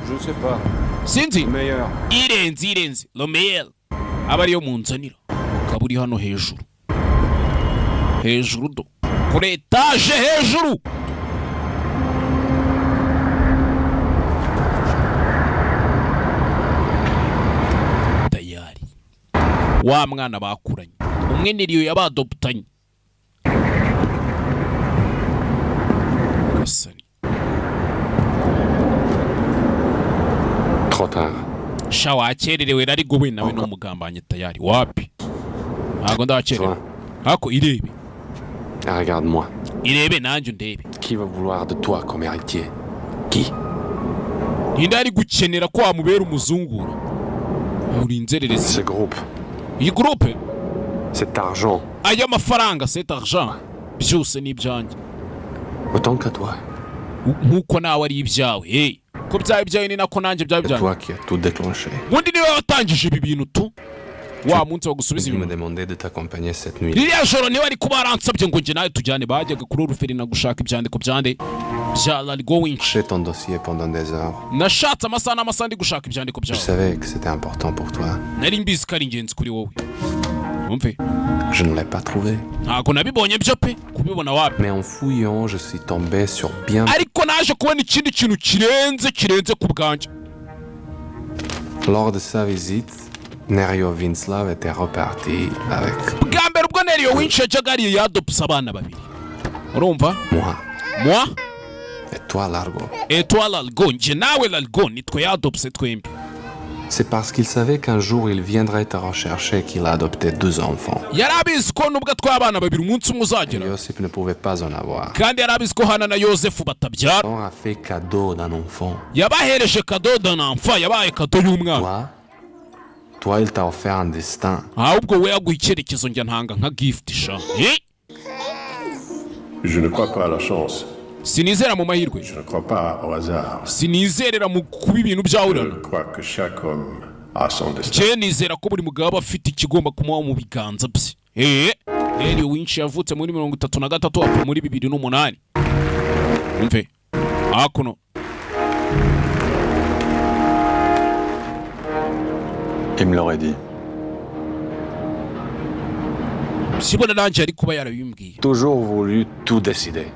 Je sais pas. Sinzi. Meilleur. Irenze, irenze romeyeri aba ariyo munzanira. Ukaba uri hano hejuru, hejuru do kuri etaje hejuru. Tayari wa mwana bakuranye, umwe niriyo yabadoputanye gasani. Trop tard. Sha wakererewe. Ariko we nawe ni umugambanyi tayari. Wapi, ntabwo ndakerewe. Hako irebe. Regarde-moi. Irebe nanjye undebe. Qui va vouloir de toi comme héritier? Qui? Ninde ari gukenera ko wamubera umuzungura? Uri inzererezi. Ce groupe. Iyi groupe. Cet argent. Aya mafaranga, cet argent, byose ni ibyanjye. Autant qu'à toi. Nk'uko nawe ari ibyawe. Hey, ko byaba ibyawe ni nako nanjye byaba C'est ibyanjye. toi qui as tout déclenché. Ubundi niwe watangije ibi bintu tu wa munsi wagusubiza Tu me ibintu. demandais de t'accompagner cette nuit. Ririya joro niwe ari kuba yaransabye ngo njye nawe tujyane. Bajyaga kuri Uruferina gushaka ibyandiko byande, bya Largo Winch. J'ai ton dossier pendant des heures. Nashatse amasaha n'amasaha ndi gushaka ibyandiko Je byawe. savais que c'était important pour toi. Nari mbizi ko ari ingenzi kuri wowe. Wumve. Je ne l'ai pas trouvé. Ntabwo nabibonye byo pe, kubibona wapi. Mais en fouillant, je suis tombé sur bien Ariko naje kubona ikindi kintu kirenze, kirenze ku bwanjye. Lors de sa visite, Nerio Vinslav était reparti avec Bwa mbere ubwo Nerio Winch yajyaga hariya, yadopse abana babiri, urumva? Moi. Moi. Et toi, Largo. Et toi, Largo. Njye nawe Largo, nitwe yadopse twembi. C'est parce qu'il savait qu'un jour il viendrait te rechercher qu'il a adopté deux enfants. Yari abizi ko nubwo atwaye abana babiri, umunsi umwe uzagera. Josip ne pouvait pas en avoir. Kandi yari abizi ko Hana na Yosefu batabyara. On a fait cadeau d'un enfant. Yabahereje cadeau d'un enfant, yabaye cadeau y'umwana. Toi, il t'a offert un destin. Ahubwo we yaguha icyerekezo, njya ntanga nka gift sha. Eh? Je ne crois pas à la chance. Sinizera mu mahirwe. Je ne crois pas au hasard. Sinizerera mu kuba ibintu byahurana. Je crois que chaque homme a son destin. Njye nizera ko buri mugabo aba afite ikigomba kumuha mu biganza bye. Nerio Winch yavutse muri 33, apfa muri 2008. Umve hakuno. Il me l'aurait dit. Sibona nanjye yari kuba yarabimbwiye. Toujours voulu tout décider.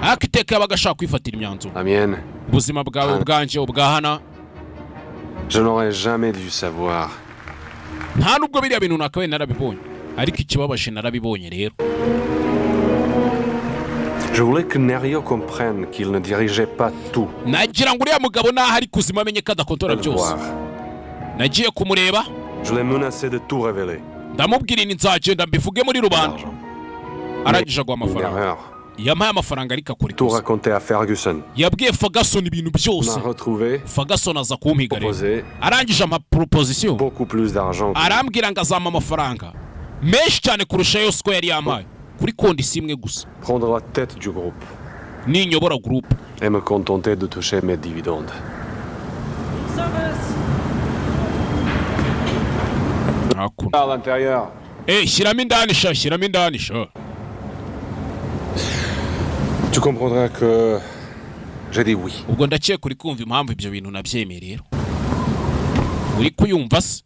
Ariko iteka yabaga ashaka kwifatira imyanzuro. La mienne, Ubuzima bwawe, ubwanjye, ubwa Hana. je n'aurais jamais dû savoir. Nta nubwo biriya bintu nakabaye narabibonye, ariko ikibabaje narabibonye rero. Je voulais que Nerio comprenne qu'il ne dirigeait pas tout. Nagira ngo uriya mugabo naho ari kuzima amenye ko adakontora Le byose. voir. Nagiye kumureba. Je l'ai menacé de tout révéler. Ndamubwira ini nzagenda mbivuge muri rubanda. Arangije aguha Une amafaranga. erreur. Yampaye amafaranga ariko akora Tout ikosa. raconter à Ferguson. Yabwiye Ferguson ibintu On byose. m'a retrouvé, Ferguson aza kumpiga rero. proposé Arangije ama proposition. beaucoup plus d'argent. Arambwira ngo azampa amafaranga menshi cyane kurusha yose uko yari yampaye, kuri condition imwe gusa. Prendre la tête du groupe Ninyobora groupe. Et me contenter de toucher mes dividendes. Hakuno. À l'intérieur. Eh, shyiramo indani sha, shyiramo indani sha. Tu comprendras que j'ai dit oui. Ubwo ndakeka uri kumva impamvu ibyo bintu nabyemeye rero. Uri kuyumva se?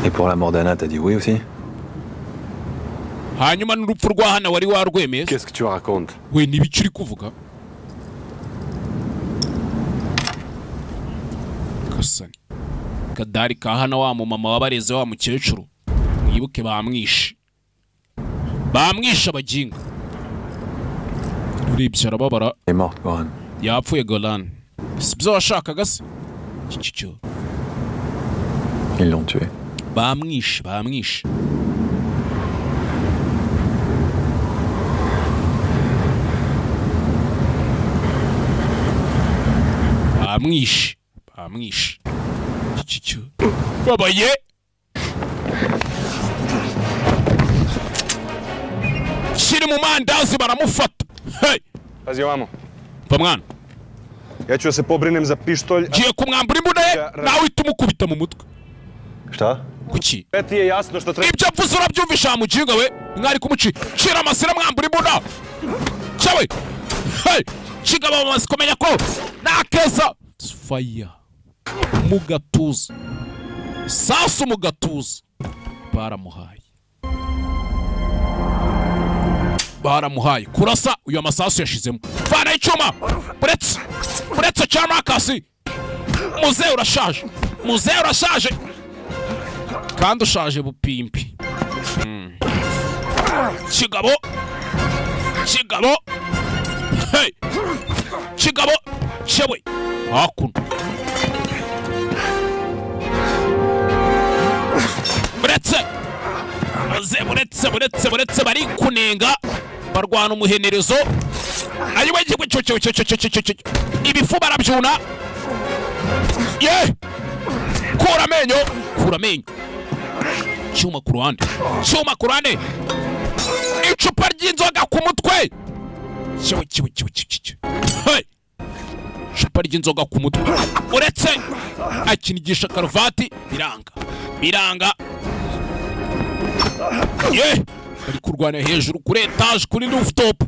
Et pour la mort d'Anna, t'as dit oui aussi? Hanyuma n'urupfu rwa Hana wari warwemeye? Qu'est-ce que tu racontes? We, n'ibiki uri kuvuga? Gasani kadari ka hana, wa mumama wabareze, wa mukecuru, mwibuke bamwishe, bamwishe abaginga. Urebye arababara. Elle est morte, Goran. Yapfuye Goran, si byo washakaga se? Iki cyo. Ils l'ont tué. Bamwishe, bamwishe. Bamwishe, bamwishe. Iki cyo babaye kiri mu mandazi, baramufata. Hey! Pazi ovamo. Va mwana. Ja ću da se pobrinem za pištolj. Ngiye kumwambura imbunda ye, nawe uhita umukubita mu mutwe. Šta? Kuki? Sve ti je jasno što treba. Ibyo mvuze urabyumvisha wa mujinga we? Mwari kumuci cira amasira, mwambura imbunda cyawe. Hey! Kigabo bamaze kumenya ko nakeza fire mu gatuza, sasu mu gatuza. Baramuhaye, baramuhaye kurasa. Uyu amasasu yashizemo. Vana icyuma. Uretse, uretse cya makasi. Muzehe urashaje, muzehe urashaje kandi ushaje bupimpi. Kigabo, kigabo, hey! Kigabo cyewe hakuno. Uretse muze, buretse, buretse, buretse. Bari kunenga, barwana umuhenerezo. Ayiwe, cyo cyo cyo cyo cyo cyo cyo. Ibifu barabyuna ye. Kura amenyo, kura amenyo. Cyuma ku ruhande, cyuma ku ruhande. Icupa ry'inzoga ku mutwe. Cyewe, cyewe, cyewe, cyewe, cyewe. Hey! Icupa ry'inzoga ku mutwe. Uretse akinigisha karuvati, biranga, biranga ye. Bari kurwanira hejuru kuri etaje, kuri rooftop.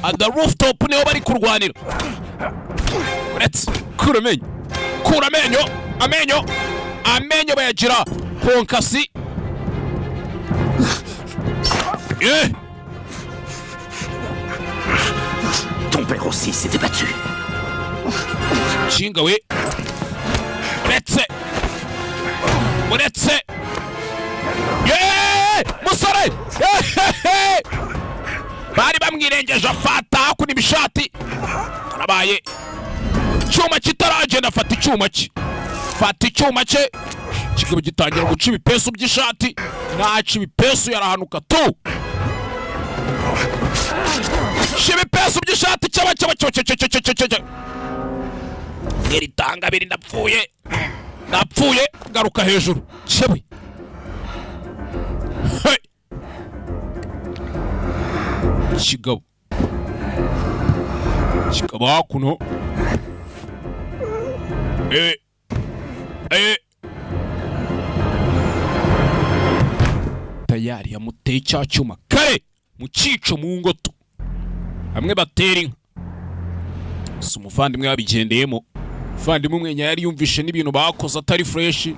At the rooftop niho bari kurwanira. Uretse kura amenyo, kura amenyo, amenyo, amenyo bayagira konkasi. Eh! Ton père aussi s'était battu. Nshinga we, uretse, uretse. Yeee! Musore! Yehehe! Bari bamwirengeje, afata hakuno ibishati karabaye. Icyuma kitaragenda, afata icyuma cye, fata icyuma cye. Kikaba gitangira guca ibipesu by'ishati. Naca ibipesu yarahanuka tu. Ca ibipesu by'ishati, cyaba cyaba cyaba cyaba cyaba cyaba cyaba. Iri tanga abiri, ndapfuye, ndapfuye. Garuka hejuru cyewe. Hey! Kigabo, kigabo hakuno. Eh, eh, tayari yamuteye cya cyuma kare mu cyico, mu ngoto hamwe batera inka. Si umuvandimwe yabigendeyemo. Umuvandimwe umwenya yari yumvishe n'ibintu bakoze atari fresh.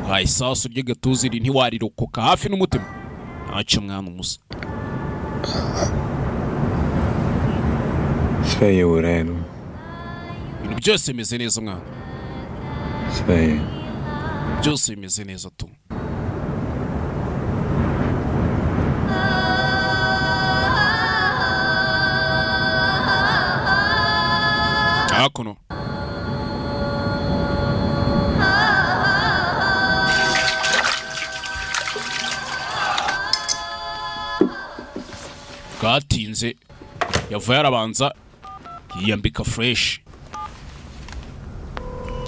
Waye isasu ry'agatuza iri ntiwarirokoka hafi n'umutima. Ntacyo mwana, umusa. Sve je u redu. Ibintu byose bimeze neza, mwana. Sve je. Byose bimeze neza tu. Hakuno bwatinze, yavuye arabanza yiyambika fresh.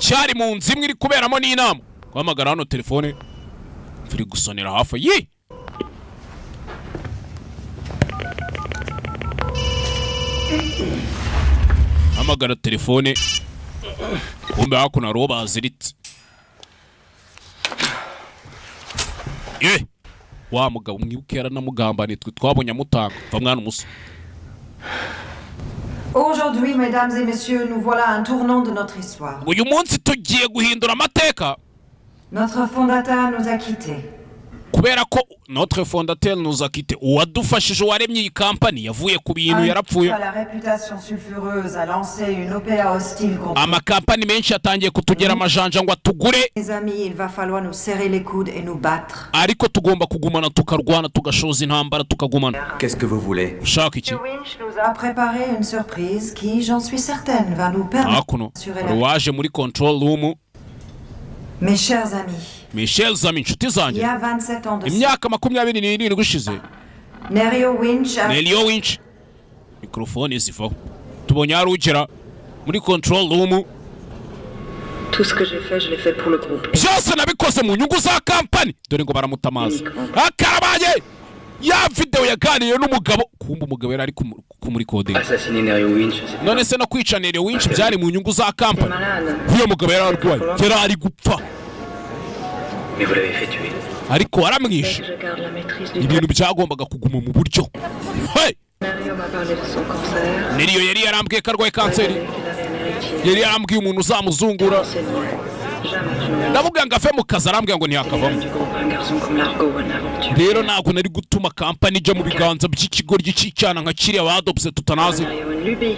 Cyari mu nzu imwe iri kuberamo n'inama. Guhamagara hano, telefone turi gusonera hafi yi. Hamagara telefone, kumbe hakuno hari uwo baziritse. Ye wa mugabo, mwibuke yaranamugambaniye, twe twabonye amutanga. Va mwana, umusa. Aujourd'hui, mesdames et messieurs, nous voilà à un tournant de notre histoire. Uyu munsi tugiye guhindura amateka. Notre fondateur nous a quittés. Kubera ko notre fondateur nous a quitté, uwadufashije, uwaremye iyi kampani, yavuye ku bintu. Un Yarapfuye. à la réputation sulfureuse a lancé une OPA hostile contre Amakampani menshi yatangiye kutugera amajanja ngo atugure. Mes amis, il va falloir nous serrer les coudes et nous battre. Ariko tugomba kugumana, tukarwana, tugashoza intambara, tukagumana. Qu'est-ce que vous voulez? Ushaka iki? Winch nous a préparé une surprise qui, j'en suis certaine, va nous permettre Hakuno d'assurer hari la... uwaje muri control room. Mes chers amis, Michel Zami, inshuti il zanjye, y a 27 ans de ça, imyaka 27 ishize, Nerio Winch a... Nelio Winch, mikrofone zivaho, tubonye hari ugera muri control room. Tout ce que j'ai fait, je l'ai fait pour le groupe. Byose nabikoze mu nyungu za kampani. Dore ngo baramutamaza akarabaye. Ya videwo yaganiriye n'umugabo, kumva umugabo yari ari kumurikodinga. Assassiner Nerio Winch, c'est None se no kwica Nerio Winch byari mu nyungu za kampani? Uyo mugabo yari arwaye, yari ari gupfa. Mais vous l'avez fait tuer. Ariko waramwishe. Je garde la maîtrise du Ibintu byagombaga kuguma mu buryo. Hey! Nerio m'a parlé de son cancer. Nerio yari yarambwiye ko arwaye kanseri, yari yarambwiye umuntu uzamuzungura. Ndavuga ngo ave mu kazi, arambwira ngo ntiyakavamo. Du groupe, un garçon comme Largo, un aventurier. Rero ntabwo nari gutuma kampani ijya mu biganza by'ikigoryi cy'icyana nka kiriya badopse tutanazi. Une lubie.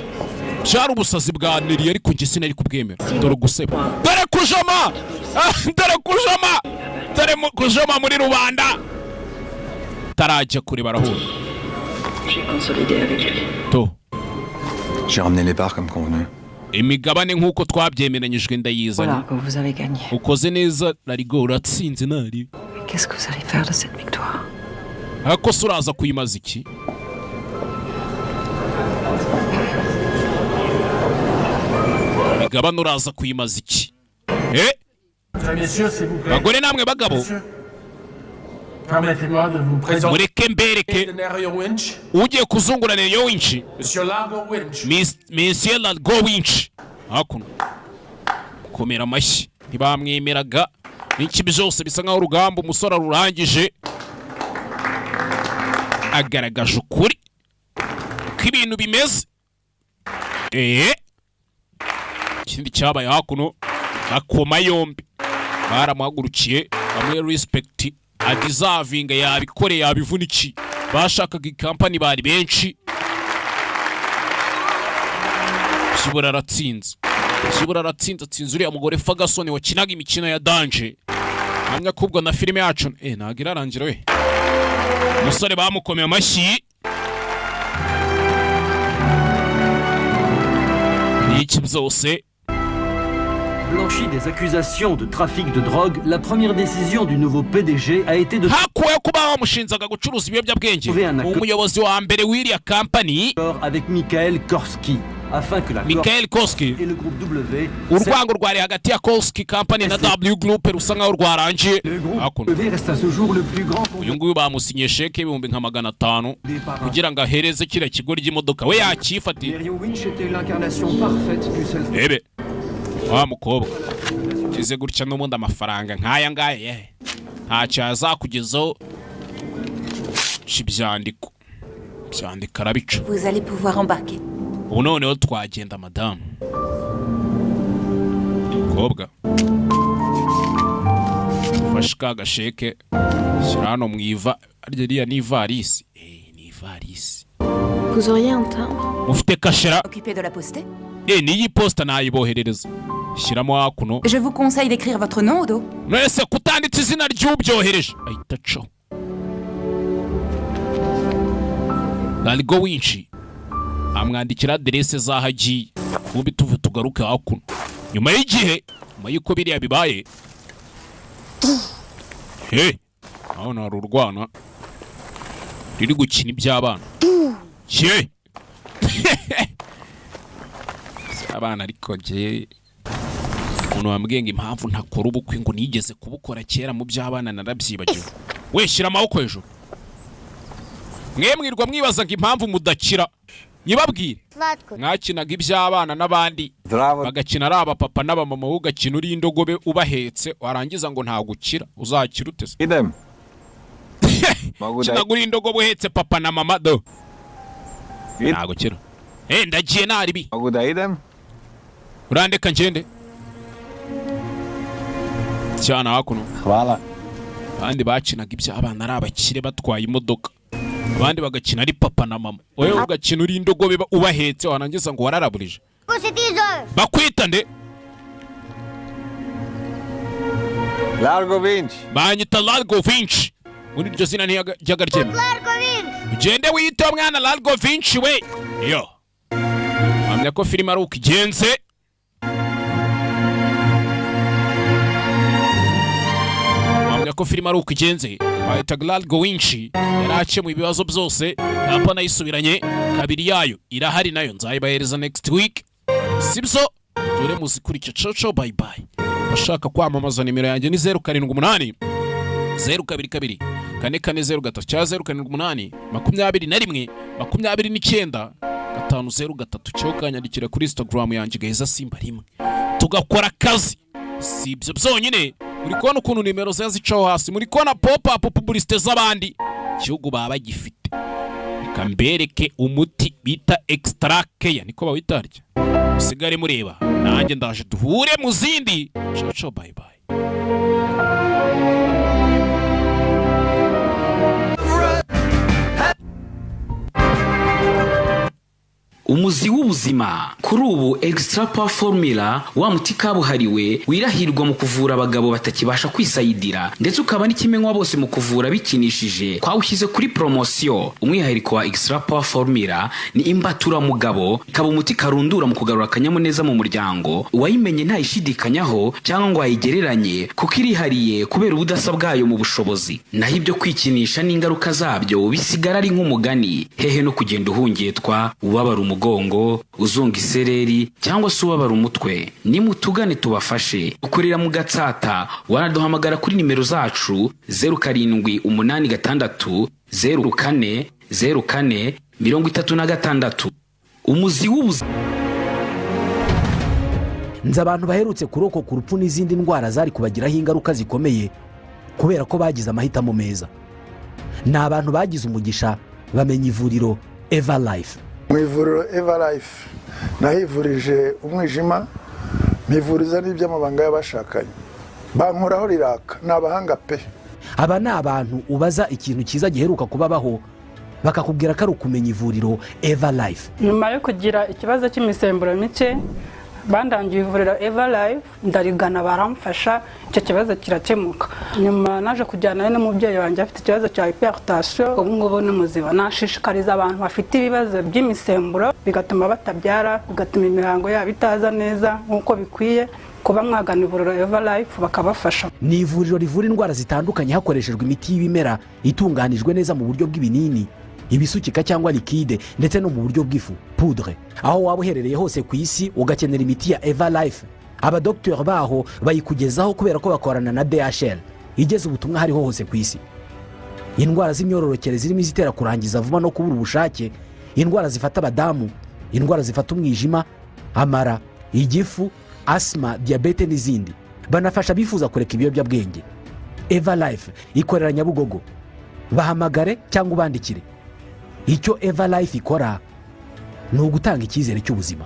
Byari ubusazi bwa Neri, ariko njye sinari kubwemera. Dore guseba, dore kujoma. Ah, dore kujoma, dore kujoma muri rubanda. Tarajya kure, barahura. J'ai consolidé avec lui. To. J'ai ramené les parts comme convenu. Imigabane nk'uko twabyemeranyijwe ndayizanye. Voilà, que vous avez gagné. Ukoze neza Larigo, uratsinze nari. Mais qu'est-ce que vous allez faire de cette victoire? Ariko se uraza kuyimaza iki imigabane? Uraza kuyimaza iki? Eh? Messieurs, s'il vous plaît. Bagore namwe bagabo, Permettez-moi de vous présenter mureke mbereke Nerio Winch, ugiye kuzungura Nerio Winch. Monsieur Largo Winch. Monsieur Largo Winch hakuno. Komera amashyi, ntibamwemeraga n'iki. Byose bisa nkaho urugamba umusore arurangije, agaragaje ukuri ko ibintu bimeze. Eee. Ikindi cyabaye hakuno, akoma yombi, baramuhagurukiye, bamwe respect adeservinga, yabikoreye, yabivunikiye. Bashakaga ikampani bari benshi. Byibura aratsinze, byibura aratsinze, atsinze uriya mugore Ferguson wakinaga imikino ya danger. Hamya kubwo na filime yacu ntabwo irarangira. We umusore bamukomeye amashyi. N'iki byose. Blanchi des accusations de trafic de drogue, la première décision du nouveau PDG a été de Hakuweho kuba bamushinzaga gucuruza ibiyobyabwenge, umuyobozi wa mbere w'iriya kampani avec Michael Korski afin que la Michael Korski et le groupe W Urwango rwari hagati ya Korski Company na W Group rusa nkaho rwarangiye. Hakuno W reste à ce jour le plus grand uyu nguyu bamusinyiye sheke y'ibihumbi nka 500 kugira ngo ahereze kiriya kigo ry'imodoka we yakifatiye. Nerio Winch était l'incarnation parfaite du self. Ebe wa mukobwa kize gutya, n'ubundi amafaranga nk'aya ngaya ye ntacyo yazakugezaho. Ca ibyandiko, byandika arabica. Vous allez pouvoir embarquer. Ubu noneho twagenda, madamu. Mukobwa ufashe ka gasheke, shyira hano mu iva arya, iriya ni ivarisi, ni ivarisi. Vous auriez un timbre? Mufite kashera? Occupé de la poster? N'iyi posita nayiboherereza, shyiramo hakuno. Je vous conseille d'écrire votre nom au dos. None se kutanditse izina ry'ubyohereje? Ahita acaho. Largo Winch amwandikira aderese z'aho agiye. Ubundi tuve tugaruke hakuno nyuma y'igihe, nyuma y'uko biriya bibaye. He, aho hari urwana ruri gukina iby'abana ye abana. Ariko jye umuntu wambwiye ngo impamvu ntakora ubukwe, ngo nigeze kubukora kera mu by'abana narabyibagiwe. We, shyira amaboko hejuru. Mwe mwirwa mwibaza ngo impamvu mudakira, nyibabwire: mwakinaga iby'abana n'abandi bagakina ari abapapa n'abamama, wowe ugakina uri indogobe ubahetse, warangiza ngo ntabwo ukira. Uzakira ute se? Idem. Kinaga uri indogobe uhetse papa na mama, do ntabwo ukira. Ndagiye naribi. Mogu da idem? Urandeka ngende cyane hakuno. Hvala. Abandi bakinaga iby'abana ari abakire batwaye imodoka, abandi bagakina ari papa na mama, wowe ugakina uri indogobe ubahetse, warangiza ngo wararaburije. Bakwita nde? Largo Winch. Banyita Largo Vinci. Muri iryo zina ntiyajyaga ryemera. Ugende wiyite mwana Largo Vinci we. Yo, hamya ko filime ari uko igenze. Hamya ko filime ari uko igenze. Bahitaga Largo Winch, yari akemuye ibibazo byose. Ntabwo nayisubiranye kabiri yayo irahari, nayo nzayibahereza next week, sibyo? Dore muzikurikira. Coco, bye bye. Bashaka kwamamaza, nimero yanjye ni 0780224403 cyangwa 0782129503, cyangwa ukanyandikira kuri Instagram yanjye Gaheza Simba rimwe, tugakora akazi. Si ibyo byonyine, muri kubona ukuntu nimero ziba zicaho hasi, muri kubona pop up publicité z'abandi, igihugu baba bagifite. Reka mbereke umuti bita Extra Care, niko bawita harya. Musigare mureba, nanjye ndaje duhure mu zindi. Ciao, bye bye. Umuzi w'ubuzima kuri ubu, Extra Power Formula, wa muti kabuhariwe wirahirwa mu kuvura abagabo batakibasha kwisayidira, ndetse ukaba n'ikimenywa bose mu kuvura bikinishije, twawushyize kuri poromosiyo. Umwihariko wa Extra Power Formula ni imbaturamugabo, ikaba umuti karundura mu kugarura akanyamuneza mu muryango. Uwayimenye ntayishidikanyaho cyangwa ngo ayigereranye, kuko irihariye kubera ubudasa bwayo mu bushobozi. Naho ibyo kwikinisha n'ingaruka zabyo bisigara ari nk'umugani. Hehe no kugenda uhungetwa, ubabara umugongo, uzunga isereri cyangwa se ubabara umutwe. Nimutugane tubafashe. Ukorera mu Gatsata, wanaduhamagara kuri nimero zacu 0786040436. Umuzi w'ubuzima. Nzi abantu baherutse kurokoka urupfu n'izindi ndwara zari kubagiraho ingaruka zikomeye kubera ko bagize amahitamo meza. Ni abantu bagize umugisha bamenya ivuriro Eva Life. Mu ivuriro Eva Life nahivurije umwijima. Mpivuriza n'iby'amabanga y'abashakanye, bankoraho riraka, ni abahanga pe. Aba ni abantu ubaza ikintu cyiza giheruka kubabaho, bakakubwira ko ari ukumenya ivuriro Eva Life. Nyuma yo kugira ikibazo cy'imisemburo mike, bandangiye ivuriro Eva Life, ndarigana, baramfasha, icyo kibazo kirakemuka. Nyuma naje kujyanayo n'umubyeyi wanjye afite ikibazo cya hypertension, ubu ngubu ni muzima. Nashishikariza abantu bafite ibibazo by'imisemburo bigatuma batabyara, bigatuma imihango yabo itaza neza nk'uko bikwiye, kuba mwagana ivuriro Eva Life bakabafasha. Ni ivuriro rivura indwara zitandukanye hakoreshejwe imiti y'ibimera itunganijwe neza mu buryo bw'ibinini, ibisukika cyangwa liquide, ndetse no mu buryo bw'ifu, poudre. Aho waba uherereye hose ku isi ugakenera imiti ya Eva Life, abadogiteri baho bayikugezaho kubera ko bakorana na DHL igeza ubutumwa hariho hose ku isi. Indwara z'imyororokere zirimo izitera kurangiza vuba no kubura ubushake, indwara zifata abadamu, indwara zifata umwijima, amara, igifu, asima, diyabete n'izindi. Banafasha abifuza kureka ibiyobyabwenge. Eva Life ikorera Nyabugogo. Bahamagare cyangwa ubandikire. Icyo Eva Life ikora ni ugutanga icyizere cy'ubuzima.